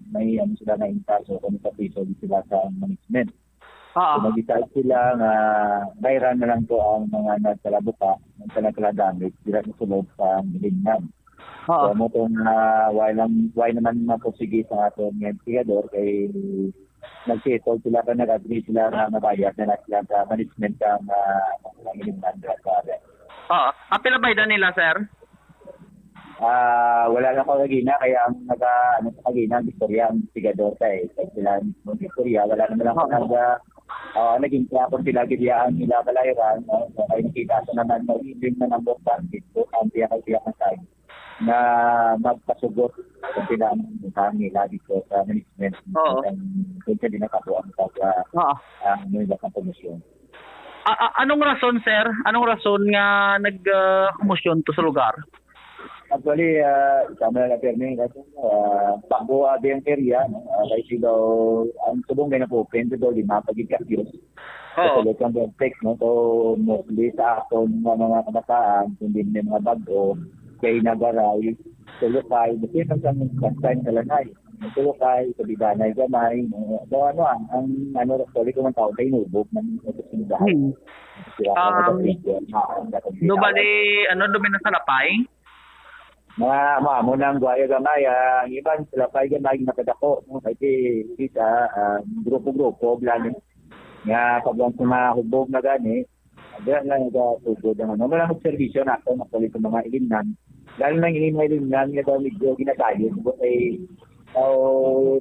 may, ano sila na intaso, kung sa piso, di sila sa management. Oo. So, mag-decide sila nga bayran na lang to ang mga nagkalabuka, ang nagkala damage, dira sa sulod sa Milignan. Oo. So, mo to nga, why lang, why naman mapursige sa aton nga investigador kay nag-settle sila ka nag-agree sila nga mabayad na lang sila sa management sa mga, mga Milignan dira sa area. Oo. Apil ang baydan nila, sir? Ah, wala lang ko kagina, kaya ang naga, ano sa kagina, ang istorya, ang investigador ka eh. Kaya sila mismo ang istorya, wala naman ako Oo. nag, ah, ah, naging kaya kung sila gid ang nila balayran, no? So, kaya nakita ko naman, no, yung na number one, ito, ang tiyak, ang tiyak na side na magpasugot kung sila ang utang nila dito sa management. Oo. Kung, kung sila nakatuwa ang pag, ah, Oo. ah, ano nila sa komisyon. A- a- anong rason, sir? Anong rason nga nag ah, komosyon to sa lugar? Actually, ah, tama na lang, Permi, kasi ah, bago abi ang area, no? Ah, like, daw, ang subong may napupunto daw, lima pa gid ka-queues. Oo. Sa Luzon Vertex, no? So, mostly sa aton nga mga kabataan, kung di may mga bag-o, kay nagaray, tulukay, kasi nang sa time sa lanay. Tulukay, sa bibanay, gamay, no? So, ano, ang, ang, ano, actually, kung ang tao kay nubog, man, nubog sa bibanay. Hmm. Sila ang Um, nag-appreciate na ang nag-appreciate. Do bali, ano, do may nasalapay? Mga, mga amo nang buhaya gamay, ah, ang iban, salapay gamay, nakadako, no? Kay di, kita, ah, grupo-grupo, blan, nga, pag sa mga hubog na gani, diyan lang nagatugod ang ano. Wala magserbisyo na ako, makulit ang mga ilimnan. Lalo na yung mga ilimnan, nga daw medyo ginatayo, kay, daw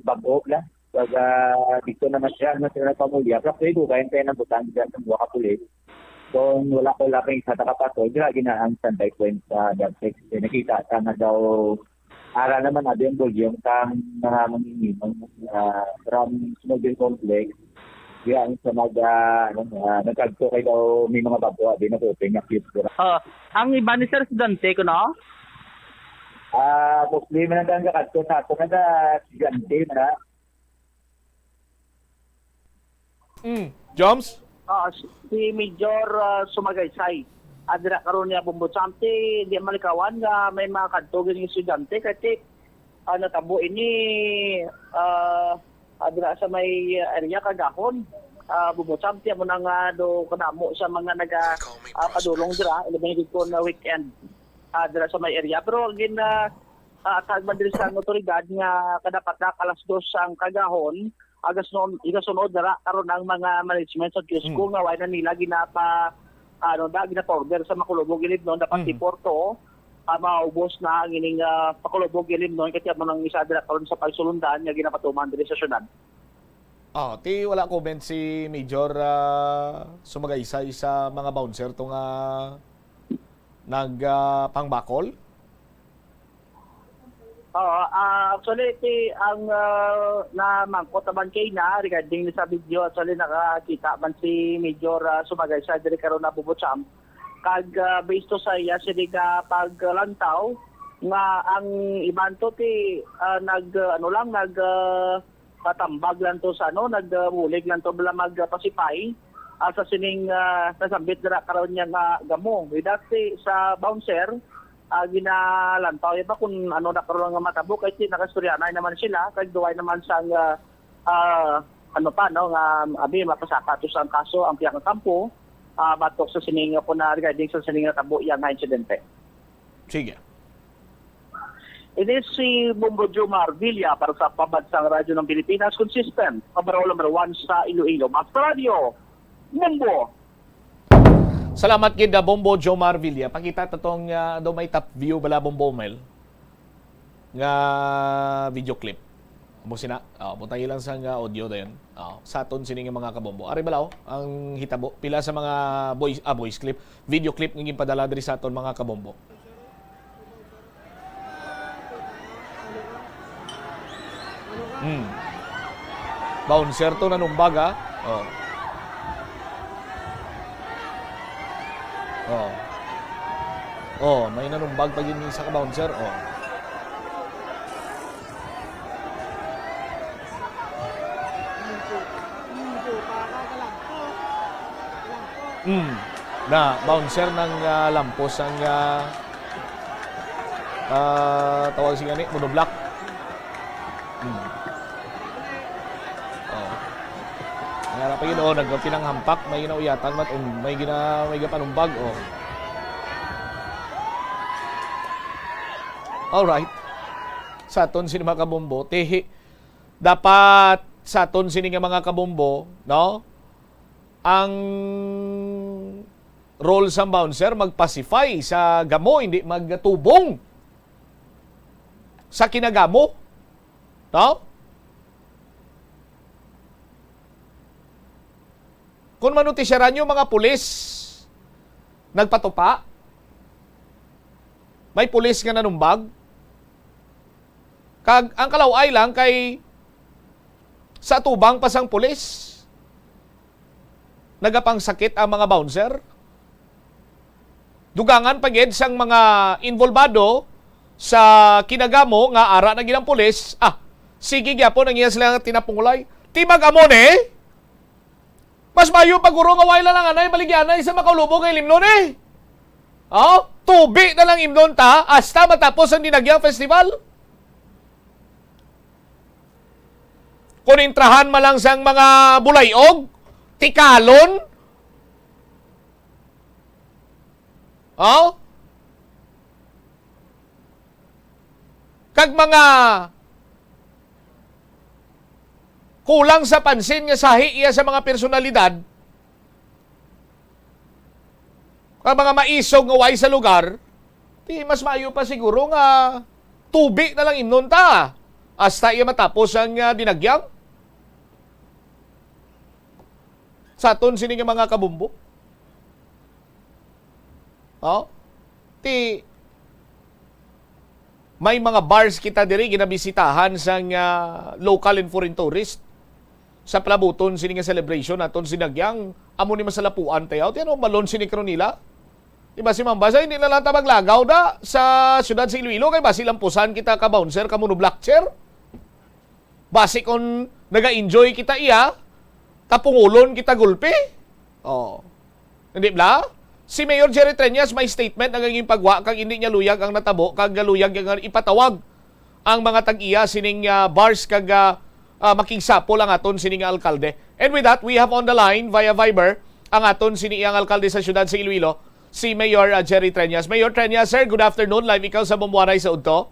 bago lang. Pag, ah, dito naman siya, ano, sila pamulya. Pero pwede ko, kaya tayo ng butang dyan sa mga kapulit. Kung wala, wala pa yung isa nakapatol, dira gina ang standby point sa Dabtex. Eh, nakita ta nga daw, ara naman, abi ang volume kang mga manginginom, ah, from Snowball Complex. Dira ang sa mag, ah, ano, ah, nagkagto kay daw may mga bago, abi, nag-open nga cute dira. Oh, ang iba ni Sir Estudyante ko, no? Ah, mostly man ang gagakadto sa ato nga estudyante na. Mm. Joms? Ah, si Major, ah, Sumagaysay. Ah, dira karon niya Bombo Champ, di malikawan nga may mga kadto gini estudyante kay, ah, natabo ini, ah, ah, dira sa may area Kagahon. Ah, Bombo Champ, amo na nga do kadamo sa mga naga, ah, padulong dira, ilabi na gid kon weekend. Ah, dira sa may area. Pero gin, ah, ah, tag man diri sa otoridad nga kadapat na alas dos ang Kagahon, agas noon, igasunod dira karon ang mga management sa Diosco Mm. nga wala na nila ginapa, ano, na ginatorder sa Makulubog, Ilimnon, dapat Mhm. si Porto, ah, maubos na ang ining, ah, Makulubog, Ilimnon, kaya mo nang isa dira karon sa pagsulundan nga ginapatuman diri sa syudad. Oh, ti wala comment si Major, ah, Sumagaysay sa mga bouncer to nga nag, ah, pangbakol? Oo, ah, actually, ti, ang, ah, namangkot naman kay na regarding ni sa video, actually, nakakita man si Major, ah, Sumagaysay diri karon na Bubucham. Kag, ah, based to sa iya, sini nga paglantaw, nga ang iban to, ti, ah, nag, ah, ano lang, nag, ah, patambag lang to sa, ano, nagbulig lang to bala magpasipay, ah, sa sining, ah, nasambit dira karon niya nga gamo. With that, ti, sa bouncer, ah, ginalantaw ya ba kung ano na karon nga matabo, kay ti, nakastorya na naman sila, kay duway naman sang, ah, ah, ano pa, no, nga, abi, mapasaka to sang kaso ang pihak nga kampo, ah, batok sa sining, kung na regarding sa sining natabo iya nga insidente. Sige. Ini si Bombo Jomar Villa para sa Pambansang Radyo ng Pilipinas, consistent, overall number one sa Iloilo. Master Radio, Bombo. Salamat gid, ah, Bombo Jomar Villa. Pakita ta tong, ah, do may top view bala, Bombo Mel, nga video clip. Amo sina, oh, butang ilang sang, ah, audio dayon. Oh, sa aton sini nga mga kabombo. Ari bala, oh, ang hitabo. Pila sa mga voice, ah, voice clip, video clip nga ginpadala diri sa aton mga kabombo. Hmm. Bouncer to nanumbag, ha? Oh. Oh. Oh, may nanumbag pa gid isa ka bouncer, oh. Mm. Na, bouncer ng, ah, lampos ang, ah, ah, tawag siya ni, monoblock. Mm. Oh. May ara pa yun, oh, nagpinanghampak, may ginauyatan, mat-, um, may gina-, may gapanumbag, oh. Alright. Sa aton sini mga kabombo, tihi, dapat sa aton sini nga mga kabombo, no? Ang role sang bouncer, magpasipay sa gamo, hindi magtubong sa kinagamo. No? Kung manutisyaran niyo, mga pulis nagpatupa, may pulis nga nanumbag, kag ang kalaw-ay lang kay sa atubang pa sang pulis, nagapangsakit ang mga bouncer. Dugangan pa gid sang mga involbado sa kinagamo nga ara na gid ang pulis. Ah, sige gyapon ang iya sila nga tinapungulay. Ti mag-amo ni? Mas mayo pa guro nga way lang anay baligyanay sa Makulubog nga Ilimnon, eh. Oh, tubi na lang Ilimnon ta hasta matapos ang Dinagyang Festival. Kung intrahan man lang sang mga bulayog, tikalon, Oh? Kag mga kulang sa pansin nga sahi iya sa mga personalidad, kag mga maisog nga way sa lugar, di mas maayo pa siguro nga tubi na lang imnon ta hasta iya matapos ang, ah, dinagyang sa aton sini nga mga kabombo. Oh? Ti, may mga bars kita diri ginabisitahan sang, ah, local and foreign tourist sa palabuton sini nga celebration naton sinagyang amo ni masalapuan tayaw. Ti ano balon sini karon nila? Di ba si Mambas, ay, hindi na lang ta maglagaw da sa siyudad sa Iloilo kay basi lampusan kita ka bouncer, ka monoblock chair. Basi kung naga-enjoy kita iya, tapungulon kita gulpi. Oh. Hindi bla? Si Mayor Jerry Treñas may statement nga ginpagwa kag hindi niya luyag ang natabo kag luyag nga ipatawag ang mga tag-iya sining, ah, bars kag, ah, ah, makigsapol ang aton sining alkalde. And with that, we have on the line via Viber ang aton sini iyang alkalde sa siyudad sa Iloilo, si Mayor, ah, Jerry Treñas. Mayor Treñas, sir, good afternoon. Live ikaw sa Bombo Anay sa Udto.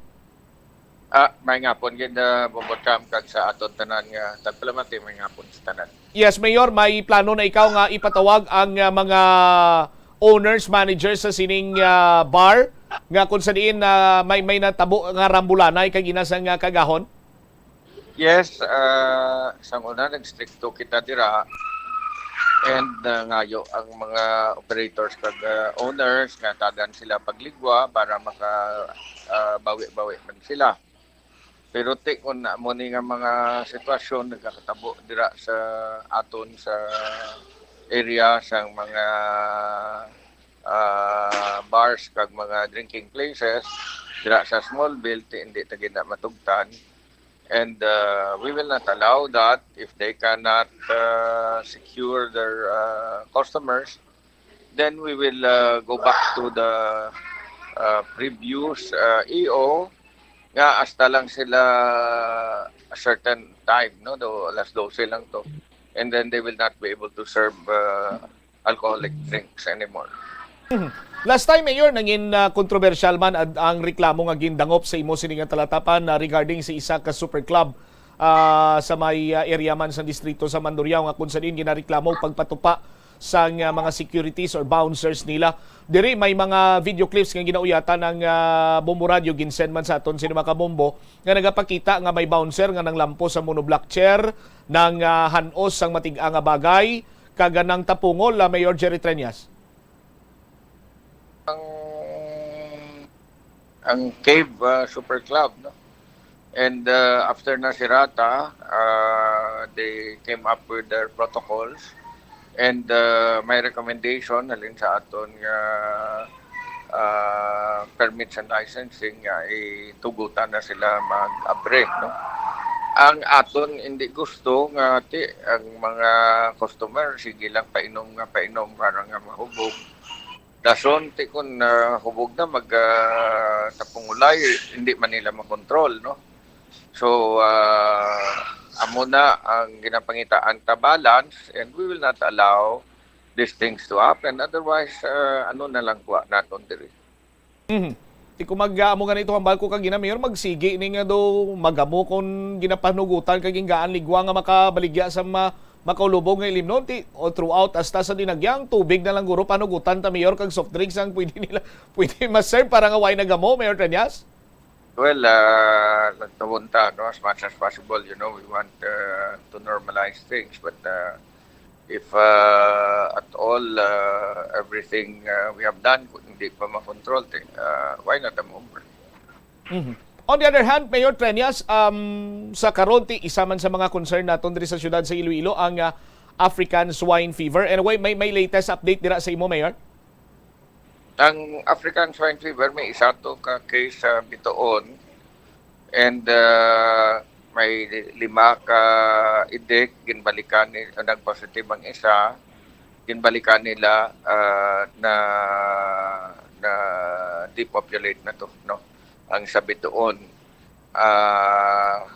Ah, may ngapon gid, ah, Bombo Cam, kag sa aton tanan nga tagpalamati, may ngapon sa tanan. Yes, Mayor, may plano na ikaw nga ipatawag ang, ah, mga owners, managers sa sining, ah, bar nga kung sa diin, ah, may, may natabo nga rambulanay kag ina sang, ah, kagahon? Yes, ah, sang una, nagstrikto kita dira. And, ah, ngayo ang mga operators kag, ah, owners nga tagan sila pagligwa para maka, ah, bawi-bawi man sila. Pero ti, kung amo ni nga mga sitwasyon nagakatabo dira sa aton sa area sang mga, ah, bars kag mga drinking places dira sa Smallville, ti, hindi ta gid na matugtan. And, uh, we will not allow that if they cannot, uh, secure their, uh, customers. Then we will, uh, go back to the, uh, previous, uh, E O nga hasta lang sila a certain time, no? Do, alas dose lang to. And then they will not be able to serve, uh, alcoholic drinks anymore. Mhm. Last time, Mayor, nangin, ah, kontrobersyal man ad-, ang reklamo nga gindangop sa imo sini nga talatapan, ah, regarding sa isa ka super club, ah, sa may, ah, area man sa distrito sa Mandurriao nga kung sa diin ginareklamo pagpatupa sang, ah, mga securities or bouncers nila. Diri may mga video clips nga ginauyatan ang, ah, Bombo Radio, ginsend man sa aton sini mga kabombo nga nagapakita nga may bouncer nga nanglampo sa monoblock chair, nang, ah, han-os sang matig-a nga bagay, kag nang tapungol, ah, Mayor Jerry Treñas? Ang, ang Cave, ah, Super Club, no? And, ah, after na sirata, ah, they came up with their protocols. And, ah, may recommendation halin sa aton nga, ah, permits and licensing nga itugutan na sila mag-abre, no? Ang aton hindi gusto nga ti, ang mga customer sige lang painom nga painom para nga mahubog. Dason ti kun, ah, hubog na mag, ah, tapungulay, hindi man nila makontrol, no? So, ah, amo na ang ginapangitaan ta, balance, and we will not allow these things to happen. Otherwise, ah, ano na lang kuha naton diri? Mhm. Ti kung mag-, ah, amo gani ito, hambal ko kagina, Mayor, magsigi ni nga daw magamo kon ginapanugutan kag gingaan ligwa nga makabaligya sa ma-, makaulubog nga ilimnon. Ti, all throughout, hasta sa dinagyang tubig na lang guro panugutan ta, Mayor, kag soft drinks ang pwede nila, pwede ma-serve para nga way nagamo, Mayor Treñas? Well, ah, nagtuon ta, no, as much as possible, you know, we want, ah, to normalize things, but, ah, if, ah, at all, ah, everything, ah, we have done, kung hindi pa makontrol, ti, ah, why not a move? Mhm. On the other hand, Mayor Treñas, um, sa karon, ti, isa man sa mga concern naton diri sa siyudad sa Iloilo ang, ah, African swine fever. Anyway, may, may latest update dira sa imo, Mayor? Ang African swine fever, may isa to ka case sa Bitoon. And, ah, may lima ka idik, ginbalikan ni, nag-positive ang isa, ginbalikan nila, ah, na, na depopulate na to, no? Ang sa Bitoon. Ah,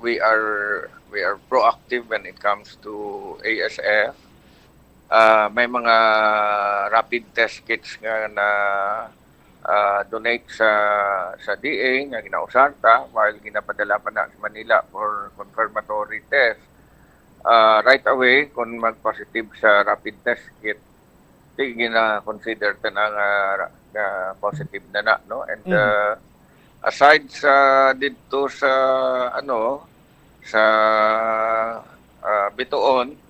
we are, we are proactive when it comes to A S F. Ah, may mga rapid test kits nga na, ah, donate sa, sa D A nga ginausar ta while ginapadala pa na sa Manila for confirmatory test. Ah, right away, kung mag-positive sa rapid test kit, di gina-consider ta na nga, nga positive na na, no? And, Mhm. ah, aside sa didto sa, ano, sa, ah, Bitoon,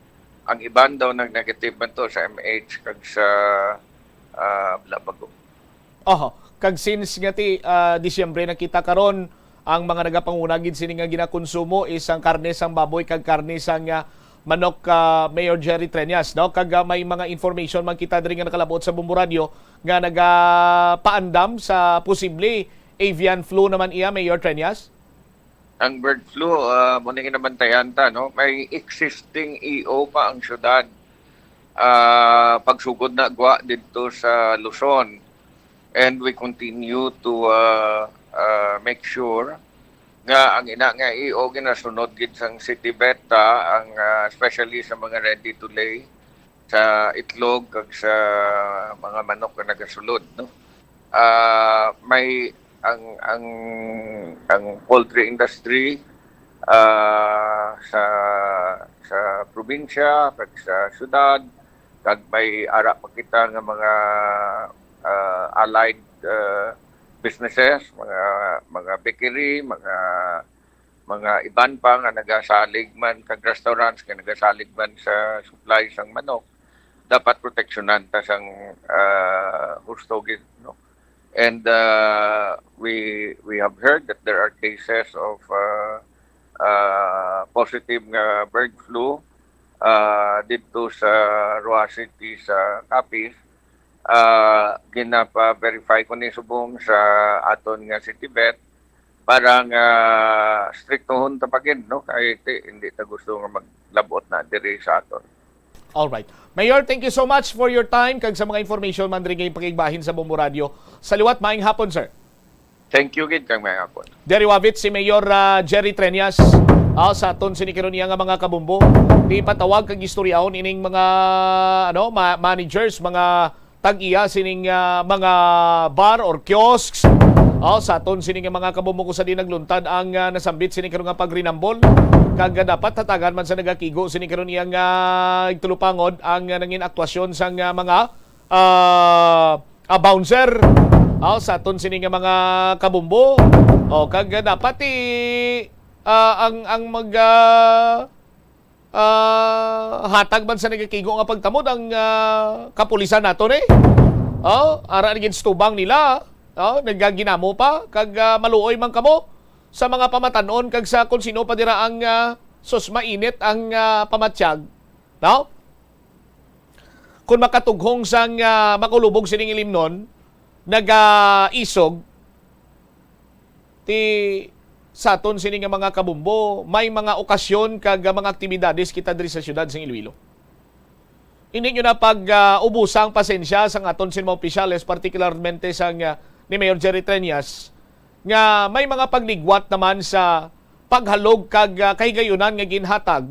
ang iban daw nag-negative man to sa M H kag sa, ah, Blabago. Oho. Kag since nga ti, ah, Disyembre na kita karon, ang mga nagapanguna gid sini nga ginakonsumo is ang karne sang baboy kag karne sang, ah, manok, ah, Mayor Jerry Treñas, no? Kag, ah, may mga information man kita diri nga nakalabot sa Bombo Radio nga nagapaandam sa posible avian flu naman iya, Mayor Treñas? Ang bird flu, ah, mao na ginabantayan ta, no? May existing E O pa ang syudad. Ah, pagsugod na gwa didto sa Luzon. And we continue to, ah, ah, make sure nga ang ina nga E O ginasunod gid sang City Vet, ah, ang, ah, especially sa mga ready to lay, sa itlog kag sa mga manok nga nagasulod, no? Ah, may ang, ang, ang poultry industry, ah, sa, sa probinsya kag sa syudad, kag may ara pa kita nga mga, ah, allied, ah, businesses, mga, mga bakery, mga, mga iban pa nga nagasalig man, kag restaurants nga nagasalig man sa supply sang manok, dapat proteksyonan ta sang, ah, husto gid, no? And, ah, we, we have heard that there are cases of, ah, ah, positive nga bird flu, ah, didto sa Roxas City sa Capiz. Ah, ginapa-verify ko ni subong sa aton nga City Vet para nga striktohon ta pa gid, no? Kay ti-, hindi ta gusto nga maglabot na diri sa aton. Alright. Mayor, thank you so much for your time kag sa mga information man diri nga ipakigbahin sa Bombo Radio. Sa liwat, maayong hapon, sir. Thank you gid kag maayong hapon. Diri wavit si Mayor, ah, Jerry Treñas. Ah, sa aton sini karon iya nga mga kabumbo, ipatawag kag istoryahon ining mga, ano, ma-, managers, mga tag-iya sining, ah, mga bar or kiosks. Ah, sa aton sini nga mga kabumbo kung sa di nagluntad ang, ah, nasambit sini karon nga pagrinambol. Kag, ah, dapat hatagan man sa nagakigo sini karon iyang, ah, igtulupangod ang, ah, nangin aktwasyon sang, ah, mga, ah, ah, bouncer. Ah, sa aton sini nga mga kabumbo. O, kag, ah, dapat i-, ah, ang, ang mag, ah, ah, hatag man sa nagakigo nga pagtamod ang, ah, kapulisan naton, eh. Oh, ara na gid sa tubang nila, oh, nagaginamo pa, kag, ah, maluoy man kamo sa mga pamatan-on kag sa kon sino pa dira ang, ah, sus, mainit ang, ah, pamatyag, no? Kon makatughong sang, ah, makulubog sining ilimnon, nagaisog, ti sa aton sini nga mga kabumbo, may mga okasyon kag mga aktibidades kita diri sa siyudad sang Iloilo. Hindi nyo na pag, ah, ubusa ang pasensya sang aton sini mga opisyales, partikularmente sang, ah, ni Mayor Jerry Treñas, nga may mga pagligwat naman sa paghalog kag, ah, kahigayunan nga ginhatag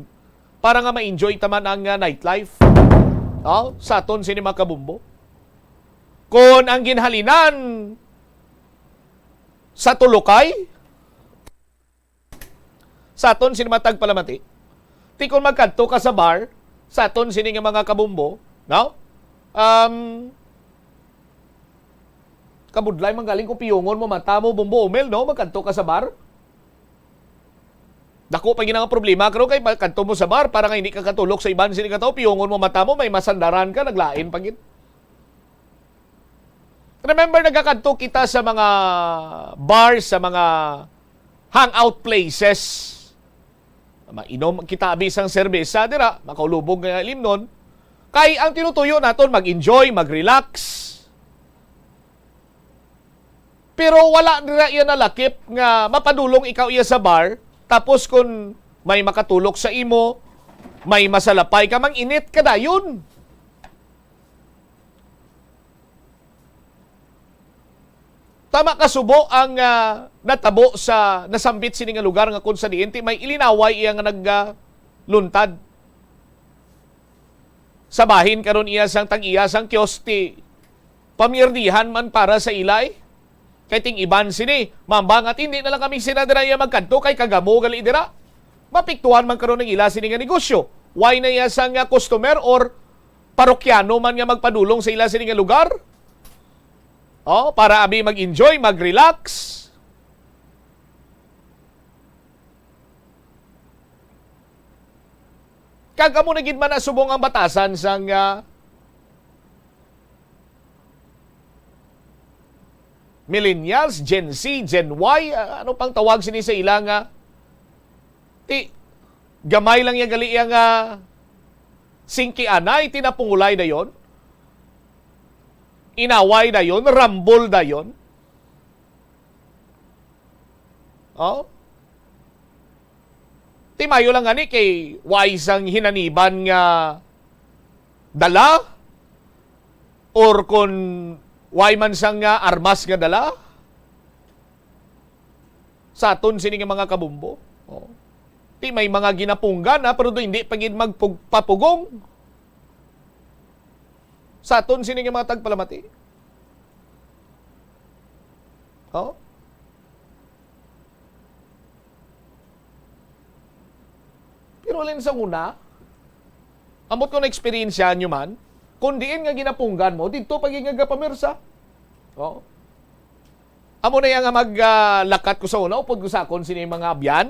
para nga ma-enjoy ta man ang, ah, nightlife. Oh, sa aton sini mga kabumbo. Kon ang ginhalinan sa tulukay, sa aton sini matag palamati. Ti kon magkadto ka sa bar, sa aton sini nga mga kabumbo, no? Um, kabudlay man galing kung piyongon mo mata mo, Bumbo Umel, no? Magkadto ka sa bar. Dako pa gid nga problema karon kay magkadto mo sa bar para nga hindi ka katulok sa iban sini nga tawo, piyongon mo mata mo, may masandaran ka, naglain pa gid. Remember, nagakadto kita sa mga bar, sa mga hangout places. Mainom kita abi sang serbesa dira, makaulubog nga limnon. Kay ang tinutuyo naton, mag-enjoy, mag-relax. Pero wala dira iya nalakip nga mapadulong ikaw iya sa bar, tapos kun may makatulok sa imo, may masalapay ka, mang-init ka dayon. Tama ka subo ang, ah, natabo sa nasambit sini nga lugar nga kung sa diin ti may ilinaway iya nga nag, ah, luntad. Sa bahin karon iya sang tag-iya sang kiosk, ti pamierdihan man para sa ila, eh. Kay ting iban sini, mambang at hindi na lang kami sina dira iya magkadto kay kagamo gali dira. Mapiktuhan man karon ang ila sini nga negosyo. Why na iya sang, ah, customer or parokyano man nga magpadulong sa ila sini nga lugar? Oh, para abi mag-enjoy, mag-relax. Kag amo na gid man na subong ang batasan sang, ah, millennials, Gen Z, Gen Y, ah, ano pang tawag sini sa ila nga? Ti, gamay lang iya gali iya nga singki anay, ti napungulay dayon. Inaway dayon, rambol dayon. Oh? Ti mayo lang gani kay way sang hinaniban nga dala or kon way man sang, ah, armas nga dala sa aton sini nga mga kabombo. Oh. Ti may mga ginapunggan, ha, pero do hindi pa gid magpug-, papugong sa aton sini nga mga tagpalamati. Oh? Pero alin sa una, ambot ko na-eksperyensyahan nyo man, kung diin nga ginapunggan mo, didto pa gid nga gapamersa. Oh. Amo na iya nga mag, ah, lakat ko sa una, upod ko sa akon sini mga abyan.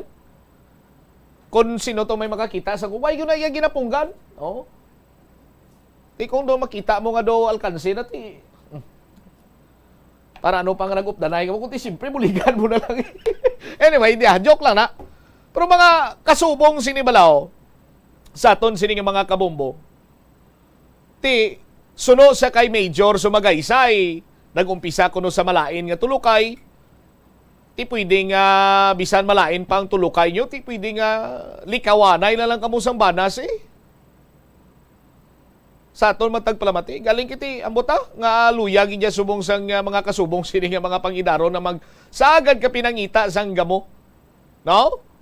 Kung sino to may makakita sa ko, why yun na iya ginapunggan? Oh. Ti kung do makita mo nga do alkanse na ti, para ano pang nag-updanay ka mo, kundi siyempre buligan mo na lang. Anyway, hindi ah, joke lang na. Pero mga kasubong sini balaw, sa aton sini nga mga kabombo, ti suno sa kay Major Sumagaysay, nag-umpisa kuno sa malain nga tulukay, ti pwede nga bisan malain pang tulukay nyo, ti pwede nga likawanay na lang kamo sang banas eh. Sa aton man tagpalamati, galing kiti, ambot ah, nga luya gid dyan subong sang, ah, mga kasubong sini nga mga pangidaron na magsagad ka pinangita sang gamo. No?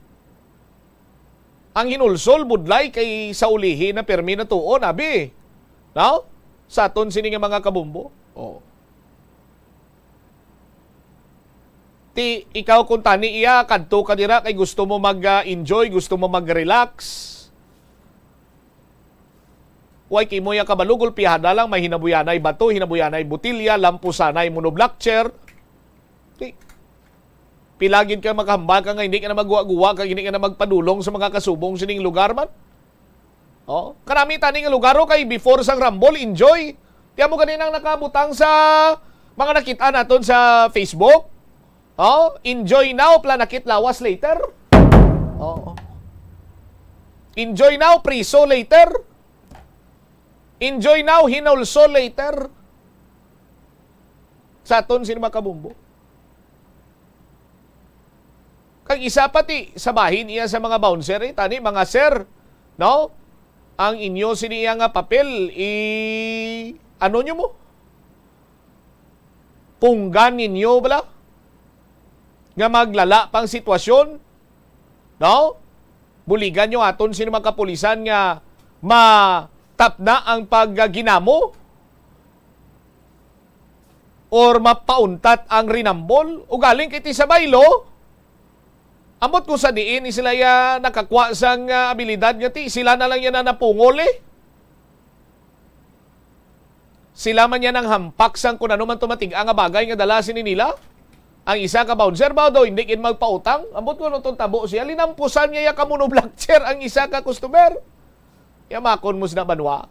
Ang hinulsol, budlay kay sa ulihi na pirmi na tuon, abi. No? Sa aton sini nga mga kabombo. Oh. Ti, ikaw kung tani iya, kadto ka dira kay gusto mo mag, ah, enjoy, gusto mo mag-relax. Way kay mo iya kabalo, gulpihan na lang, may hinabuyanay bato, hinabuyanay botilya, lampusanay monoblock chair. Ti, pila gid ka makahambal ka nga hindi ka na magguwa-guwa, kag hindi ka na magpadulong sa mga kasubong sining lugar man? Oh, kanami tani nga lugar, oh, kay before sang rambol, enjoy. Ti amo gani nang nakabutang sa mga nakita naton sa Facebook. Oh, enjoy now, planakit lawas later. Oh. Enjoy now, priso later. Enjoy now, hinulsol later. Sa aton sini mga kabombo. Kag isa pa ti, sa bahin iya sa mga bouncer, eh, tani, mga sir, no? Ang inyo sini iya nga papel, i-, ano nyo mo? Punggan ninyo bala? Nga maglala pang sitwasyon, no? Buligan nyo aton sini mga kapulisan nga matapna ang pagginamo or mapauntat ang rinambol. Ugaling kay ti sa baylo, ambot kung sa diin ni sila ya nakakwa sang, ah, abilidad nga ti sila na lang yan na napungol eh. Sila man yan ang hampak sang kun ano man tumatig-a nga bagay nga dala sini nila. Ang isa ka bouncer ba daw hindi gid magpautang? Ambot ko nung tabo siya, linampusan niya ya ka monoblock chair ang isa ka customer. Yamakon mo sa banwa.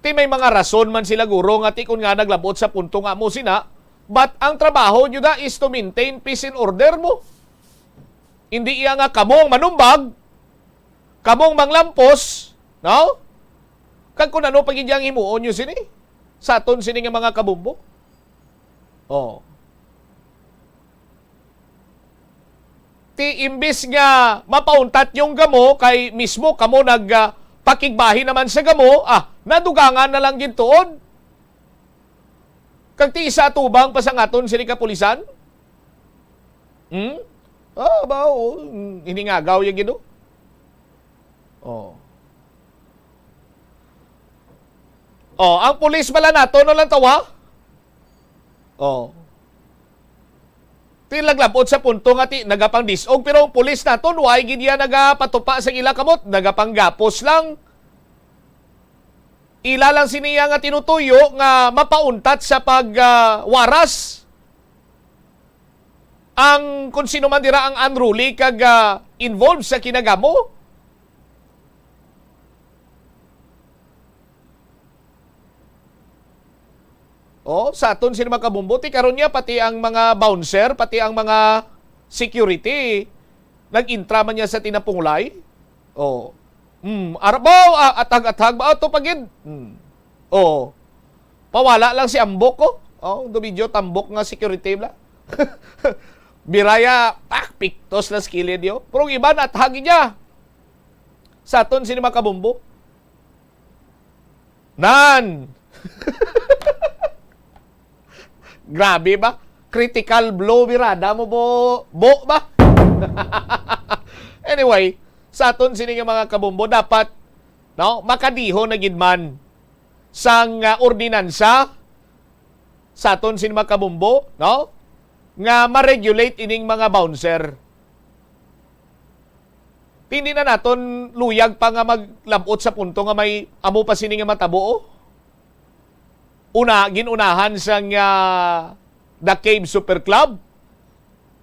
Ti may mga rason man sila, guro, nga ti kun nga naglabot sa punto nga mo sina, but ang trabaho nyo da is to maintain peace and order mo. Hindi iya nga kamo ang manumbag, kamo ang manglampos, no? Kag kun ano pa gid ang himuon nyo sini, sa aton sini nga mga kabombo. Oh. Ti imbis nga mapauntat yung gamo, kay mismo kamo nag, ah, pakigbahin naman sa gamo, ah, nadugangan na lang gid tuod. Kag ti isa atubang pa sang aton sini kapulisan? Hmm? Ah, ba, oh, hiningagaw ya gid, oh. Oh. Oh, ang pulis bala nato, no lang tawa? Oh. Ti naglabot sa punto nga ti nagapangdisog, pero ang pulis nato, why gid iya nagapatupa sa ila kamot? Nagapanggapos lang. Ila lang siniya nga tinutuyo nga mapauntat sa pag, ah, waras ang kung sino man dira ang unruly kag, ah, involved sa kinagamo. Oh, sa aton sini mga kabombo, ti karon niya pati ang mga bouncer, pati ang mga security, nag-intra man niya sa tinapungulay. Oh. Hmm, ara ba, ah, athag-athag ba ato pa gid? Hmm. Oh. Pawala lang si Ambok ko. Oh, do video tambok nga security bla. Biraya, pak, piktos na sa kilid yo. Pero ang iba, nathag niya. Sa aton sini mga kabombo. Nan! Grabe ba? Critical blow, birada mo, bo, bo ba? Anyway, sa aton sini nga mga kabombo, dapat, no, makadihon na gid man sang, ah, ordinansa sa aton sini mga kabombo, no, nga ma-regulate ining mga bouncer. Ti hindi na naton luyag pa nga maglabot sa punto nga may amo pa sini nga matabo, oh. Una, gin-unahan sang, ah, The Cave Super Club,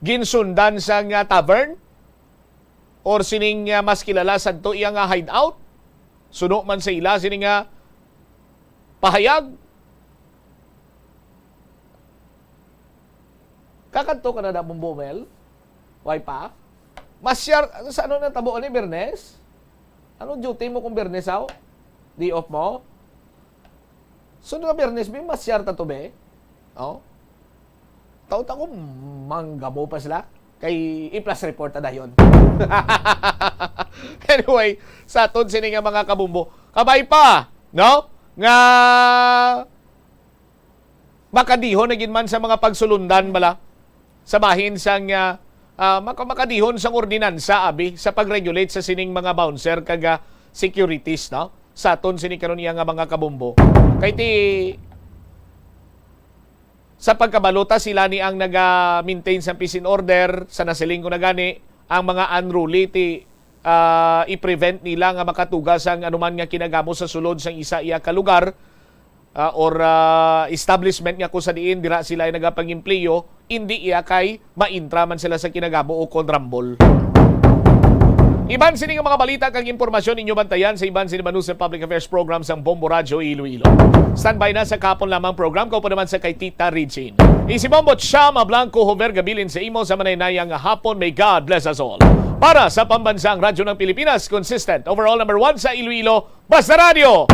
ginsundan sang, ah, tavern, or sining, ah, mas kilala sadto iya nga hideout. Suno man sa ila sini nga pahayag. Kakadto ka na da, Bombo Mel? Way pa? Masyar, sa ano na tabo ni Biyernes? Ano duty mo kung Biyernes, aw? Day off mo? Sunod nga Biyernes, be, masyar ta to, be. Oh? Taon-taon ko, manggamo pa sila. Kay i-plus report ta dayon. Anyway, sa aton sini nga mga kabombo, kabay pa, no? Nga makadihon na gid man sa mga pagsulundan bala sa bahin sang, ah, ah, maka-, makadihon sang ordinansa, abi, sa pag-regulate sa sining mga bouncer kag, ah, securities, no? Sa aton sini karon iya nga mga kabombo. Kay ti, sa pagkabalota, sila ni ang naga-maintain sa peace and order, sa nasiling ko na gani, ang mga unruly ti, ah, i-prevent nila nga makatuga sang anuman nga kinagamo sa sulod sang isa iya ka lugar, ah, or, ah, establishment nga kung sa diin dira sila ay nagapangempleyo, indi iya kay maintra man sila sa kinagamo o kontrambol. Iban sini nga mga balita kag impormasyon inyo bantayan sa iban sini Manusa Public Affairs Program sang Bombo Radyo Iloilo. Standby na sa kahapon lamang program, kauban naman sa kay Tita Regine. Isi Bombo Chama Blanco Hover gabilin sa imo sa manaynayang hapon. May God bless us all. Para sa Pambansang Radyo ng Pilipinas, consistent, overall number one sa Iloilo, Basta Radyo,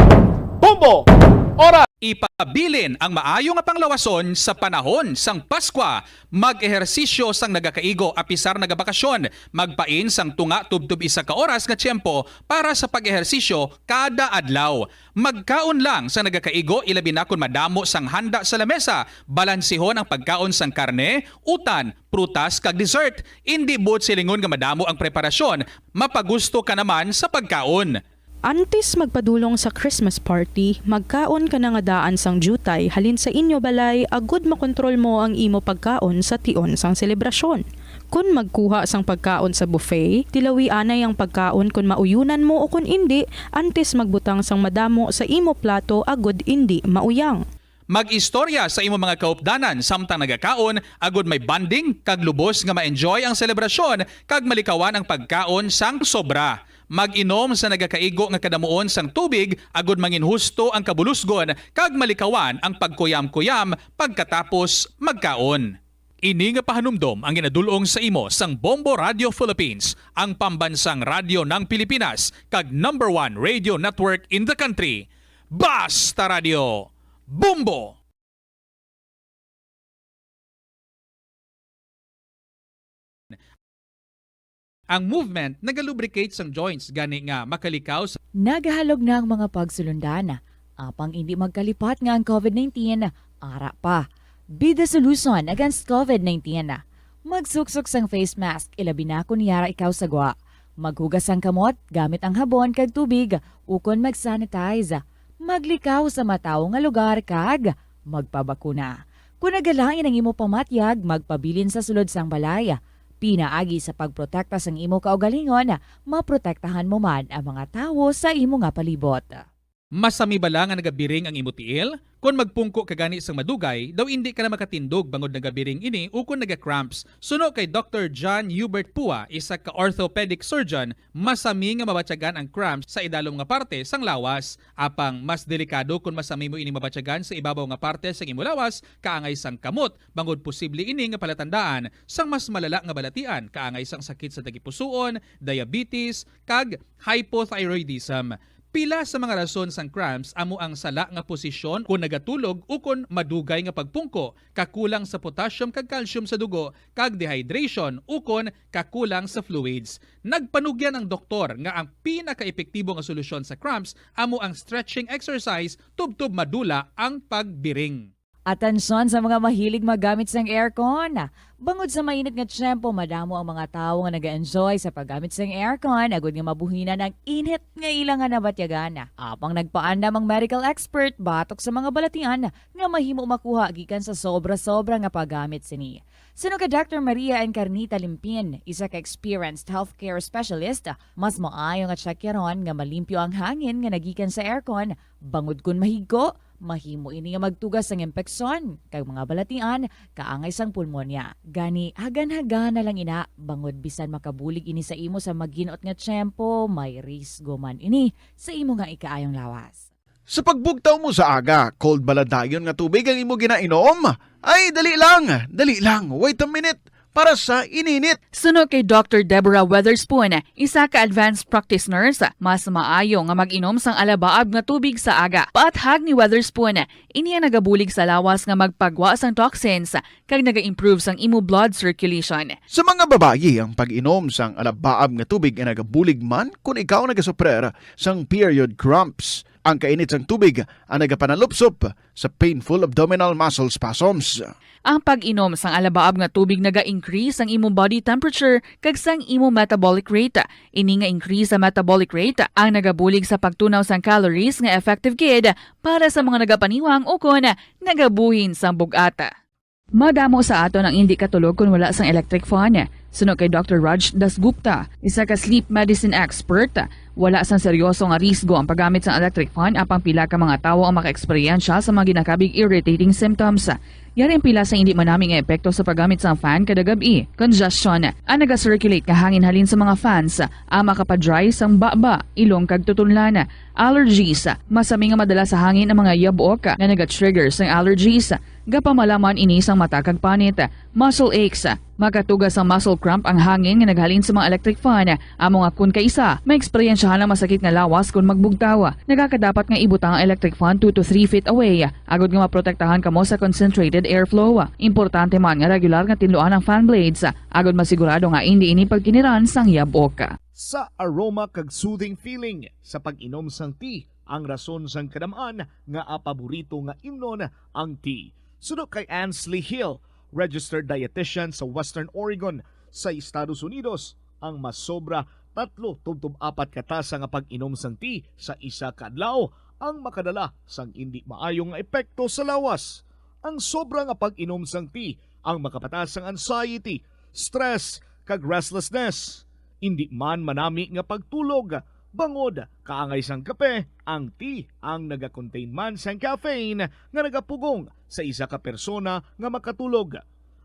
Bombo, Oras. Ipabilin ang maayo nga panglawason sa panahon sang Paskwa. Mag-ehersisyo sang nagakaigo apisar nagabakasyon. Magpain sang tunga tubtob isa ka oras nga tiyempo para sa pag-ehersisyo kada adlaw. Magkaon lang sang nagakaigo, ilabi na kon madamo sang handa sa lamesa. Balansihon ang pagkaon sang karne, utan, prutas, kag dessert. Indi buot silingon nga madamo ang preparasyon, mapagusto ka naman sa pagkaon. Antes magpadulong sa Christmas party, magkaon ka na nga daan sang diutay halin sa inyo balay agud makontrol mo ang imo pagkaon sa tion sang selebrasyon. Kon magkuha sang pagkaon sa buffet, tilawi anay ang pagkaon kon mauyonan mo o kon indi, antes magbutang sang madamo sa imo plato agud indi mauyang. Mag-istorya sa imo mga kaupdanan samtang nagakaon, agud may bonding kag lubos nga ma-enjoy ang selebrasyon kag malikawan ang pagkaon sang sobra. Mag-inom sa nagakaigo nga kadamuon sang tubig, agud manginhusto ang kabulusgon kag malikawan ang pagkuyam-kuyam pagkatapos magkaon. Ini nga pahanumdom ang ginadul-ong sa imo sang Bombo Radio Philippines, ang pambansang radyo ng Pilipinas, kag number one radio network in the country. Basta Radyo, Bombo! Ang movement nagalubricate sang joints, gani nga makalikaw sa Nagahalog na ang mga pagsulundan, apang indi magkalipat nga ang covid nineteen ara pa. Be the solution against covid nineteen. Magsuksok sang face mask, ilabi na kon yara ikaw sa gwa. Maghugas sang kamot gamit ang habon kag tubig, ukon mag-sanitize. Maglikaw sa matawo nga lugar kag magpabakuna. Kon nagalain ang imo pamatyag, magpabilin sa sulod sang balay. Pinaagi sa pagprotekta sang imo kaugalingon, maprotektahan mo man ang mga tawo sa imo nga palibot. Masami bala nga nagabiring ang imo tiil? Kon magpungko ka gani sang madugay, daw indi ka na makatindog bangod nagabiring ini ukon naga-cramps. Suno kay Doktor John Hubert Pua, isa ka orthopedic surgeon, masami nga mabatyagan ang cramps sa idalom nga parte sang lawas. Apang mas delikado kon masami mo ini mabatyagan sa ibabaw nga parte sang imo lawas, kaangay sang kamot, bangod posible ini nga palatandaan sang mas malala nga balatian, kaangay sang sakit sa tagipusoon, diabetes, kag hypothyroidism. Pila sa mga rason sang cramps amo ang sala nga posisyon kon nagatulog ukon madugay nga pagpungko, kakulang sa potassium kag calcium sa dugo, kag dehydration ukon kakulang sa fluids. Nagpanugyan ang doktor nga ang pinakaepektibo nga solusyon sa cramps amo ang stretching exercise tubtob madula ang pagbiring. Atensyon sa mga mahilig maggamit sang aircon. Bangod sa mainit nga tiyempo, madamo ang mga tawo nga nag-enjoy sa paggamit sang aircon agod nga mabuhinan ang init nga ila nga nabatyagan. Apang nagpaandam ang medical expert batok sa mga balatian nga mahimo makuha gikan sa sobra-sobra nga paggamit sini. Suno kay Doktor Maria Encarnita Limpin, isa ka experienced healthcare specialist, mas maayo nga tsakyaron nga malimpyo ang hangin nga nagikan sa aircon, bangod kon mahigko, mahimo ini nga magtuga sang impeksyon kag mga balatian kaangay sang pulmonya. Gani, hagan-hagana lang ina, bangod bisan makabulig ini sa imo sa magin-ot nga tiyempo, may risgo man ini sa imo nga ikaayong lawas. Sa pagbugtaw mo sa aga, cold bala dayon nga tubig ang imo ginainom? Ay, dali lang, dali lang, wait a minute, para sa ininit. Suno kay Doktor Deborah Weatherspoon, isa ka advanced practice nurse, mas maayo nga mag-inom sang alabaab nga tubig sa aga. Paathag ni Weatherspoon, ini ang nagabulig sa lawas nga magpagwa sang toxins kag naga-improve sang imo blood circulation. Sa mga babayi, ang pag-inom sang alabaab nga tubig ay nagabulig man kon ikaw nagasuprer sang period cramps. Ang kainit sang tubig ang nagapanalupsop sa painful abdominal muscle spasms. Ang pag-inom sang alabaab nga tubig naga-increase sang imo body temperature kag sang imo metabolic rate. Ini nga increase sa metabolic rate ang nagabulig sa pagtunaw sang calories nga effective gid para sa mga nagapaniwang ukon nagabuhin sang bug-at. Madamo sa aton ang indi katulog kon wala sang electric fan. Suno kay Doktor Raj Dasgupta, isa ka sleep medicine expert, wala sang seryoso nga risgo ang paggamit sang electric fan, apang pila ka mga tawo ang makaeksperyensya sa mga ginakabig irritating symptoms. Yari ang pila sa indi manami nga epekto sa paggamit sang fan kada gab-i. Congestion, ang naga-circulate nga hangin halin sa mga fans, ang makapa-dry sang baba, ilong kag tutunlan. Allergies, masami nga madala sa hangin ang mga yabok nga naga-trigger sang allergies. Gapamalaman ini sang mata kag panit. Muscle aches, makatuga sang muscle cramp ang hangin nga naghalin sa mga electric fan. Amo nga kon kaisa, maeksperyensyahan ang masakit nga lawas kon magbugtaw. Nagakadapat nga ibutang ang electric fan two to three feet away, agod nga maprotektahan kamo sa concentrated airflow. Importante man nga regular nga tinluan ang fan blades, agod masigurado nga indi ini pagkiniran sang yabok. Sa aroma kag soothing feeling sa pag-inom sang tea, ang rason sang kadam-an nga paborito nga imnon ang tea. Suno kay Ansley Hill, registered dietitian sa Western Oregon sa Estados Unidos, ang masobra tatlo tubtob apat ka tasa nga pag-inom sang tea sa isa ka adlaw ang makadala sang indi maayo nga epekto sa lawas. Ang sobra nga pag-inom sang tea ang makapataas sang anxiety, stress, kag restlessness. Indi man manami nga pagtulog, bangod kaangay sang kape, ang tea ang naga-contain man sang caffeine nga nagapugong sa isa ka persona nga makatulog.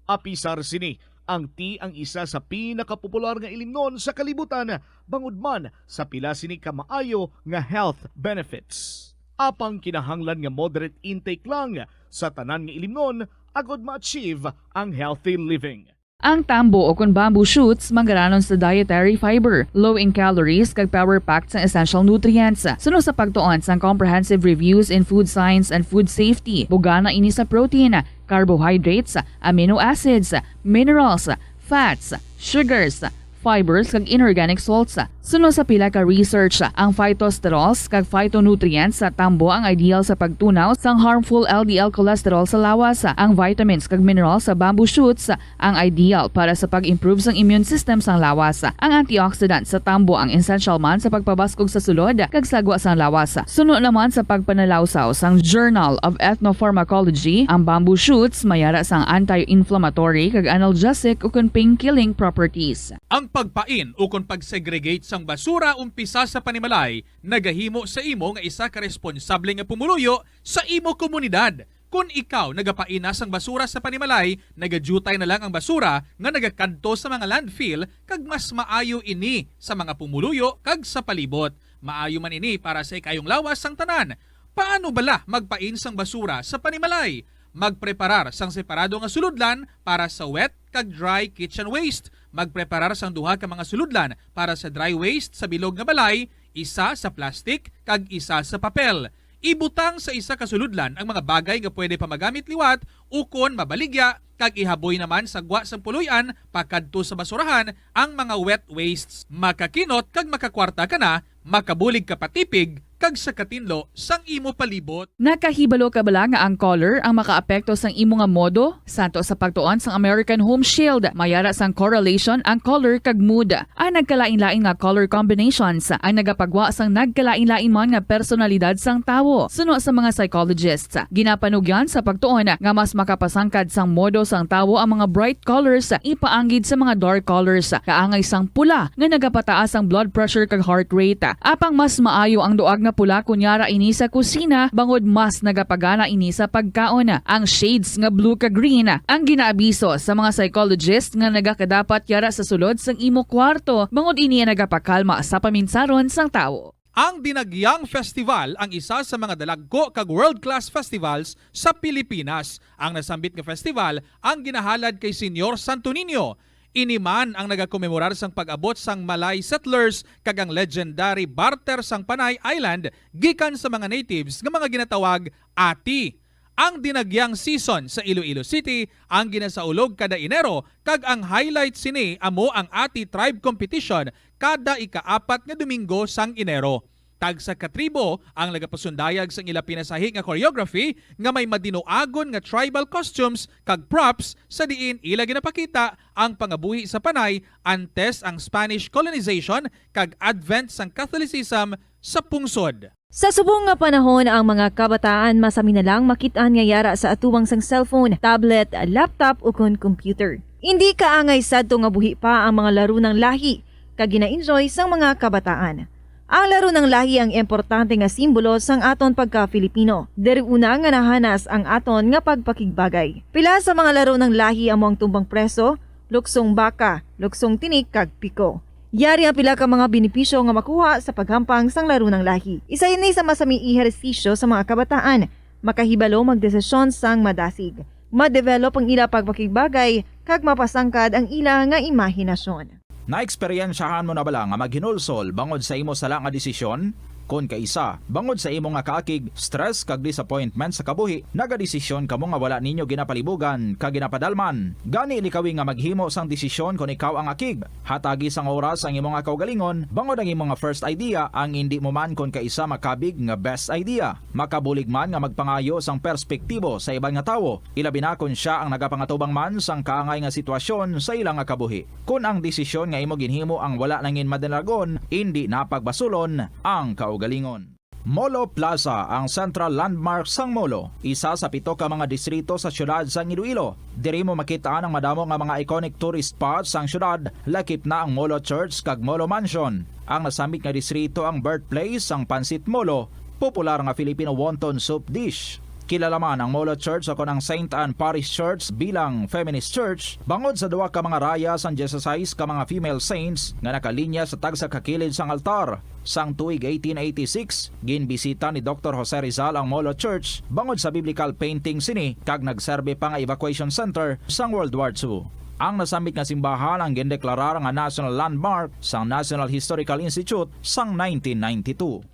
Apisar sini, ang tea ang isa sa pinakapopular nga ilimnon sa kalibutan, bangod man sa pila sini ka maayo nga health benefits. Apang kinahanglan nga moderate intake lang sa tanan nga ilimnon agod ma-achieve ang healthy living. Ang tambo o kon bamboo shoots manggaranon sa dietary fiber, low in calories, kag power-packed sang essential nutrients. Suno sa pagtuon sang Comprehensive Reviews in Food Science and Food Safety, bugana ini sa protein, carbohydrates, amino acids, minerals, fats, sugars, fibers, kag inorganic salts. Suno sa pila ka research, ang phytosterols kag phytonutrients sa tambo ang ideal sa pagtunaw sang harmful L D L cholesterol sa lawas. Ang vitamins kag minerals sa bamboo shoots ang ideal para sa pag-improve sang immune system sang lawas. Ang antioxidant sa tambo ang essential man sa pagpabaskog sa sulod kag sagwa sang lawas. Suno naman sa pagpanalawsaw sang Journal of Ethnopharmacology, ang bamboo shoots may ara sang anti-inflammatory kag analgesic ukon pain-killing properties. Ang pagpain ukon pag-segregate sang basura umpisa sa panimalay nagahimo sa imo nga isa ka responsable nga pumuluyo sa imo komunidad. Kon ikaw nagapain na sang basura sa panimalay, nagadyutay na lang ang basura nga nagakadto sa mga landfill, kag mas maayo ini sa mga pumuluyo kag sa palibot. Maayo man ini para sa ikayong lawas sang tanan. Paano bala magpain sang basura sa panimalay? Magpreparar sang separado nga sulodlan para sa wet kag dry kitchen waste. Magpreparar sang duha ka mga sulodlan para sa dry waste sa bilog nga balay, isa sa plastic kag isa sa papel. Ibutang sa isa ka sulodlan ang mga bagay nga pwede pa magamit liwat ukon mabaligya, kag ihaboy naman sa gwa sang puloy-an pakadto sa basurahan ang mga wet wastes. Makakinot kag makakwarta ka na, makabulig ka pa tipig kag sa katinlo sang imo palibot. Nakahibalo ka bala nga ang color ang makaapekto sang imo nga modo? Santo sa pagtuon sang American Home Shield, may ara sang correlation ang color kag mood. Ang nagkalain-lain nga color combinations ang nagapagwa sang nagkalain-lain man nga personalidad sang tawo. Suno sa mga psychologists, ginapanugyan sa pagtuon nga mas makapasangkad sang modo sang tawo ang mga bright colors ipaanggid sa mga dark colors, kaangay sang pula nga nagapataas ang blood pressure kag heart rate. Apang mas maayo ang duag nga pula kon yara ini sa kusina, bangod mas nagapagana ini sa pagkaon. Ang shades nga blue kag green ang ginaabiso sa mga psychologist nga nagakadapat yara sa sulod sang imo kwarto, bangod ini ang nagapakalma sa paminsaron sang tawo. Ang Dinagyang Festival ang isa sa mga dalagko kag world-class festivals sa Pilipinas. Ang nasambit nga festival ang ginahalad kay Señor Santo Niño. Ini man ang nagakomemorar sang pag-abot sang Malay settlers kag ang legendary barter sang Panay Island gikan sa mga natives nga mga ginatawag ati. Ang Dinagyang season sa Iloilo City ang ginasaulog kada Enero, kag ang highlight sini amo ang Ati Tribe Competition kada ikaapat nga Domingo sang Enero. Tagsa ka tribo ang nagapasundayag sang ila pinasahi nga choreography nga may madinuagon nga tribal costumes kag props, sa diin ila ginapakita ang pangabuhi sa Panay antes ang Spanish colonization kag advent sang Catholicism sa pungsod. Sa subong nga panahon, ang mga kabataan masami na lang makit-an nga yara sa atubangan sang cellphone, tablet, laptop, ukon computer. Indi kaangay sadto nga buhi pa ang mga laro nang lahi kag gina-enjoy sang mga kabataan. Ang laro nang lahi ang importante nga simbolo sang aton pagka-Filipino. Diri una nga nahanas ang aton nga pagpakigbagay. Pila sa mga laro nang lahi amo ang tumbang preso, luksong baka, luksong tinik, kag piko. Yari ang pila ka mga benepisyo nga makuha sa paghampang sang laro nang lahi. Isa ini sa masami ehersisyo sa mga kabataan. Makahibalo magdesisyon sang madasig. Ma-develop ang ila pagpakigbagay, kag mapasangkad ang ila nga imahinasyon. Naeksperyensyahan mo na bala nga maghinulsol bangod sa imo sala nga desisyon? Kon kaisa, bangod sa imo nga kaakig, stress, kag disappointment sa kabuhi, nagadesisyon kamo nga wala ninyo ginapalibugan kag ginapadalman. Gani, likawi nga maghimo sang desisyon kon ikaw ang akig. Hatagi sang oras ang imo nga kaugalingon, bangod ang imo nga first idea ang indi mo man kon kaisa makabig nga best idea. Makabulig man nga magpangayo sang perspektibo sa iban nga tawo, ilabi na kon sia ang nagapangatubang man sang kaangay nga sitwasyon sa ila nga kabuhi. Kon ang desisyon nga imo ginhimo ang wala nangin madalagon, indi na pagbasulon ang kaugalingon. Molo Plaza, ang central landmark sang Molo, isa sa pito ka mga distrito sa siyudad sang Iloilo. Diri mo makit-an ang madamo nga mga iconic tourist spots sang siyudad, lakip na ang Molo Church kag Molo Mansion. Ang nasambit nga distrito ang birthplace sang Pancit Molo, popular nga Filipino wonton soup dish. Kilala man ang Molo Church o kon ang Saint Anne Parish Church bilang feminist church, bangod sa duha ka mga raya sang dieciséis ka mga female saints nga nakalinya sa tagsa ka kilid sang altar. Sang tuig eighteen eighty-six, ginbisita ni Doktor Jose Rizal ang Molo Church bangod sa biblical painting sini, kag nagserbi pa nga evacuation center sang World War Two. Ang nasambit nga simbahan ang gindeklarar nga national landmark sang National Historical Institute sang nineteen ninety-two.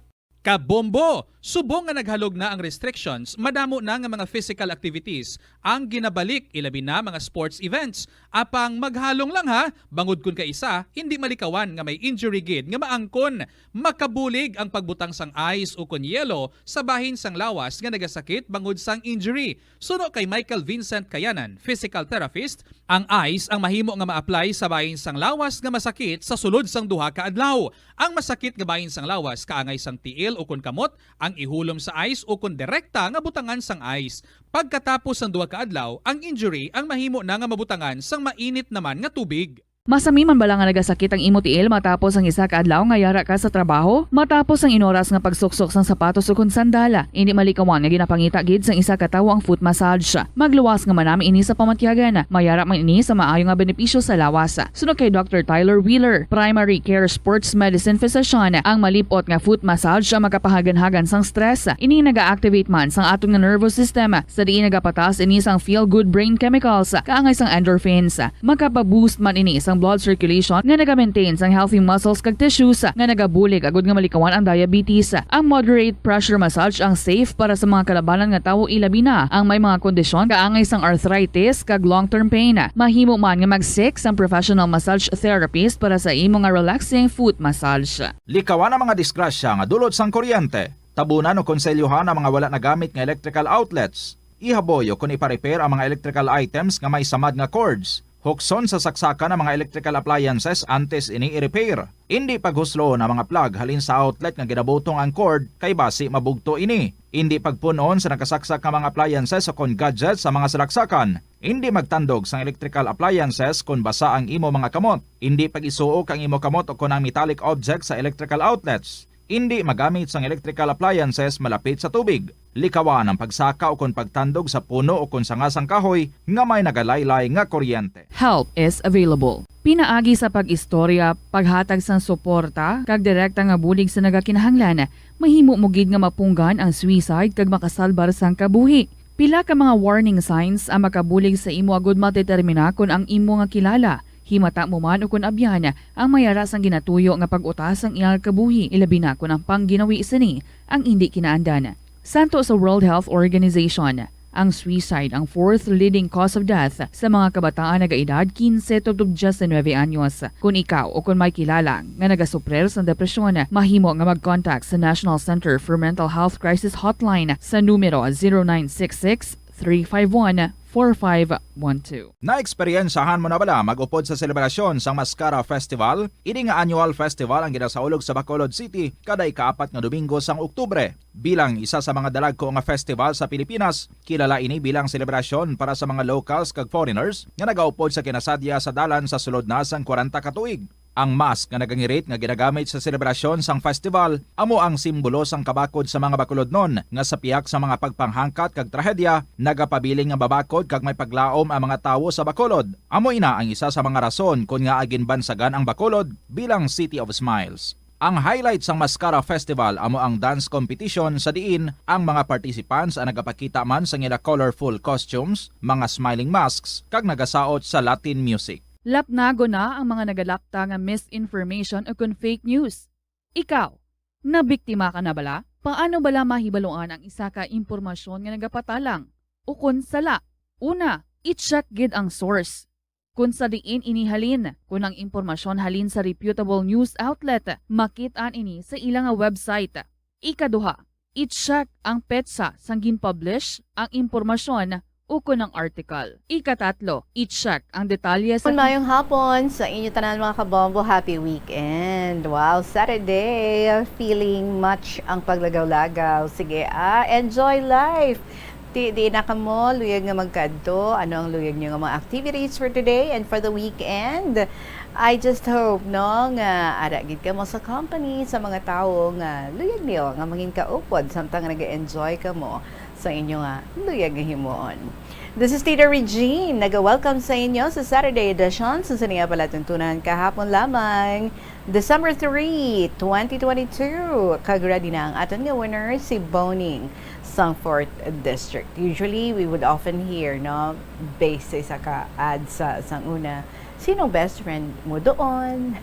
Kabombo! Subong nga naghalog na ang restrictions, madamo na nga mga physical activities ang ginabalik, ilabi na mga sports events. Apang maghalong lang ha, bangod kun kaisa, hindi malikawan nga may injury gid nga maangkon. Makabulig ang pagbutang sang ice ukon yelo sa bahin sang lawas nga nagasakit bangod sang injury. Suno kay Michael Vincent Kayanan, physical therapist, ang ice ang mahimo nga ma-apply sa bahin sang lawas nga masakit sa sulod sang duha ka adlaw. Ang masakit nga bahin sang lawas kaangay sang tiil ukon kamot ang ihulom sa ice ukon direkta nga butangan sang ice. Pagkatapos sang duha ka adlaw, ang injury ang mahimo na nga mabutangan sang mainit naman nga tubig. Masami man bala nga nagasakit ang imo tiil matapos ang isa ka adlaw nga yara ka sa trabaho? Matapos ang inoras nga pagsuksok sang sapatos ukon sandala, indi malikawan nga ginapangita gid sang isa ka tawo ang foot massage. Magluwas nga manami ini sa pamatyagan. Mayara man ini sa maayo nga benepisyo sa lawas. Suno kay Doctor Tyler Wheeler, primary care sports medicine physician, ang malip-ot nga foot massage ang makapahaganhagan sang stress. Ini naga-activate man sang aton nga nervous system, sa diin nagapataas ini sang feel-good brain chemicals, kaangay sang endorphins. Makapaboost man ini sang blood circulation nga naga-maintain sang healthy muscles kag tissues nga nagabulig agud nga malikawan ang diabetes. Ang moderate pressure massage ang safe para sa mga kalabanan nga tawo, ilabi na ang may mga kondisyon kaangay sang arthritis kag long-term pain. Mahimo man nga mag-seek sang professional massage therapist para sa imo nga relaxing foot massage. Likawan ang mga disgrasya nga dulot sang kuryente. Tabunan o konselyuhan ang mga wala nagamit nga electrical outlets. Ihaboy o kon ipa-repair ang mga electrical items nga may samad nga cords. Hukson sa saksakan ang mga electrical appliances antes ini i-repair. Indi paghusloon ang mga plug halin sa outlet nga ginabutong ang cord, kay basi mabugto ini. Indi pagpun-on sa nakasaksak nga mga appliances o kon gadgets sa mga salaksakan. Indi magtandog sang electrical appliances kon basa ang imo mga kamot. Indi pag-isuok ang imo kamot o kon ang metallic objects sa electrical outlets. Indi magamit sang electrical appliances malapit sa tubig. Likawan ang pagsaka ukon pagtandog sa puno ukon sanga sang kahoy nga may nagalaylay nga kuryente. Help is available. Pinaagi sa pag-istorya, paghatag sang suporta, kag direkta nga bulig sa nagakinahanglan, mahimo mo gid nga mapunggan ang suicide kag makasalbar sang kabuhi. Pila ka mga warning signs ang makabulig sa imo agud madetermina kon ang imo nga kilala, himata mo man ukon abyan, ang mayara sang ginatuyo nga pag-utas sang iyang kabuhi, ilabi na kon ang pangginawi sini ang indi kinaandan. Santo sa World Health Organization, ang suicide ang fourth leading cause of death sa mga kabataan nagaedad quince tubtob diecinuebe anyos. Kon ikaw o kon may kilala nga nagasuprir sang depresyon, mahimo nga mag-contact sa National Center for Mental Health Crisis Hotline sa numero zero nine six six, three five one, four five one two. Naeksperyensahan mo na bala mag-upod sa selebrasyon sang Mascara Festival? Ini nga annual festival ang ginasaulog sa Bacolod City kada ikaapat nga Domingo sang Oktubre. Bilang isa sa mga dalagko nga festival sa Pilipinas, kilala ini bilang selebrasyon para sa mga locals kag foreigners nga nagaupod sa kinasadya sa dalan sa sulod na sang kwarenta ka tuig. Ang mask nga nagangirit nga ginagamit sa selebrasyon sang festival amo ang simbolo sang kabakod sa mga Bacolodnon nga sa pihak sa mga pagpanghangkat kag trahedya nagapabilin nga mabakod kag may paglaom ang mga tawo sa Bacolod. Amo ina ang isa sa mga rason kon ngaa ginbansagan ang Bacolod bilang City of Smiles. Ang highlight sang Mascara Festival amo ang dance competition sa diin ang mga participants ang nagapakita man sang ila colorful costumes, mga smiling masks, kag nagasaot sa Latin music. Lapnagon na ang mga nagalapta nga misinformation ukon fake news. Ikaw, nabiktima ka na bala? Paano bala mahibaloan ang isa ka impormasyon nga nagapatalang ukon sala? Una, i-check gid ang source. Kon sa diin ini halin, kon ang impormasyon halin sa reputable news outlet, makit-an ini sa ila nga website. Ikaduha, i-check ang petsa sang gin-publish ang impormasyon ukon ang article. Ikatatlo, i-check ang detalye sa Maayong hapon sa inyo tanan, mga kabombo. Happy weekend. Wow, Saturday. Feeling much ang paglagaw-lagaw. Sige, ah, enjoy life. Di, di na kamo luyag nga magkadto. Ano ang luyag nyo nga mga activities for today and for the weekend? I just hope, no, nga ara gid kamo sa company sa mga tawo nga luyag niyo nga mangin kaupod samtang nag-enjoy kamo sa inyo nga luyag nga himuon. This is Tita Regine, naga-welcome sa inyo sa Saturday edition sa Siniya Palatuntunan kahapon lamang, December three, twenty twenty-two. Kag ready na ang aton nga winner, si Boning sang Fourth District. Usually, we would often hear, no, based sa isa ka ad sa, sang una, "Sinong best friend mo doon?"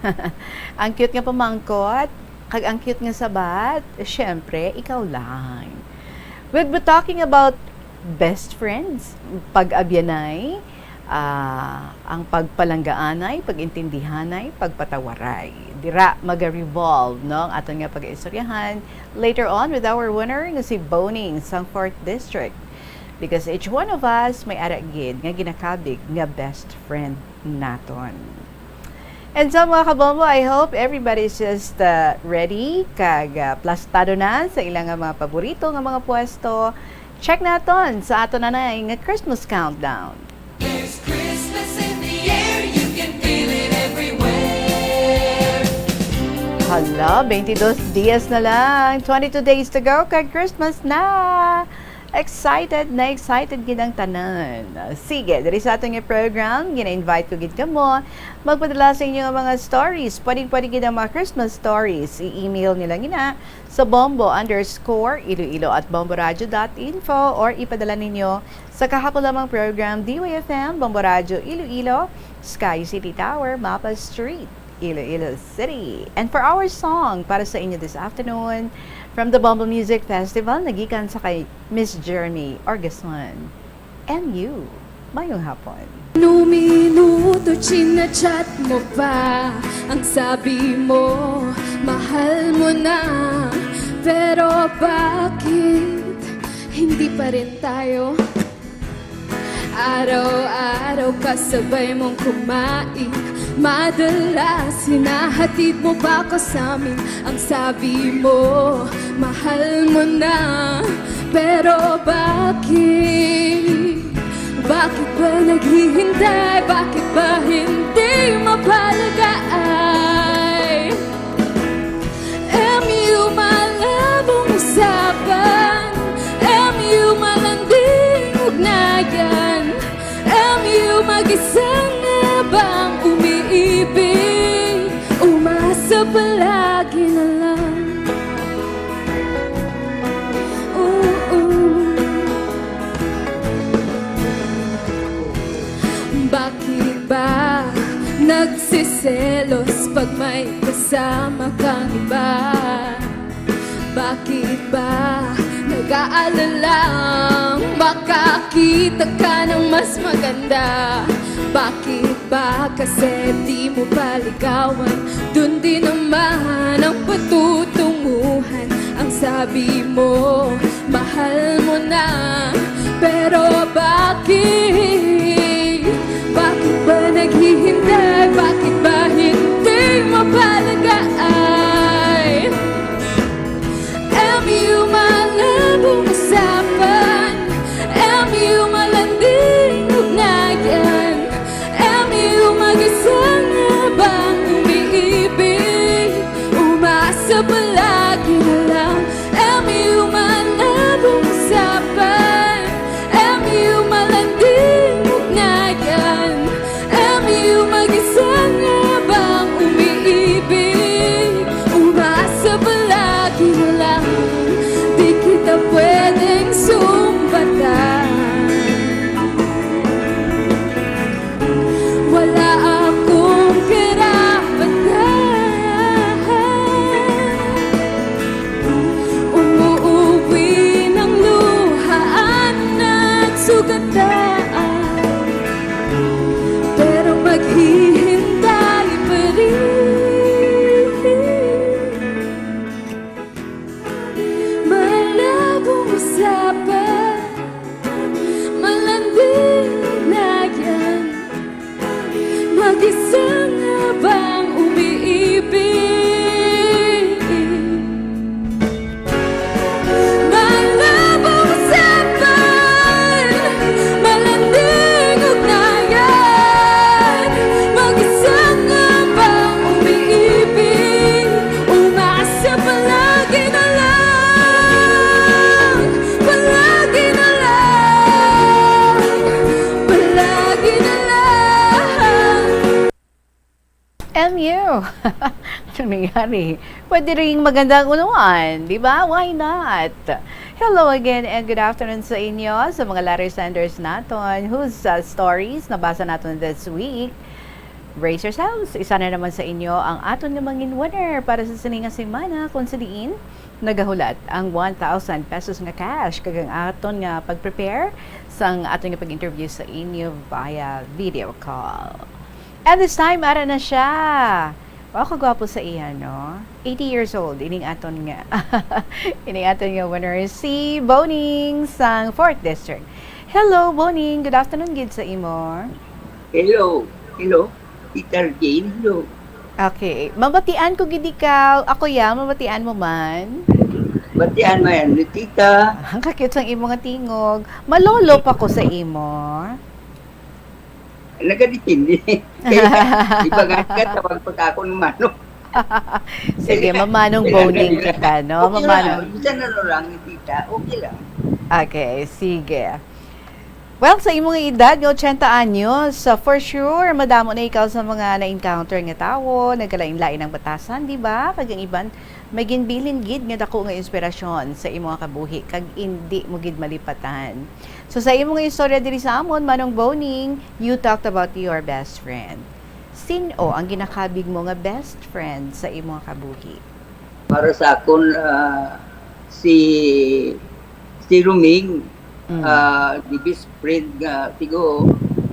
Ang cute nga pamangkot. Kag ang cute nga sabat, syempre, ikaw lang. We'll be talking about best friends, pag-abyanay, ah, ang pagpalanggaanay, pag-intindihanay, pagpatawaray. Dira maga-revolve, no, ang aton nga pag-istoryahan later on with our winner nga si Boning sang fourth District. Because each one of us may ara gid nga ginakabig nga best friend naton. And so, mga kabombo, I hope everybody's just, uh, ready kag, uh, plastado na sa ilang nga mga paborito nga mga pwesto. Check naton sa aton anay nga Christmas countdown. There's Christmas in the air, you can feel it everywhere. Hala, twenty-two dias na lang. Twenty-two days to go kag Christmas na. Excited na excited gid ang tanan. Sige, diri sa aton nga program, gina-invite ko gid kamo magpadala sa inyo nga mga stories. Pwedeng-pwede gid ang mga Christmas stories. I-email nyo lang ina sa bombo underscore iloilo at bomboradio dot info or ipadala ninyo sa kahapon lamang program, D Y F M, Bombo Radio Iloilo, Sky City Tower, Mapa Street, Iloilo City. And for our song para sa inyo this afternoon, from the Bombo Music Festival, nagikan sa kay Miss Jeremy Orgason. M U, mayong hapon. Minuto chinachat mo pa ang sabi mo, mahal mo na. Pero bakit hindi pa rin tayo? Araw-araw kasabay mong kumain, madalas hinahatid mo pa ko sa amin. Ang sabi mo, mahal mo na. Pero bakit? Bakit ba naghihintay? Bakit ba hindi mapalagaan? M U malabong usapan, M U malanding ugnayan, M U mag-isa na bang umiibig, umasa palagi na lang. Oo. Bakit ba nagsiselos pag may kasama kang iba? Bakit ba nag-aalalang makakita ka ng mas maganda? Bakit ba kasi di mo pa ligawan? Dun din naman ang patutunguhan. Ang sabi mo, mahal mo na. Pero bakit? Bakit ba naghihintay? Bakit ba hindi mapalagaan? M U malabong usapan, M U malanding ugnayan, M U mag-isa nga bang umiibig, umasa palagi na lang. M U malabong usapan, M U malanding ugnayan, M U mag-isa nga bang umiibig, umasa palagi na lang, di kita pwedeng sumbatan. Wala akong karapatan. Umuuwi ng luha at sugatan, pero maghihintay pa rin. Malabong usapan, malanding na yan. Mag-isa nga bang umiibig? Malabong usapan, malanding ugnayan. Mag-isa nga bang umiibig? Umasa palagi na lang, palagi na lang, palagi na lang. M U! Ano nangyari? Pwede rin magandang unuan, di ba? Why not? Hello again and good afternoon sa inyo, sa mga letter senders naton whose, uh, stories nabasa naton this week. Brace yourselves, isa na naman sa inyo ang aton nga mangin winner para sa sini nga semana, kung sa diin nagahulat ang one thousand pesos nga cash kag ang aton nga pag-prepare sang aton nga pag-interview sa inyo via video call. And this time, ara na siya. Wow, kagwapo sa iya, no? Eighty years old, ining aton nga, ining aton nga winner, si Boning sang fourth District. Hello, Boning. Good afternoon gid sa imo. Hello. Hello. Tita Jane, hello. Okay. Mabatian ko gid ikaw. Ako ya, mabatian mo man. Batian mo yan, ni Tita. Ang ka-cute sang imo nga tingog. Malolo pa ko sa imo. Nagadepende. Kaya, iba nga ka, tawag pa ka ako ng manong. Sige, mamanong Boning kita, no? Okay lang. Mamanong. Bisan ano lang, Tita. Okay lang. Okay, sige. Well, sa imong edad nga ochenta anyos, uh, for sure, madamo na ikaw sa mga na-encounter nga tawo, nagkalain-lain ang batasan, di ba? Kag ang iban, may ginbilin gid nga dako nga inspirasyon sa imo nga kabuhi, kag indi mo gid malipatan. So, sa imo nga istorya diri sa amon, Manong Boning, you talked about your best friend. Sin-o ang ginakabig mo nga best friend sa imo nga kabuhi? Para sa akon, ah, si, si Roming, Mm. ah, the best friend nga, siguro,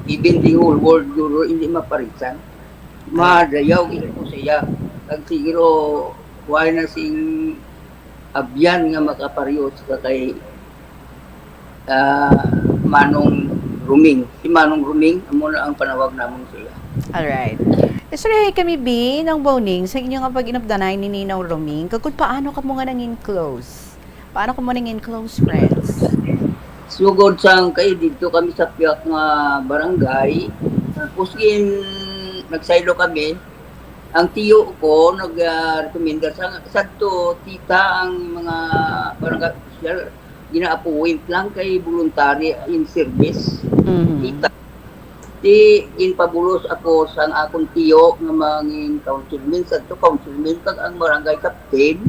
even the whole world, siguro, hindi maparisan. Ay. Madayaw gid ko siya. Kag siguro, wala na sing abyan nga makapareho sa kay, ah, Manong Roming. Si Manong Roming, amo na ang panawag namon sa iya. Alright. Istoryahay kami, Bi, Nong Boning, sa inyo nga pag-inupdanay ni Ninong Roming, kag kung paano kamo nga nangin close? Paano kamo nangin close friends? Sugod sang kay didto kami sa pihak nga barangay, tapos gin-, nagsaylo kami, ang tiyo ko nag, ah, rekomenda sa, sadto, tita, ang mga barangay official, gina-appoint lang kay voluntary in service. Mhm. Tita, di ginpabulos ako sang akon tiyo nga mangin councilman, sadto councilman, kag ang barangay captain,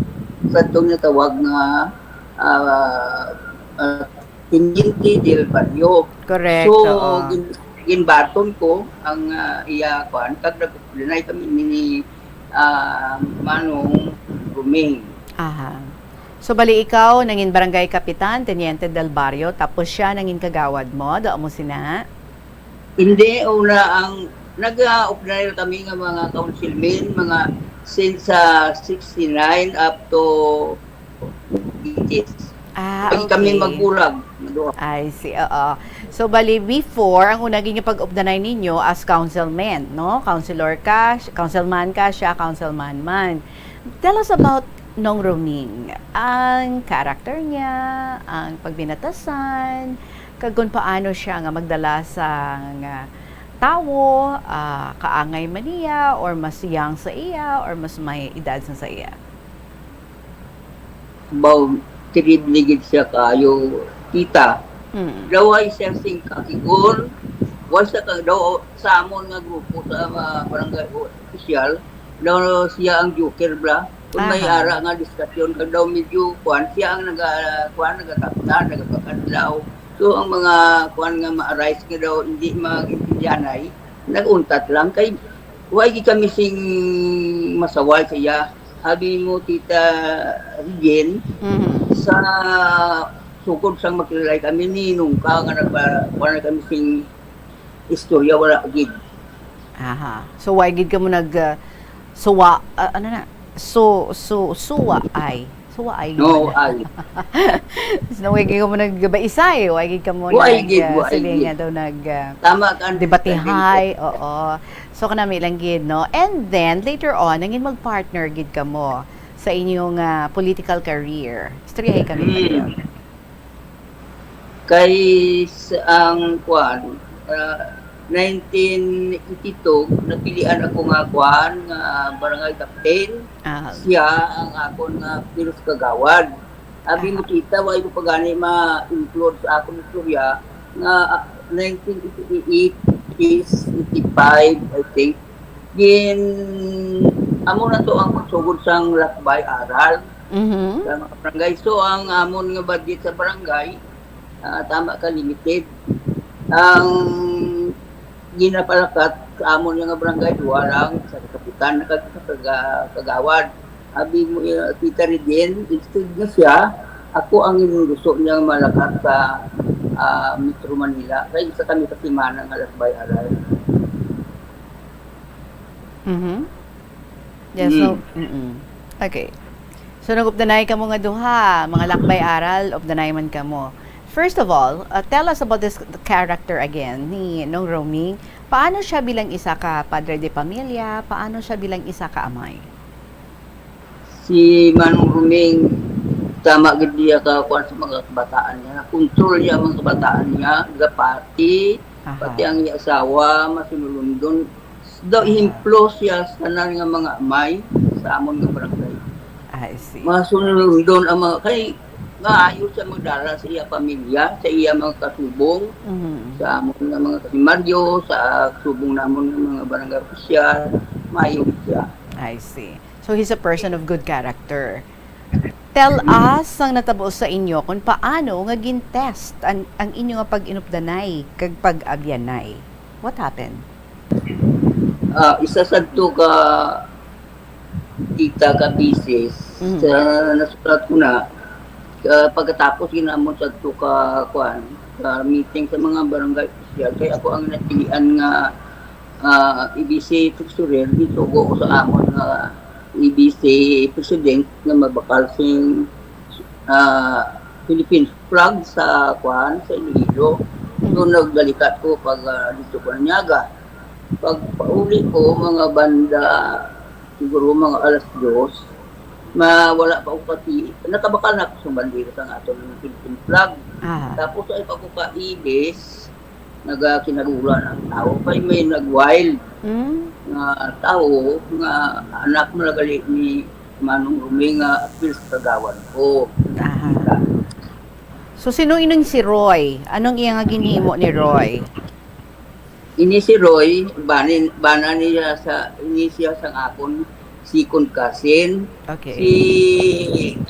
sadto nga tawag nga, ah, ah, Teniente del Barrio. Correct, So, oo. gin-, ginbaton ko ang, ah, iya, kuan, kag nag-, nag-, kami ni, ah, Manong Roming. Aha. So, bali ikaw, nangin barangay kapitan, Teniente del Barrio, tapos siya nangin kagawad mo, do mo sina? Hindi, una ang, nag-, ah, upnail kami nga mga councilmen, mga since, ah, sixty-nine up to eighties. Ah, Ay, kami okay. magbulag, maduha. I see, oo. So, bali, before, ang una gid nga pag-updanay ninyo as councilman, no? Councilor ka, councilman ka, siya councilman man. Tell us about Nong Roming. Ang character niya, ang pagbinatasan, kag kung paano siya nga magdala sa nga tawo, ah, kaangay man niya, or mas young sa iya, or mas may edad sa, sa iya. Baw, terrible gid siya kaayo, tita. Mm. Daw ay siya sing kakigor, wa siya ka, daw sa amon nga grupo sa, ah, barangay official, daw siya ang joker bla. Kung may Aha. ara nga diskusyon, kag daw medyo kuan, siya ang naga-, kuan, nagakaptan, nagapakadlaw. So, ang mga kuan nga ma-arise nga daw hindi mag-intindihanay, nag-untat lang kay wa gid kami sing masaway sa iya. Abi mo, Tita Regine, Mhm. sa sukod sang magkilalay kami ni nungka nga nagpa-, kuan na kami sing istorya, wala gid. Aha. So, wa gid kamo nag, ah, suwa, ah, ano na? So, so, suwa ay. Suwa ay. No, ay. So, wa gid kamo nagbaisay, wa gid kamo Wa nag, gid, ah, wa sige gid. nga daw nag, ah, Tama ka, debatehay, understanding ko. Oo. So, kanami lang gid, no? And then, later on, nangin mag-partner gid kamo sa inyong, ah, political career. Istoryahay kami, Mm. Mario. Kay sa ang kuan, ah, nineteen eighty-two, napilian ako nga kuan, nga barangay captain. Ah. Siya ang akon nga pilos kagawad. Abi mo, Aha. tita, wa ko pa gani ma-include sa akon istorya nga, ah, nineteen eighty-eight, eighty-five, I think. Gin-, amo na to ang pagsugod sang lakbay aral Mhm. sa mga barangay. So, ang amon nga budget sa barangay, ah, tama ka, limited. Ang ginapalakat sa amon nga barangay, duha lang, sa kapitan, kag sa kaga-, kagawad. Abi mo, eh, Tita Reden, instead nga siya, ako ang gingusto niya malakat sa, ah, Metro Manila. Kay isa kami ka semana nga lakbay aral. Mhm. Yes, so, mm. Okay. So, nag-updanay kamo nga duha, mga lakbay aral, updanay man kamo. First of all, uh, tell us about this character again, ni Nong Roming. Paano siya bilang isa ka padre de pamilya? Paano siya bilang isa ka amay? Si Manong Roming, tama gid niya ka kuwan sa mga kabataan niya. Control niya ang mga kabataan niya, gapati, Aha. pati ang iya asawa, masinulundon. Daw Aha. ehemplo siya sa tanan nga mga amay sa amon nga barangay. I see. Masinulundon ang mga, kay maayo siya magdala sa iya pamilya, sa iya mga kasubong, Mhm. sa amon nga mga kasimaryo, sa subong namon nga mga barangay opisyal, maayo siya. I see. So, he's a person of good character. Tell us ang natabo sa inyo kung paano nga gin-test ang, ang inyo nga pag-inupdanay kag pag-abyanay. What happened? Ah, isa sadto ka kita ka bisis Mhm. sa nasulat ko na, ah, pagkatapos ginamon sadto ka, kuan, ka meeting sa mga barangay opisyal, kay ako ang napilian nga, ah, E B C treasurer, gisugo ko sa amon nga E B C president nga mabakal sing, ah, Philippine flag sa, kuan, sa Iloilo. So, Mhm. nagbalikat ko pag, ah, dito ko nanyaga. Pag pauli ko, mga banda, siguro mga alas dos, ma-, wala pa ko kasi, nakabakal na ako sa bandera sa aton nga Philippine flag. Aha. Tapos ay pa ko kaibis, nagakinagulan ang tao. Kay may nag-wild Mm. nga tao nga anak mo gali ni Manong Roming nga apil sa kagawad ko. Aha. So, sino ining si Roy? Anong iya nga ginhimo ni Roy? Ini si Roy, banin, bana niya sa, ini siya sang akon second cousin. Okay. Si,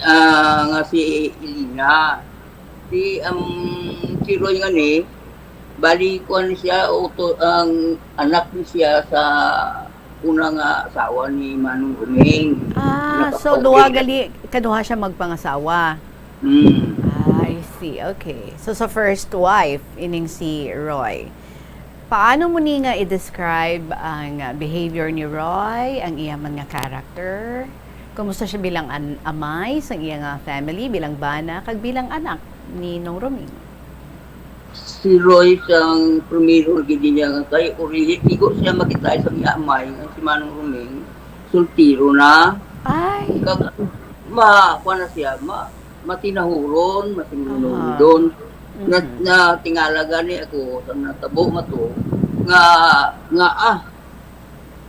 ah, nga si Elena. Si, um, si Roy nga ni, bali, kuwan siya, uto, ang anak ni siya sa una nga asawa ni Manong Roming. Ah, so Nakapauwi. Duha gali, kaduha siya magpangasawa. Hmm. I see. Okay. So, sa first wife, ining si Roy. Paano mo ni nga i-describe ang, ah, behavior ni Roy, ang iya man nga character? Kumusta siya bilang an-, amay sa iya nga family, bilang bana, kag bilang anak ni Nong Roming? Si Roy sang primero gid niya nga kay urihi, igo siya makita sa iya amay nga si Manong Roming, soltero na. Ay. Kag ma, kuwan na siya, ma, matinahuron, matinulundon. Na, Mhm. na tingala gani ako sa natabo nga to, nga, nga, ah,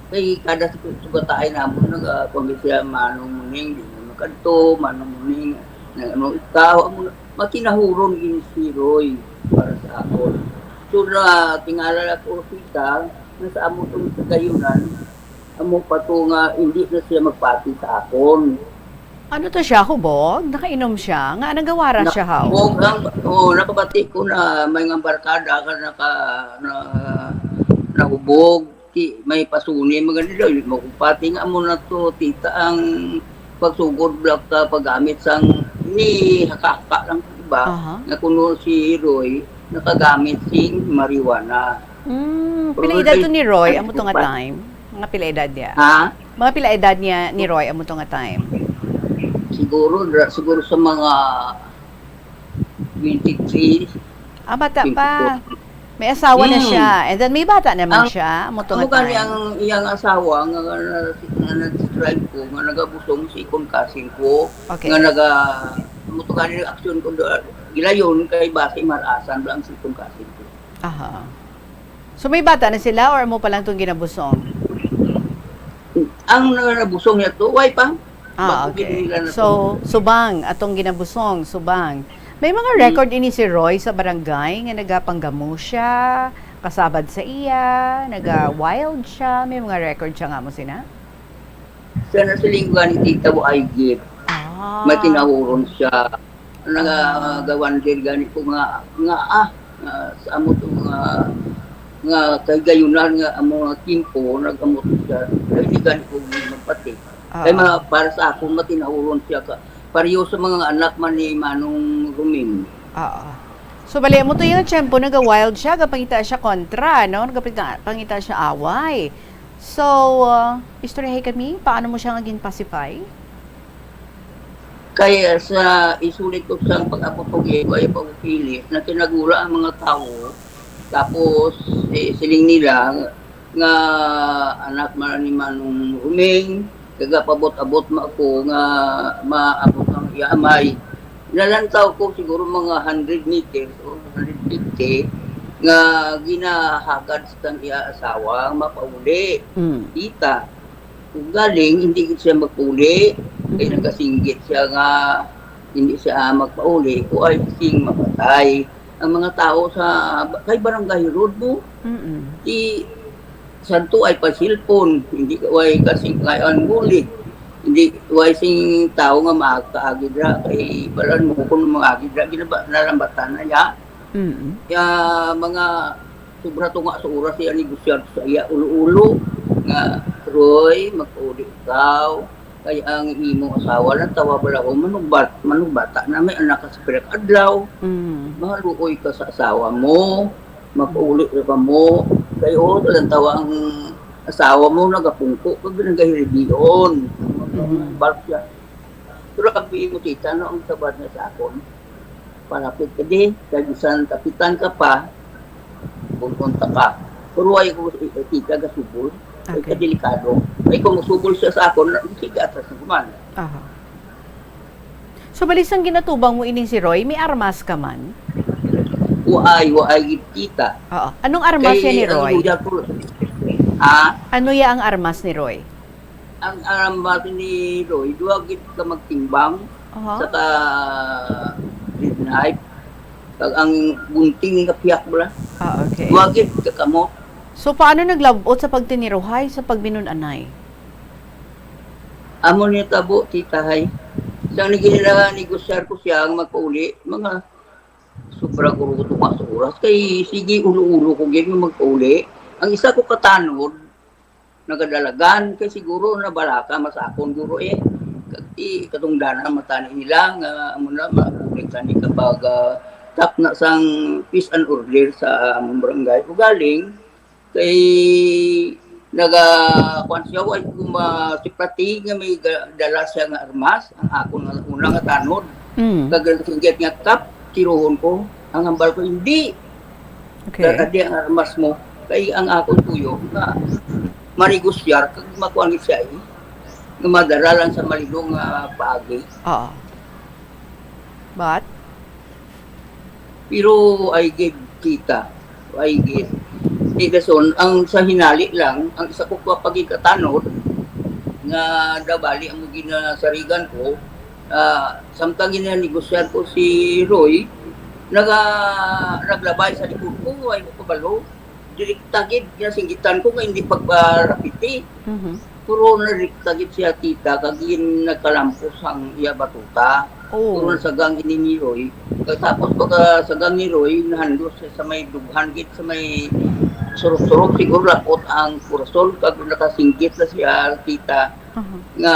kay kada su-, sugataay namon, naga, kuwan siya, Manong Muning, di na makadto, Manong Muning, na, ano, ikaw, amo na, matinahuron gid si Roy para sa akon. So, na, tingala ako kita, na sa amo tong kagayunan, amo pa to nga, hindi na siya magpati sa akon. Ano to siya? Hubog? Nakainom siya? Nga nagawara siya, haw? Nahubog ang, oh, nakabati ko na may nga barkada ka naka, na, nahubog. Ti, may pasuni, maganda daw, yung magpati nga amo na to, tita, ang pagsugod, black ka, paggamit sang, ni, haka-haka lang iba, Aha. Nga kuno si Roy, nakagamit sing marijuana. Mm, pila Pero edad like, to ni Roy? ano Amo to ko nga pa? Time? Mga pila edad niya? Ha? Mga pila edad niya ni Roy? Amo to nga time? Siguro, dra-, siguro sa mga twenty-three, Ah, bata pa. twenty-four. May asawa na Mm. siya. And then may bata naman Ang, siya. Amo to amo nga gani time. Ang iyang asawa nga, nga, nga, nga nag-describe ko, nga nagabusong si ikon cousin ko, Okay. Nga naga, amo to gani ang aksyon ko do, gilayon kay basi marasan ba ang sikong kasin ko. Aha. So, may bata na sila or amo pa lang tong ginabusong? Ang nabusong niya to, way pa. Ah, Bago okay. gid nila na So, subang atong ginabusong, subang. May mga Hmm. record ini si Roy sa barangay nga nagapanggamo siya, kasabad sa iya, naga-wild siya, may mga record siya nga mo sina? Sa nasilinggan ni Tita Buay gid, Ah. may kinahuron siya. Nga Ah. gawan gid gani ko nga, nga, ah, nga sa amo to nga nga kay gayunan nga ang mga kimpo nag-amot siya, kay di gani ko magpati. Kay Oo. ma-, para sa akon, matinauron siya ka, pareho sa mga anak man ni Manong Ruming. Oo. So, bali, amo to yung tiyempo, naga-wild siya, gapangita siya kontra, no? Nagapangita, pangita siya away. So, uh, istoryahay kami, paano mo siya nga gin-pacify? Kay, uh, sa isulit ko sa pag-abot ko, eh, kaya pag-ukilis, na tinagura ang mga tawo. Tapos, eh, siling nila nga anak man ni Manong Ruming, kagapabot-abot ma ako nga maabot ang iya amay. Nalantaw ko siguro mga hundred meters o hundred fifty nga ginahagad sa iya asawa nga mapauli. Mm. Kita. Kung galing, hindi gid siya magpauli. Kay Mhm. nagasinggit siya nga hindi siya magpauli, o ay sing mapatay. Ang mga tao sa, kay Barangay Road mo, Mm. di, santo ay pa cellphone, hindi ka, way kasing kay ang guli. Hindi, way sing tao nga makakaagi dira, kay balan mo kung maagi dira, ginaba-, nalambatan na niya. Mm. Kaya mga sobra tunga sa oras siya negosyo sa iya ulo-ulo nga, "Roy, magpauli ikaw. Kay ang imong asawa lang tawa bala ko, manugbat-, manugbata na, may anak ka sa pila ka adlaw. Mm. Maluoy ka sa asawa mo. Magpauli ra ka mo. Kay, oh, lang tawa ang asawa mo, nagapungko kag nagahiribion." Mm. Balik siya. Pero kag mo, tita, no, ang sabat niya sa akon, "Palapit ka di, kay bisan kapitan ka pa, bunton ta ka." Pero ay ko, eh, tita, gasubol. Ay, Okay. kadelikado. Ay, kung musubol siya sa akon, na, sige, atas na kuman. Aha. So, bali sang ginatubang mo ining si Roy, may armas ka man? Waay, waay gid, tita. Oo. Anong armas Kay yan ni ang Roy? luya ko, ha? Ano ya ang armas ni Roy? Ang armas ni Roy, duha gid ka magtimbang, Aha. saka red knife, kag ang gunting nga piyak bala. Ah, okay. Duha gid ka kamot. So, paano naglabot sa pagtiniruhay, sa pagminun-anay? Amo ni tabo, tita, hay. Sang nagila-, negosyar ko siya ang magpauli, mga sobra ko rin tunga sa oras. Kay sige, ulo-ulo ko gid nga magpauli. Ang isa ko katanod, nagadalagan, kay siguro nabalaka masakon guro eh. Kag ti katungdanan matani nila nga amo na, mabulig tani kapag, ah, tap na sang peace and order sa among barangay. Ugaling, kay naga, kuwan siya, way ko ma-, si Prati nga may ga-, dala siya nga armas, ang akon nga una nga tanod. Mm. Kag ang singgit nga kap, tiruhon ko. Ang hambal ko, "Hindi. Okay. Dala di ang armas mo." Kay ang akon tuyo nga manegosyar, kag makuan siya, eh, nga madara lang sa malino nga paagi. Oo. But? Pero ay gid kita, ay gid. Di dason, ang sa hinali lang, ang isa ko ka pagikatanod nga dabali ang ginasarigan ko, ah, samtang ginanegosyan ko si Roy, naga-, naglabay sa likod ko, ay ko kabalo. Direkta gid, ginasinggitan ko nga hindi pagparapiti. Mhm. Puro na direkta gid siya, tita, kag gin-, nagkalampos ang iya batuta. Oh. Puro nasagang ini ni Roy. Kag tapos pagkasagang ni Roy, nahandos siya sa may dughan gid, sa may surok-surok, siguro lapot ang kurason, kag nakasinggit na siya, tita, Aha. nga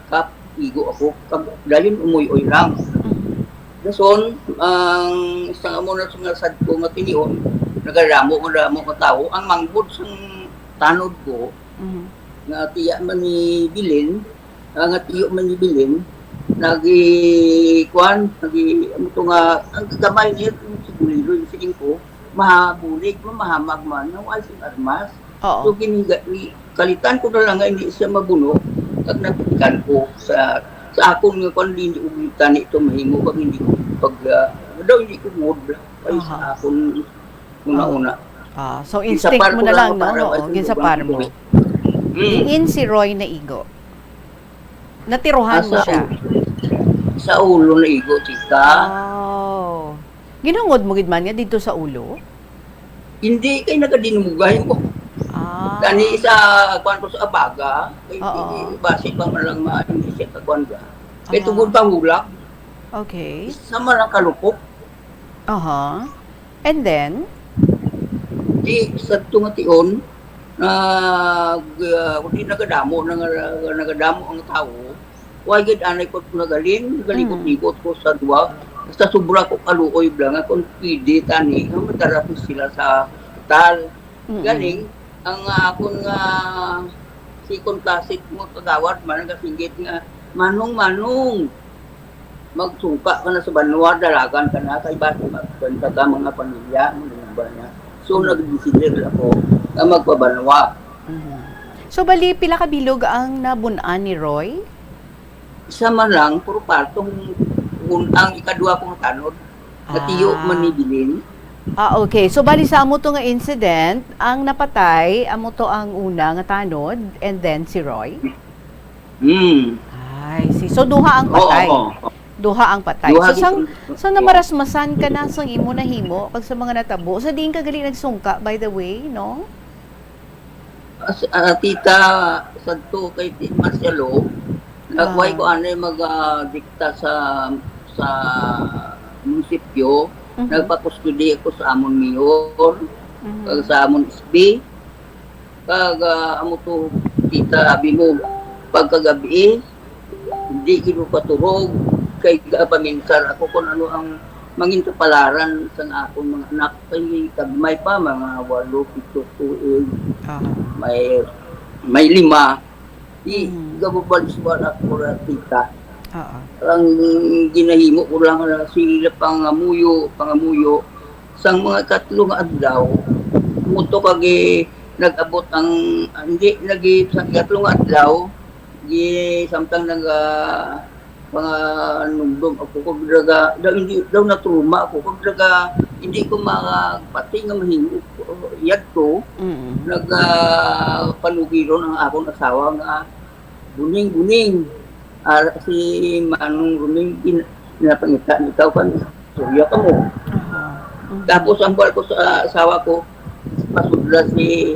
kap, igo ako, kag dayon umoy-oy lang. Mhm. Dason, ang isang amo na nga sadto nga tinion, nagadamo nga damo nga tawo, ang mangbod sang tanod ko, Mhm. nga tiya man ni Bilin, ah, nga tiyo man ni Bilin, nagi-, kuwan, nagi-, ano to nga, ang gamay niya, kung sigurado, yung siling ko, mahabulig man, mahamag man, nga wala sing armas. Oo. So, gini-, gi-, kalitan ko na lang nga hindi siya mabuno, kag napilitan ko sa, sa akon nga kung hindi ulitan ito mahimo, pag hindi ko, pag, ah, daw hindi ko mood, ay sa Aha. akon una-una. Ah, so instinct Ginsapar mo ko na lang, lang, no? para Oo, maisulod ginsapar ang mo. buhi. Mm. Diin si Roy naigo? Natiruhan Ah, mo sa siya? u-, sa ulo naigo, tita. Oh. Ginhungod mo gid man niya didto sa ulo? Hindi, kay nagadinumugay mo. Ah. Gani sa, kuwan ko sa abaga, kay Oo. basi pa man lang ma-, hindi siya kakuwan ka. Kay Ah. tungod pa hulak. Okay. Isa man lang kalupok. Aha. And then? sa tunga tion, nag-, ah, di nagadamo, nang-, nagadamo ang tawo. Wa gid anay ko nagaling, nagalikot-likot ko sa duwa. Basta sobra ko kaluoy bala nga kung pwede tani, nga madarapos sila sa ospital. Mm-mm. Galing, ang, ah, akon nga second classmate mo kagawad man, nagasinggit nga, "Manong, Manong, magsungka ka na sa banwa, dalagan ka na, kay basi magkwenta ka mga pamilya," mo ba niya. So, nagdesider ako nga magpabanwa. Mhm. So, bali, pila ka bilog ang nabun-an ni Roy? Isa man lang, pero patong un-, ang ikadua kong tanod, natiyo Ah. man ni Bilin. Ah, okay. So, bali sa amo to nga incident, ang napatay, amo to ang una nga tanod, and then si Roy? Hmm. Ay, si, so duha ang Oo, patay. Oo, oo. Duha ang patay. Duha So, sang, gid. Sa namarasmasan ka na sang imo nahimo, kag sa mga natabo, sa diin ka gali nagsungka, by the way, no? As, ah, tita, sadto kay Tita Marcelo, nagway Ah. ko anay mag, ah, dikta sa, sa munisipyo, Mhm. nagpakustudiya ko sa amon mayor, Mhm. kag sa amon S B, kag, ah, amo to, tita, abi mo, pagkagabi, hindi gid ko katurog, kay gapaminsar ako kung ano ang mangin kapalaran sang akon mga anak. Kay gagmay pa, mga walo, pito tuig. Ah. May, may lima. Di, Mm. gababalis wala ko ra, tita. Oo. Ang ginahimo ko lang na sila pangamuyo, pangamuyo. Sang mga katlo nga adlaw, muto kag nag-abot ang, hindi, nag-, sa katlo nga adlaw, gi-, samtang nag, ah, mga numdom ako, kag daga, daw, hindi, daw na-trauma ako, kag daga, hindi ko makapati nga mahimo ko. Yadto, Mm. nag, ah, panugiron ang akong asawa nga, "Buning, Buning, ah, si Manong Ruming, gin-, ginapangita ni ikaw kan suya ka mo." Aha. Mhm. Tapos ang buwal ko sa asawa ko, pasudla si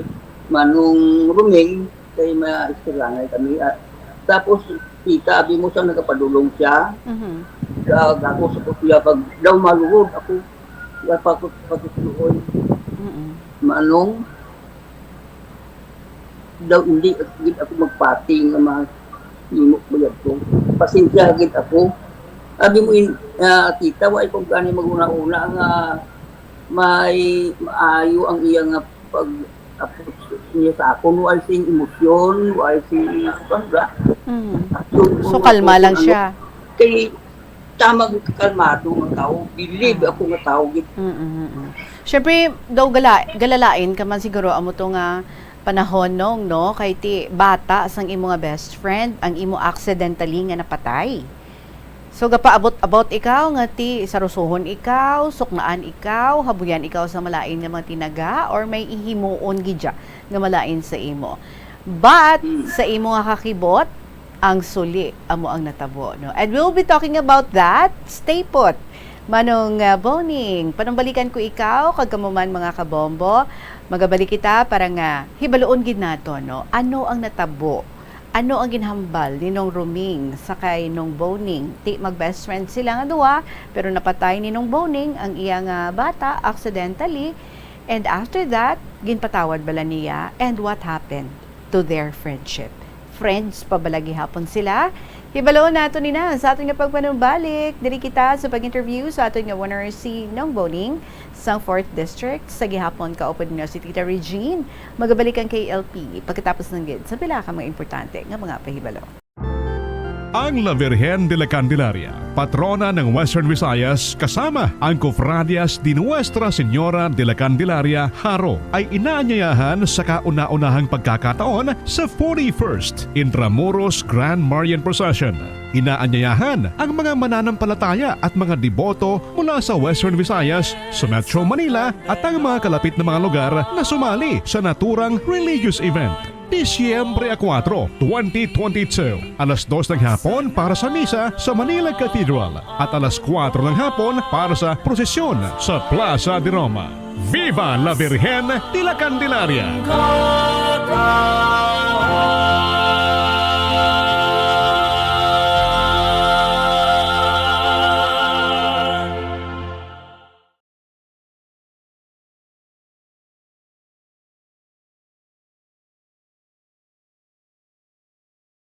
Manong Ruming, kay maistoryanay kami, ah. Tapos, kita, abi mo sa nagapadulong siya. Mhm. Sa gako sa kusya, pag daw maluhod ako, dapat ko pagkasuloy. Mm-mm. Manong, daw hindi gid ako magpati nga mahimo ko yadto. Pasensya gid ako. Abi mo, in-, ah, tita, wa ko gani mag-una-una nga may maayo ang iya nga pag-approach niya sa akon, wa sing emosyon, wa sing, kuwan ba? Mm. So, So, kalma lang siya. Kay tama gid, kalmado nga tao, believe Ah. ako nga tao gid. Mm, mm, mm. Siyempre, daw gala-, galalain ka man siguro amo to nga panahon, Nong, no? Kay ti bata sang imo nga best friend, ang imo accidentally nga napatay. So, gapaabot-abot ikaw nga ti sarusohon ikaw, suknaan ikaw, habuyan ikaw sa malain nga mga tinaga, or may ihimuon gid dya nga malain sa imo? But, Hmm. sa imo nga kakibot, ang suli amo ang natabo, no? And we'll be talking about that. Stay put. Manong, uh, Boning, panumbalikan ko ikaw, kag kamo man, mga kabombo, magabalik kita para nga hibaluon gid nato, no? Ano ang natabo? Ano ang ginhambal ni Nong Ruming sa kay Nong Boning? Ti mag-best friend sila nga duha, pero napatay ni Nong Boning ang iya nga bata accidentally. And after that, ginpatawad bala niya? And what happened to their friendship? Friends pa bala gihapon sila? Hibaluon nato ni na sa aton nga pagpanumbalik. Diri kita sa pag-interview sa aton nga winner, si Nong Boning sang Fourth District. Sa gihapon, kaupod ninyo si Tita Regine. Magabalik ang K L P pagkatapos lang gid sa pila ka mga importante nga mga pahibalo. Ang La Virgen de la Candelaria, patrona ng Western Visayas, kasama ang Cofradias de Nuestra Señora de la Candelaria, Jaro, ay inaanyayahan sa kauna-unahang pagkakataon sa forty-first Intramuros Grand Marian Procession. Inaanyayahan ang mga mananampalataya at mga deboto mula sa Western Visayas, sa Metro Manila, at ang mga kalapit na mga lugar na sumali sa naturang religious event. Disyembre a kuwatro, twenty twenty-two, alas dos ng hapon para sa misa sa Manila Cathedral at alas kuwatro ng hapon para sa prosesyon sa Plaza de Roma. Viva la Virgen de la Candelaria!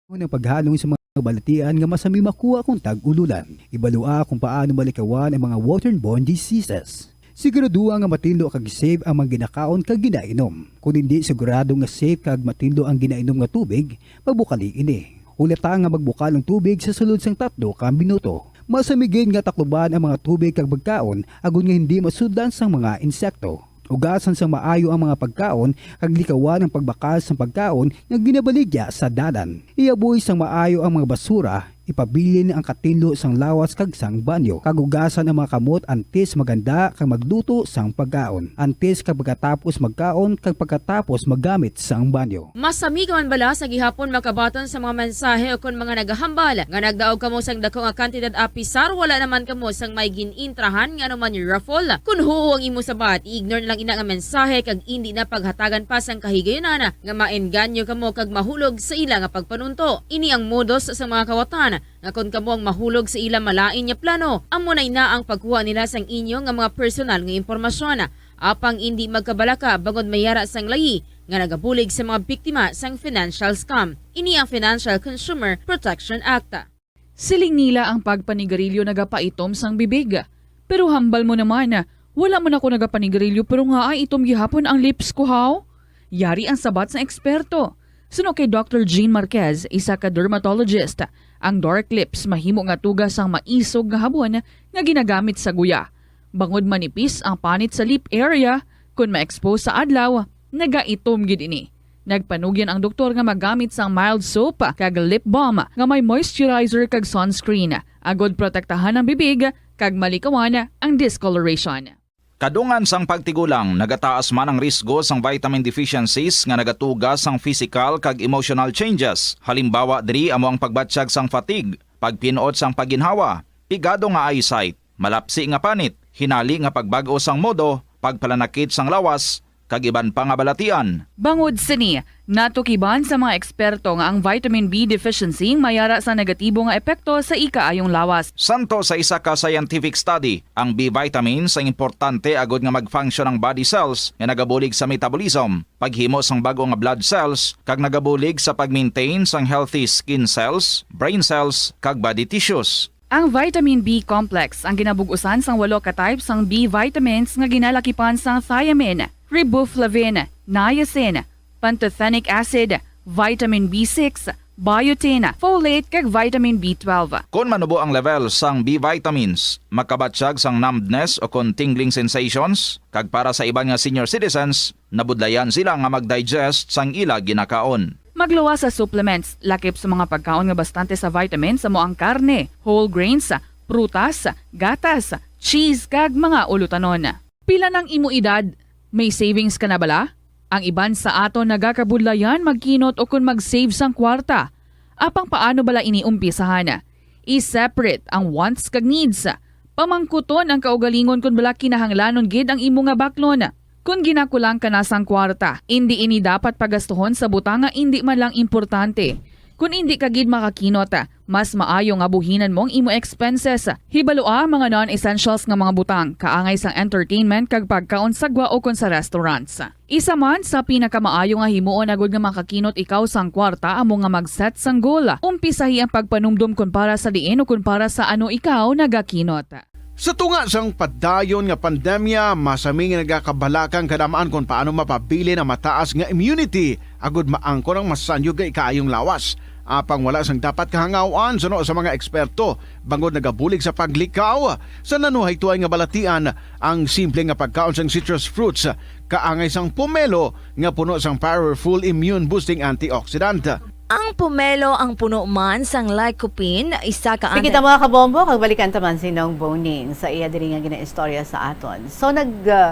Ang paghalong sa mga balatian nga masami makuha kung tag-ululan. Ibalua kung paano malikawan ang mga waterborne diseases. Siguraduha nga matinlo kag safe ang mga ginakaon kag ginainom. Kung hindi sigurado nga safe kag matinlo ang ginainom nga tubig, magbukali ini. Hulata nga magbukal ang tubig sa sulod sang tatlo ka minuto. Masami gid nga takluban ang mga tubig kag pagkaon agod nga hindi masudlan sang mga insekto. Ugasan sang maayo ang mga pagkaon kag likawan ang pagbakal sang pagkaon nga ginabaligya sa dalan. Ihaboy sang maayo ang mga basura, ipabilin ang katinlo sang lawas kag sang banyo, kag ugasan ang mga kamot antes maghanda kag magluto sang pagkaon, antes kag pagkatapos magkaon, kag pagkatapos maggamit sang banyo. Masami ka man bala sa gihapon makabaton sa mga mensahe ukon mga nagahambal nga nagdaog kamo sang dako nga kantidad apisar wala naman kamo sang may gin-intrahan nga anuman raffle? Kon huo ang imo sabat, i-ignore na lang ina nga mensahe kag indi na paghatagan pa sang kahigayunan nga maengganyo kamo kag mahulog sa ila nga pagpanunto. Ini ang modus sa mga kawatan nga kon kamo ang mahulog sa ila malain nga plano, amo na ina ang pagkuha nila sang inyo nga mga personal nga impormasyon. Apang indi magkabalaka bangod may yara sang layi nga nagabulig sa mga biktima sang financial scam. Ini ang Financial Consumer Protection Act. Siling nila ang pagpanigarilyo nagapaitom sang bibig. Pero hambal mo naman, wala man ako nagapanigarilyo pero ngaa itom gihapon ang lips ko, haw? Yari ang sabat sang eksperto. Suno kay Doctor Jean Marquez, isa ka dermatologist, ang dark lips mahimo nga tuga sang maisog nga habon nga ginagamit sa guya. Bangod manipis ang panit sa lip area, kon ma-expose sa adlaw, nagaitom gid ini. Nagpanugyan ang doktor nga magamit sang mild soap kag lip balm nga may moisturizer kag sunscreen, agod protektahan ang bibig kag malikawan ang discoloration. Kadungan sang pagtigulang, nagataas man ang risgo sang vitamin deficiencies nga nagatuga sang physical kag emotional changes, halimbawa diri amo ang pagbatyag sang fatigue, pagpin-ot sang pagginhawa, pigado nga eyesight, malapsi nga panit, hinali nga pagbag-o sang modo, pagpalanakit sang lawas, kag iban pa nga balatian. Bangod sini, natukiban sa mga eksperto nga ang vitamin B deficiency may ara sa negatibo nga epekto sa ikaayong lawas. Santo sa isa ka scientific study, ang B vitamins ang importante agod nga mag-function ang body cells nga nagabulig sa metabolism, paghimo sang bag-o nga blood cells, kag nagabulig sa pag-maintain sang healthy skin cells, brain cells, kag body tissues. Ang vitamin B complex ang ginabug-usan sang walo ka type sang B vitamins nga ginalakipan sang thiamine, riboflavin, niacin, pantothenic acid, vitamin B six, biotin, folate, kag vitamin B twelve. Kon manubo ang level sang B vitamins, makabatyag sang numbness o kon tingling sensations, kag para sa iban nga senior citizens, nabudlayan sila nga mag-digest sang ila ginakaon. Magluwas sa supplements, lakip sa mga pagkaon nga bastante sa vitamins amo ang karne, whole grains, prutas, gatas, cheese, kag mga ulutanon. Pila nang imo edad? May savings ka na bala? Ang iban sa aton nagakabudlayan magkinot ukon mag-save sang kwarta. Apang paano bala ini umpisahan? I-separate ang wants kag needs. Pamangkuton ang kaugalingon kon bala kinahanglanon gid ang imo nga baklon. Kon ginakulang ka na sang kwarta, indi ini dapat pagastuhon sa butang nga indi man lang importante. Kon indi ka gid makakinot, mas maayo nga buhinan mo ang imo expenses. Hibalua ang mga non-essentials nga mga butang, kaangay sang entertainment kag pagkaon sa gwa ukon sa restaurants. Isa man sa pinakamaayo nga himuon agod nga makakinot ikaw sang kwarta amo nga mag-set sang goal. Umpisahi ang pagpanumdom kon para sa diin o kon para sa ano ikaw nagakinot. Sa tunga sang padayon nga pandemya, masami nga nagakabalaka ang kadam-an kon paano mapabilin ang mataas nga immunity agud maangkon ang masanyog nga ikaayong lawas. Apang wala sang dapat kahangaw-an suno sa mga eksperto, bangod nagabulig sa paglikaw sa nanuhay tuay nga balatian ang simple nga pagkaon sang citrus fruits, kaangay sang pomelo nga puno sang powerful immune-boosting antioxidant. Ang pomelo ang puno man sang lycopene, isa ka Sige anti- ta, mga kabombo, kag balikan ta man si Nong Boning sa iya diri nga ginaistorya sa aton. So, nag, ah,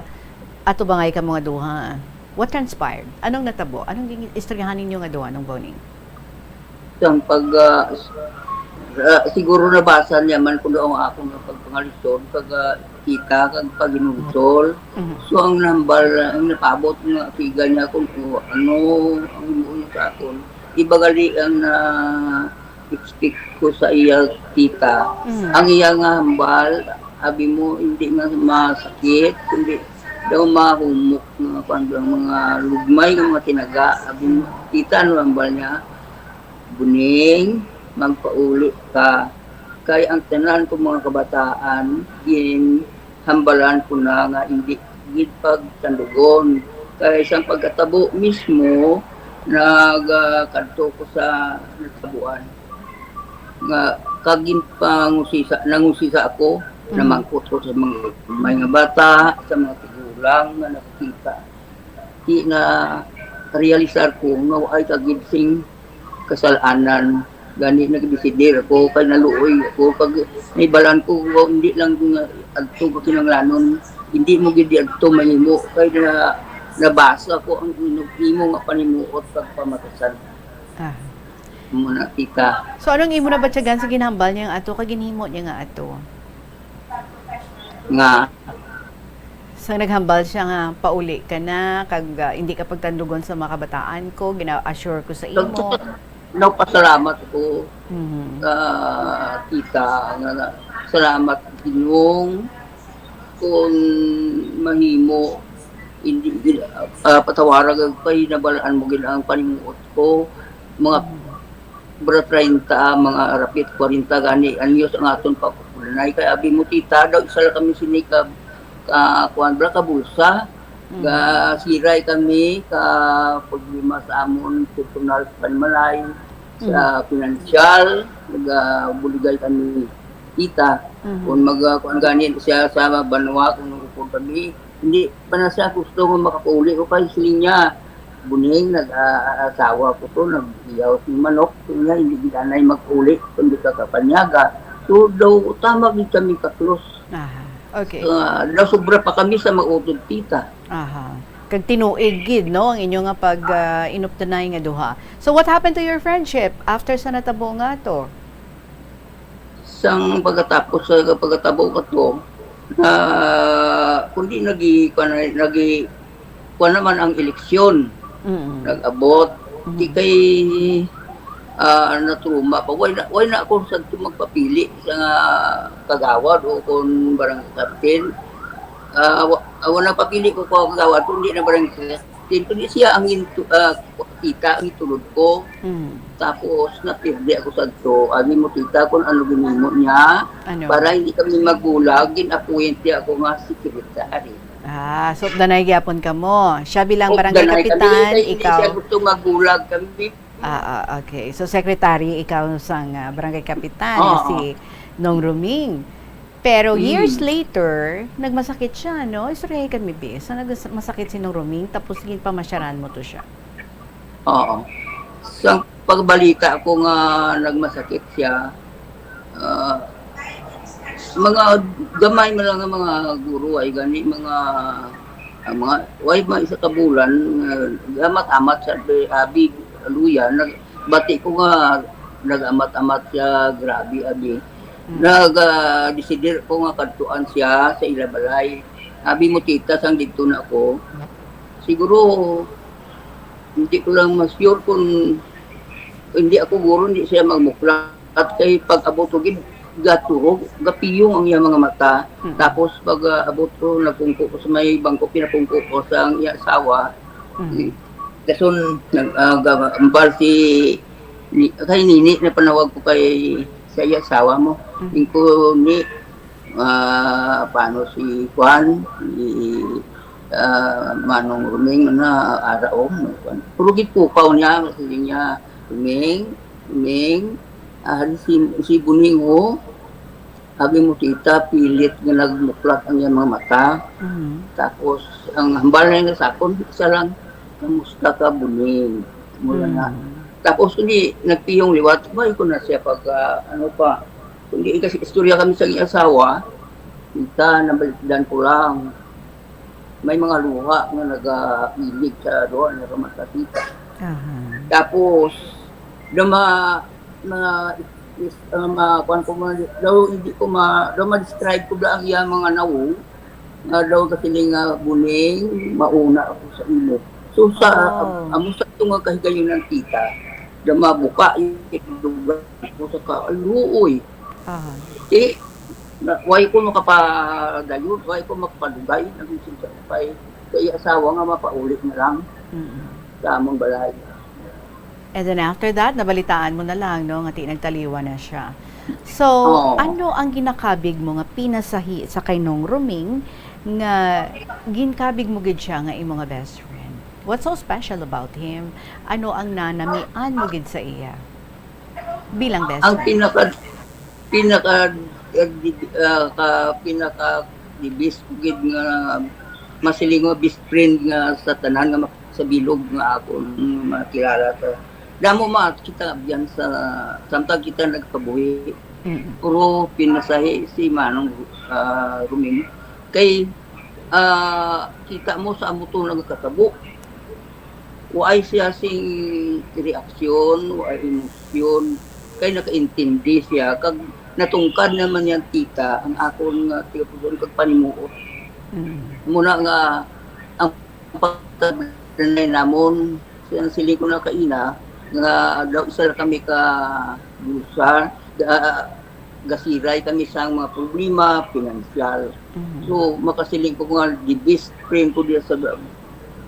atubangay kamo nga duha. What transpired? Anong natabo? Anong gin-, istoryahan ninyo nga duha, Nong Boning? Sang pag, ah, s-, ah, siguro nabasa niya man kung ano ang akong pagpangalisod, pag, ah, kita, kag paghinulsol. Mhm. So, ang nambal, ang napabot nga siga niya kung, kung ano ang himuon niya sa akon. Iba gali ang na-expect ko sa iya kita. Mhm. Ang iya nga hambal, abi mo, hindi nga masakit, kundi daw mahumok nga kuwan, mga lugmay nga mga tinaga. Abi mo, kita, ano hambal niya? "Buning, magpauli ka, kay ang tanan ko mga kabataan, ginhambalan ko na nga indi gid pagtandugon. Kay sang pagkatabo mismo, nagakadto ko sa natabuan nga kag ginpangusisa, nangusisa ako, Mm. namangkot ko sa mga, may nga bata, sa mga tigulang nga nakakita. Di na realisar ko nga waay ka gid sing kasal-anan. Gani nagdesidir ako kay naluoy ako kag nahibalaan ko nga hindi lang nga adto ka kinahanglanon, hindi mo gid adto mahimo kay na, nabasa ko ang imo, imo nga panimuot pagpamatasan. Ah. Muna kita. So, anong imo na ba tiyagan sa ginhambal niya nga ato kag ginhimo niya nga ato? Nga. Sang naghambal siya nga pauli ka na, kag, ah, hindi ka pagtandugon sa mga kabataan ko, gina-assure ko sa imo. Nagpasalamat ko, Mhm. ah, tita, nga, nga, salamat, Ginoong, kung mahimo, hindi, ah, patawara gid kay nabalaan mo gid ang panimuot ko, mga Mhm. sobra treinta, mga rapit kwarenta gani anyos ang aton pagkulanay. Kay abi mo, tita, daw isa lang kami sini ka, ka, kuwan bala, ka bulsa. Mm. Gasiray kami ka problema sa amon personal sa panimalay, sa Mm. pinansyal, nagabuligay kami, tita. Mhm. Kung mag, kuwan gani siya sa banwa, kung nagupod kami, hindi pa na siya gusto nga makapauli ko kay siling niya, "Buning, nag-aasawa ko to, nag-iyaw sing manok." Siling niya, "Hindi gid anay mag-uli kung di ka kapanyaga." So, daw, tama gid kami ka-close. Aha. Okay. Ah, daw sobra pa kami sa mautod, tita. Aha. Kag tinuig gid, no, ang inyo nga pag, ah, inuptanay nga duha. So, what happened to your friendship after sa natabo nga to? Sang pagkatapos sa pagkatabo kato, na kundi nagi-, kuwan na, nagi-, kuwan naman ang eleksyon. Mm. Nag-abot. Mm. Di kay, ah, natruma pa. Why na, why na ako sa magpapili sa nga kagawad o kung barangay captain? Ah, wa-, ah, wala papili ko ko kagawad, kundi na barangay captain. Kundi siya ang intu-, ah, kita ang itulod ko. Mm. Tapos, napirdi ako sa to. Abi mo, tita, kung ano ginimo niya. Ano? Para hindi kami magbulag, gin-appoint niya ako nga secretary. Ah, so danay gyapon kamo. Siya bilang Oh, barangay danay kami, kapitan, kay hindi ikaw siya gusto magbulag kami. Ah, ah, okay. So, secretary ikaw sang, ah, barangay kapitan, Oo. si Nong Ruming. Pero years Mm. later, nagmasakit siya, no? Istoryahay kami, bi. So, nagmas-, masakit si Nong Ruming, tapos ginpamasyaran mo to siya. Oo. Sa pagbalita ko nga nagmasakit siya, ah, mga gamay man lang nga mga guro, ay gani, mga, ah, mga, way, mga isa ka bulan, ah, amat-amat sa abi, abi, luya, nagbati ko nga nag-amat-amat siya, grabe, abi. Mm. Nag, ah, desider ko nga kadtuan siya sa ila balay. Abi mo, tita, sang didto na ako. Siguro, hindi ko lang ma-sure kung hindi ako guro, hindi siya magmuklat. Kay pag-abot ko gid, gaturog, gapiyong ang iyang mga mata. Mm. Tapos pag, ah, abot ko, nagpungko ko sa may bangko, pinapungko ko sa ang iya asawa. Mm. Dason, nag, ah, ga-, ambal si, ni, kay Nini, na panawag ko kay, sa iya asawa mo. Mm. Ingko ni, ah, paano si Juan, si, ah, Manong Ruming, na ara, oh, no, Juan. Puro gid pukaw niya, sige niya, "Ruming, Ruming, ah, si, si Buning, oh." Abi mo, tita, pilit nga nagmuklat ang iyang mga mata. Mhm. Tapos, ang hambal na nga sa akon, isa lang, "Kamusta ka, Buning?" Mula na. Mm. Tapos, hindi, nagpiyong liwat, "Why ko na siya pag, ah, ano pa?" Kundi, kasi istorya kami sa iyang asawa, tita, nabalikdan ko lang. May mga luha nga nagailig sa doon, nga mga tita. Aha. Tapos, na ma-, mga is, ah, ma-, kuwan ko, mga, daw hindi ko ma-, daw ma-describe ko ba ang iyang mga nawong, nga daw kasiling nga, "Buning, mauna ako sa imo." So, sa, Oh. am-, amo sa itong nga kahigayon ng tita, daw mabuka yung lugar ko sa ka-, ay, luoy. Aha. Di, na, way ko makapadayon, way ko makapadugay, naging siya kay, kay asawa nga mapauli na lang Mm. sa among balay. And then after that, nabalitaan mo na lang, no, nga ti-, nagtaliwan na siya. So, Oo. Ano ang ginakabig mo nga pinasahi sa kay Nong Roming nga ginkabig mo gid siya nga imo nga best friend? What's so special about him? Ano ang nanamian mo gid sa iya bilang best Ang friend? pinaka, pinaka, ah, di-, ah, ka, pinaka the best ko gid nga masiling nga best friend nga sa tanan nga mak-, sa bilog nga akon makilala sa damo, ma, kita biyan sa samtang kita nagkabuhi. Mm. Puro pinasahi si Manong, ah, Roming. Kay, ah, kita mo sa amo to nagkatabo. Waay siya sing reaksyon, waay emosyon, kay nakaintindi siya, kag natungkad naman niya, tita, ang akon nga tigapuson kag panimuot. Mm. Muna nga, ang pagkagranay namon, siya ang siling ko na kaina, nga daw isa ra kami ka bulsa, ga-, gasiray kami sa mga problema, pinansyal. Mhm. So, makasiling ko nga the best friend ko diya sa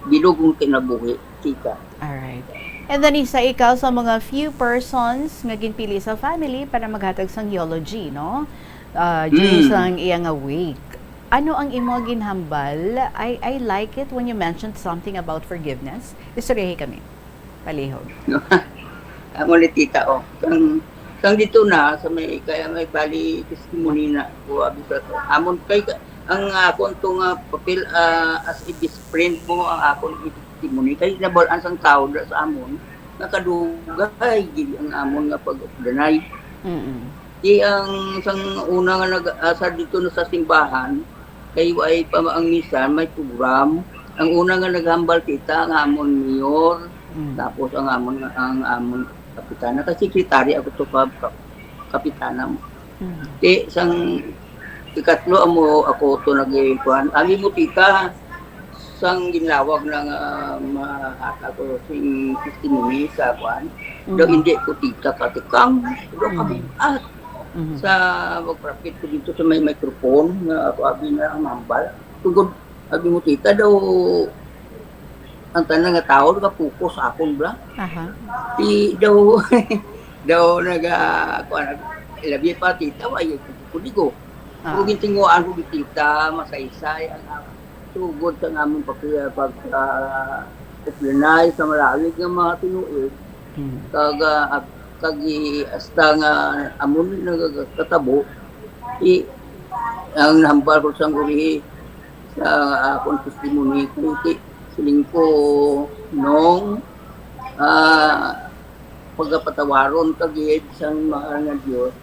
bilog kong kinabuhi, tita. Alright. And then, isa ikaw sa mga few persons nga ginpili sa family para maghatag sang eulogy, no? Ah, during Mm. sang iya nga wake. Ano ang imo ginhambal? I, I like it when you mentioned something about forgiveness. Istoryahi kami. Palihog. Amo ni tita, oh. Kang, kang dito na, sa may, kaya may bali testimony na ko, abi sa to. Amon kay, ang akon to nga papel, ah, as a best friend mo, ang akon testimony. Kay nabalaan sang tao da sa amon, nakadugay, gid ang amon nga pag-updanay. Mm-mm. Di ang sang una nga nag-, ah, sa dito na sa simbahan, kay way pa ang misa, may program. Ang una nga naghambal kita, ang amon mayor, Mm. tapos ang amon, ang amon kapitana, kay sekretary ako to pa, pa, kapitana mo. Mm. Di sang ikatlo amo ako to nagikuan. Abi mo, tita, sang ginlawag na nga mahatag ko sing testimony sa kuan, daw Mm. hindi ko tita katikang, daw Mm. kabugat Mhm. sa magprapit ko dito sa may microphone nga ako abi na ang mambal. Tungod, abi mo, tita, daw ang tanan nga tawo nagapuko sa akon bala. Aha. Di daw, daw naga, kuan, labi pa, tita, wa, ay, kuligo. Ah. Kung gintinguan ko, tita, masaysay ang, ang sugod sa amon pag, pag, ah, uplanay sa malawig nga mga tinuig. Hmm. Kag, ah, ag-, kag i-, hasta nga amon nagakatabo, i-, ang nahambal ko sang urihi sa akon testimony, kung ti-, siling ko, nung, ah, pagapatawaron ka gid sang mahal nga Dios,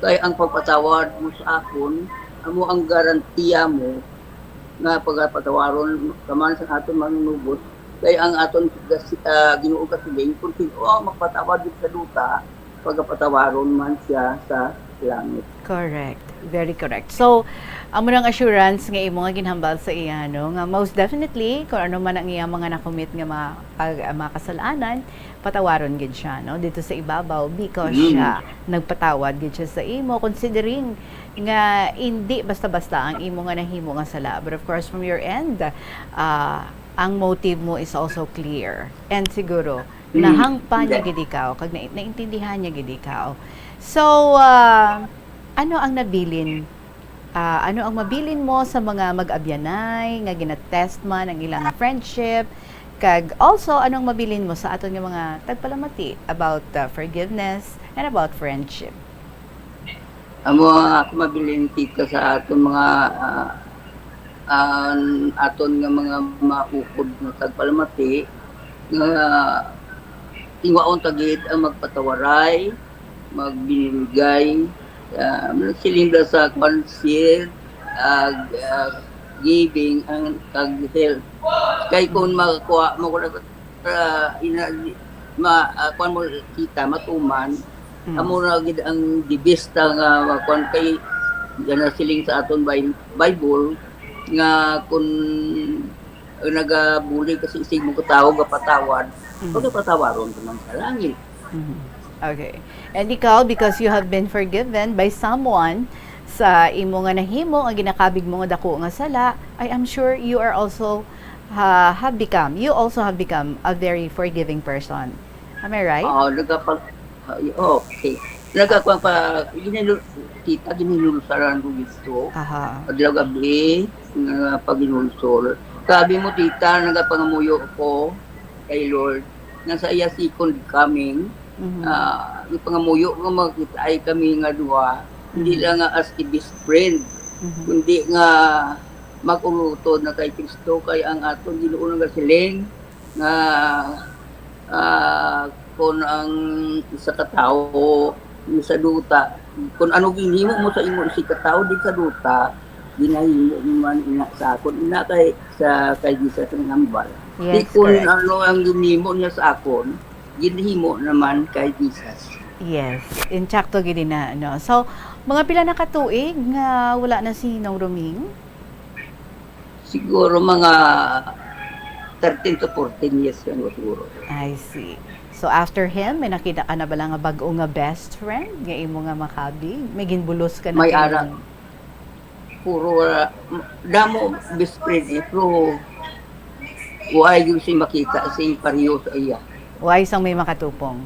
kay ang pagpatawad mo sa akon amo ang garantiya mo nga pagapatawaron ka man sa aton manunubos, kay ang aton gas-, ah, Ginoo kasiling, kon sin-o ang magpatawad dito sa duta, pagapatawaron man siya sa langit. Correct. Very correct. So, amo nang assurance nga imo nga ginhambal sa iya, no, nga most definitely, kung ano man ang iya mga nakumit nga mga pag-, ah, mga kasalanan, patawaron gid siya, no, dito sa ibabaw, because Mm. siya nagpatawad gid siya sa imo, considering nga hindi basta-basta ang imo nga nahimo nga sala. But of course, from your end, ah, ang motive mo is also clear. And siguro, Mm. nahangpan niya Hindi. gid ikaw, kag na-, naintindihan niya gid ikaw. So, ah, ano ang nabilin, ah, ano ang mabilin mo sa mga mag-abyanay nga gina-test man ang ilang friendship? Kag also, ano ang mabilin mo sa aton nga mga tagpalamati about, ah, forgiveness and about friendship? Amo ang ako mabilin, tita, sa aton mga, ah, an-, aton nga mga maukod nga tagpalamati, nga tingwaon ta gid ang magpatawaray, magbinulgay, ah, siling da sa kwan, share, ah, ah, giving, ang kag help. Kay kung makakuha mo ko na, ah, ina-, ma-, ah, kwan mo kita, matuman, Mm. amo na gid ang the best nga, ah, kwan kay, yan ang siling sa aton Bi-, Bible, nga kung nagabulig kasi isig mo ka tawo, gapatawad, Mm. pagkapatawaron ka man sa langit. Mhm. Okay. And ikaw, because you have been forgiven by someone sa imo nga nahimo, nga ginakabig mo nga dako nga sala, I am sure you are also, ha-, have become, you also have become a very forgiving person. Am I right? Oo, nagapag-, ay, okay. Nagakuan pa, ginhinu-, kita, ginhinulsaran ko dito. Aha. Adlaw gabi, nga paghinulsol. Sabi mo, tita, nagapangamuyo ko kay Lord, nga sa iya second coming, Mhm. ah, ipangamuyo ko makita ay kami nga duha, hindi Mhm. lang nga as a best friend, Mhm. kundi nga mag-ulutod na kay Kristo, kay ang aton Ginoo nagasiling nga, ah, kon ang isa ka tawo sa duta, kon ano ginhimo mo sa imo isa ka tawo di sa duta, ginahimo mo man ina sa akon, ina kay sa kay Jesus ang hambal. Yes, Di kon correct. ano ang ginhimo niya sa akon, ginhimo naman kay Jesus. Yes, insakto gid na, no? So, mga pila na ka tuig nga wala na si Nong Roming? Siguro mga thirteen to fourteen years lang siguro. I see. So, after him, may nakita ka na bala nga bag-o nga best friend nga imo nga makabig? May ginbulos ka na May kay ara. Nong? Puro wala, damo best friend, eh, pero wala gyud siya makita sing pareho sa iya. Wala sang may makatupong?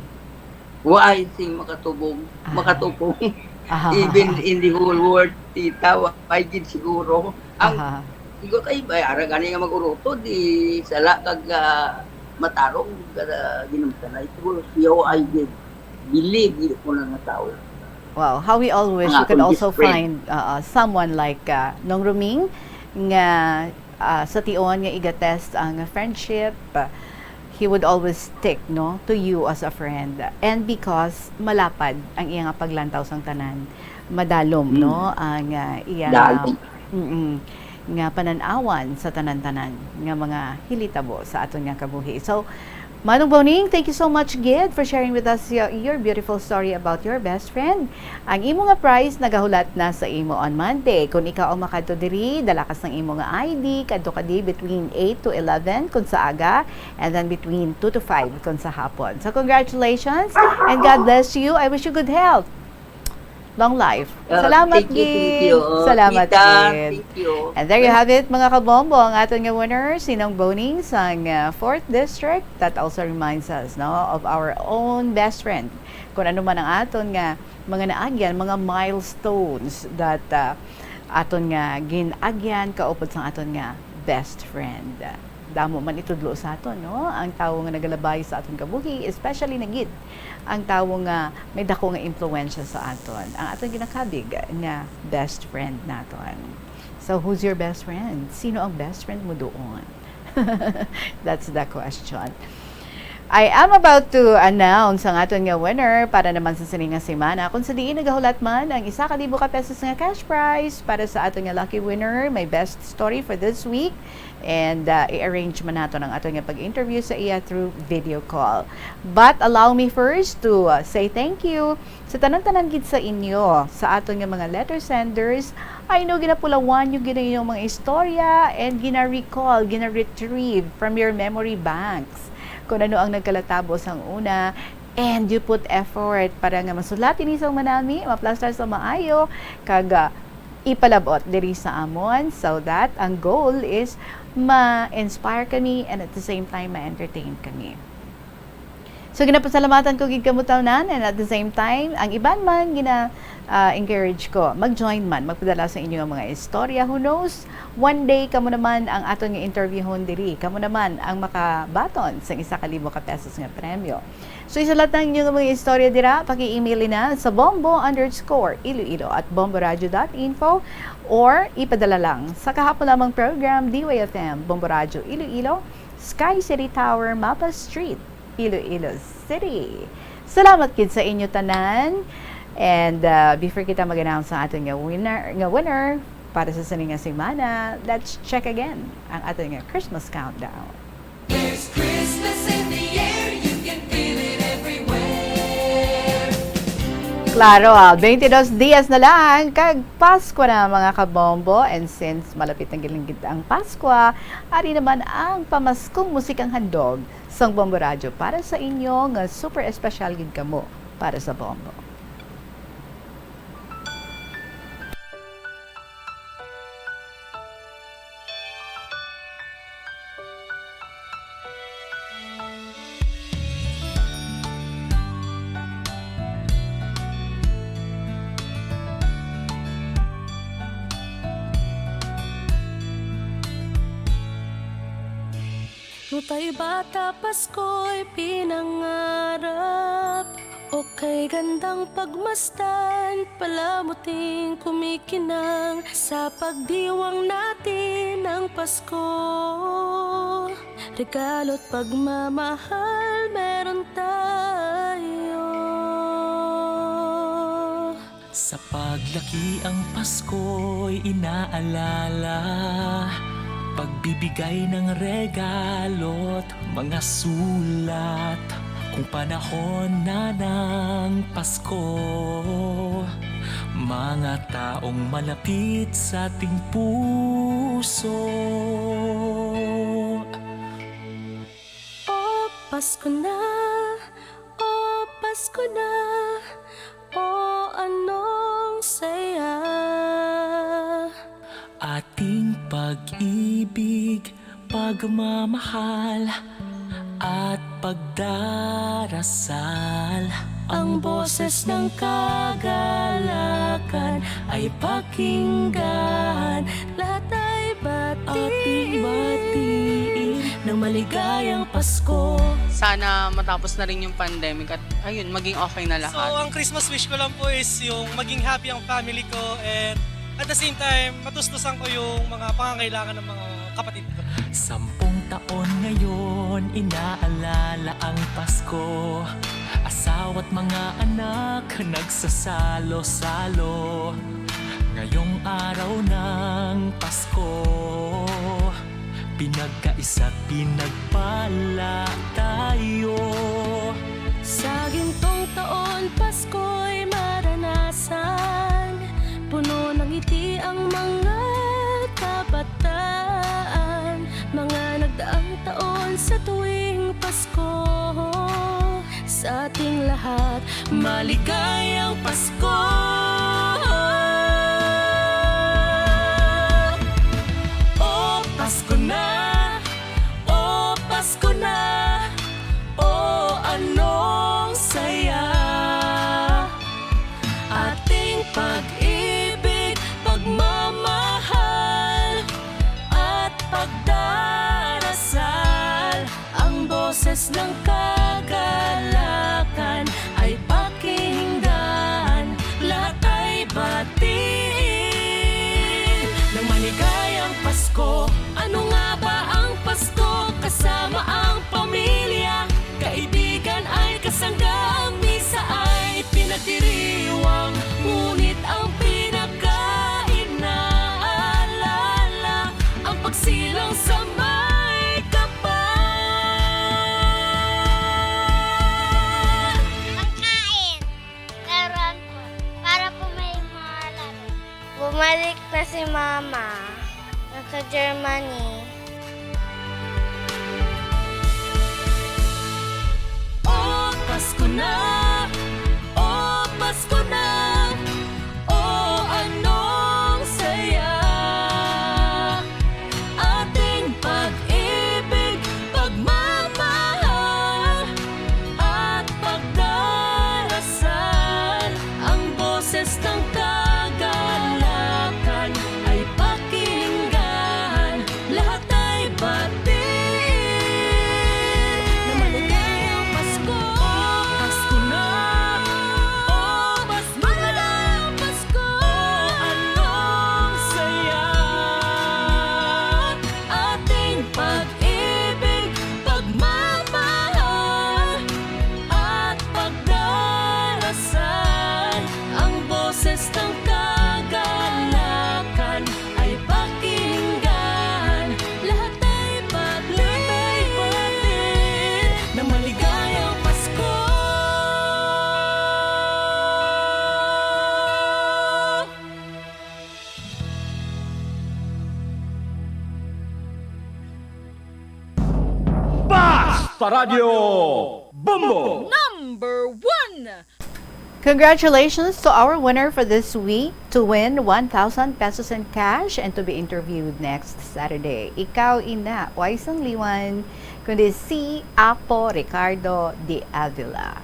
Wala sing makatubong, Aha. makatupong. Aha. Even in the whole world, tita, wala gyud siguro. Ang Aha. Siguro kay, ay, ara gani nga mag-uruto, di sala kag, ah, matarong, kada ginumtanay. Siguro siya ay gid, believe gid ko na nga tao. Wow, how we all wish Ang we could akong also best friend. find, uh, uh, someone like, uh, Nong Roming nga, uh, sa tion nga igatest ang friendship, uh, he would always stick, no, to you as a friend. And because malapad ang iya nga paglantaw sang tanan, madalom, Mm. no, ang, uh, iya nga Dalom. Mm-mm. nga panan-awan sa tanan-tanan nga mga hilitabo sa aton nga kabuhi. So, Manong Boning, thank you so much gid for sharing with us your, your beautiful story about your best friend. Ang imo nga prize nagahulat na sa imo on Monday. Kung ikaw ang makadto diri, dala ka sang imo nga I D, kadto ka di between eight to eleven kung sa aga, and then between two to five kung sa hapon. So, congratulations and God bless you. I wish you good health. Long life. Ah, Salamat thank you, thank gid. you. Salamat Tita, gid. thank you. And there you have it, mga kabombo, ang aton nga winner, si Nong Boning sang, ah, fourth District. That also reminds us, no, of our own best friend. Kung ano man ang aton nga mga naagyan, mga milestones that, ah, aton nga gin-agyan kaupod sang aton nga best friend. Damo man itudlo sa aton, no? Ang tawo nga nagalabay sa aton kabuhi, especially na gid ang tawo nga may dako nga impluwensya sa aton, ang aton ginakabig nga best friend naton. So, who's your best friend? Sino ang best friend mo doon? That's the question. I am about to announce ang aton nga winner para naman sa sini nga semana, kung sa diin nagahulat man ang isa ka libo ka pesos nga cash prize para sa aton nga lucky winner. My best story for this week. And, uh, i-arrange man naton ang aton nga pag-interview sa iya through video call. But allow me first to, uh, say thank you sa tanan-tanan gid sa inyo, sa aton nga mga letter senders. I know ginapulawan niyo gid ang inyong mga istorya and gina-recall, gina-retrieve from your memory banks kung ano ang nagkalatabo sang una, and you put effort para nga masulat ini sang manami, maplastar sa maayo, kag, ah, ipalab-ot diri sa amon, so that ang goal is ma-inspire kami and at the same time ma-entertain kami. So, ginapasalamatan ko gid kamo tanan, and at the same time, ang iban man gina, ah, encourage ko, mag-join man, magpadala sa inyo nga mga istorya. Who knows, one day kamo naman ang aton nga interviewhon diri, kamo naman ang makabaton sang isa ka libo ka pesos nga premyo. So, isulat na ang inyo nga mga istorya dira, paki-email na sa bombo underscore iloilo at bomboradio dot info, or ipadala lang sa kahapon lamang program, D Y F M, Bombo Radyo Iloilo, Sky City Tower, Mapa Street, Iloilo City. Salamat gid sa inyo tanan. And, uh, before kita mag-announce sa aton nga winner, nga winner para sa sini nga semana, let's check again ang aton nga Christmas countdown. There's Christmas in the air, you can feel it everywhere. Klaro, ah, twenty-dos dias na lang kag Pasko na, mga kabombo. And since malapit na gid ang Paskwa, ari naman ang pamaskong musikang handog sang Bombo Radyo para sa inyo nga super espesyal gid kamo para sa Bombo. Kay bata Pasko'y pinangarap, o kay gandang pagmasdan, palamuting kumikinang sa pagdiwang natin ng Pasko. Regalo't pagmamahal meron tayo. Sa paglaki ang Pasko'y inaalala, pagbibigay ng regalo't mga sulat. Kung panahon na ng Pasko, mga taong malapit sa ating puso. O Pasko na, o Pasko na, o anong saya. Ating pag-ibig, pagmamahal, at pagdarasal. Ang boses ng kagalakan ay pakinggan. Lahat ay batiin. Ating batiin ng maligayang Pasko. Sana matapos na rin yung pandemic at, ayun, maging okay na lahat. So, ang Christmas wish ko lang po is yung maging happy ang family ko and at the same time, matustusan ko yung mga pangangailangan ng mga kapatid ko. Sampung taon ngayon, inaalala ang Pasko. Asawa't mga anak, nagsasalo-salo. Ngayong araw ng Pasko, pinagkaisa't pinagpala tayo. Sa gintong taon, Pasko'y maranasan. Puno ng ngiti ang mga kabataan. Mga nagdaang taon sa tuwing Pasko. Sa ating lahat, maligayang Pasko. O Pasko na, o Pasko na, o anong saya. Ating pag-ibig, pagmamahal, at pagdarasal. Ang boses ng kagalakan ay pakinggan, lahat ay batiin ng maligayang Pasko. Ano nga ba ang Pasko? Kasama ang pamilya, kaibigan ay kasangga, ang misa ay pinagdiriwang. Ngunit ang pinaka-inaalala, ang pagsilang sa may kapal. Pagkain. Laruan po. Para po may mga laro. Bumalik na si Mama. Nasa Germany. O Pasko na, o Pasko na, o anong saya. Ating pag-ibig, pagmamahal, at pagdarasal. Ang boses ng kagalakan ay pakinggan, lahat ay batiin. Na maligayang Pasko. O Pasko na, o Pasko na, o anong saya. Ating pag-ibig, pagmamahal, at pagdarasal. Ang boses ng kagalakan ay pakinggan. Lahat ay batiin ng maligayang Pasko. Basta Radyo Bombo! Number one! Congratulations to our winner for this week to win one thousand pesos in cash and to be interviewed next Saturday. Ikaw ina, way sang liwan, kundi si Apo Ricardo de Avila.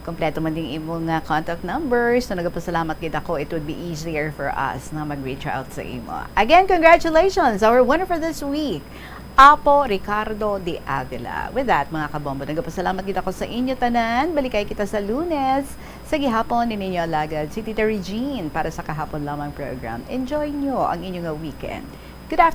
Kompleto man ding imo nga contact numbers. So, nagapasalamat gid ako. It would be easier for us na mag-reach out sa imo. Again, congratulations, our winner for this week, Apo Ricardo de Avila. With that, mga kabombo, nagapasalamat kita ko sa inyo tanan. Balikay kita sa Lunes. Sa gihapon, ni ninyo alagad, si Tita Regine para sa kahapon lamang program. Enjoy nyo ang inyo nga weekend. Good afternoon.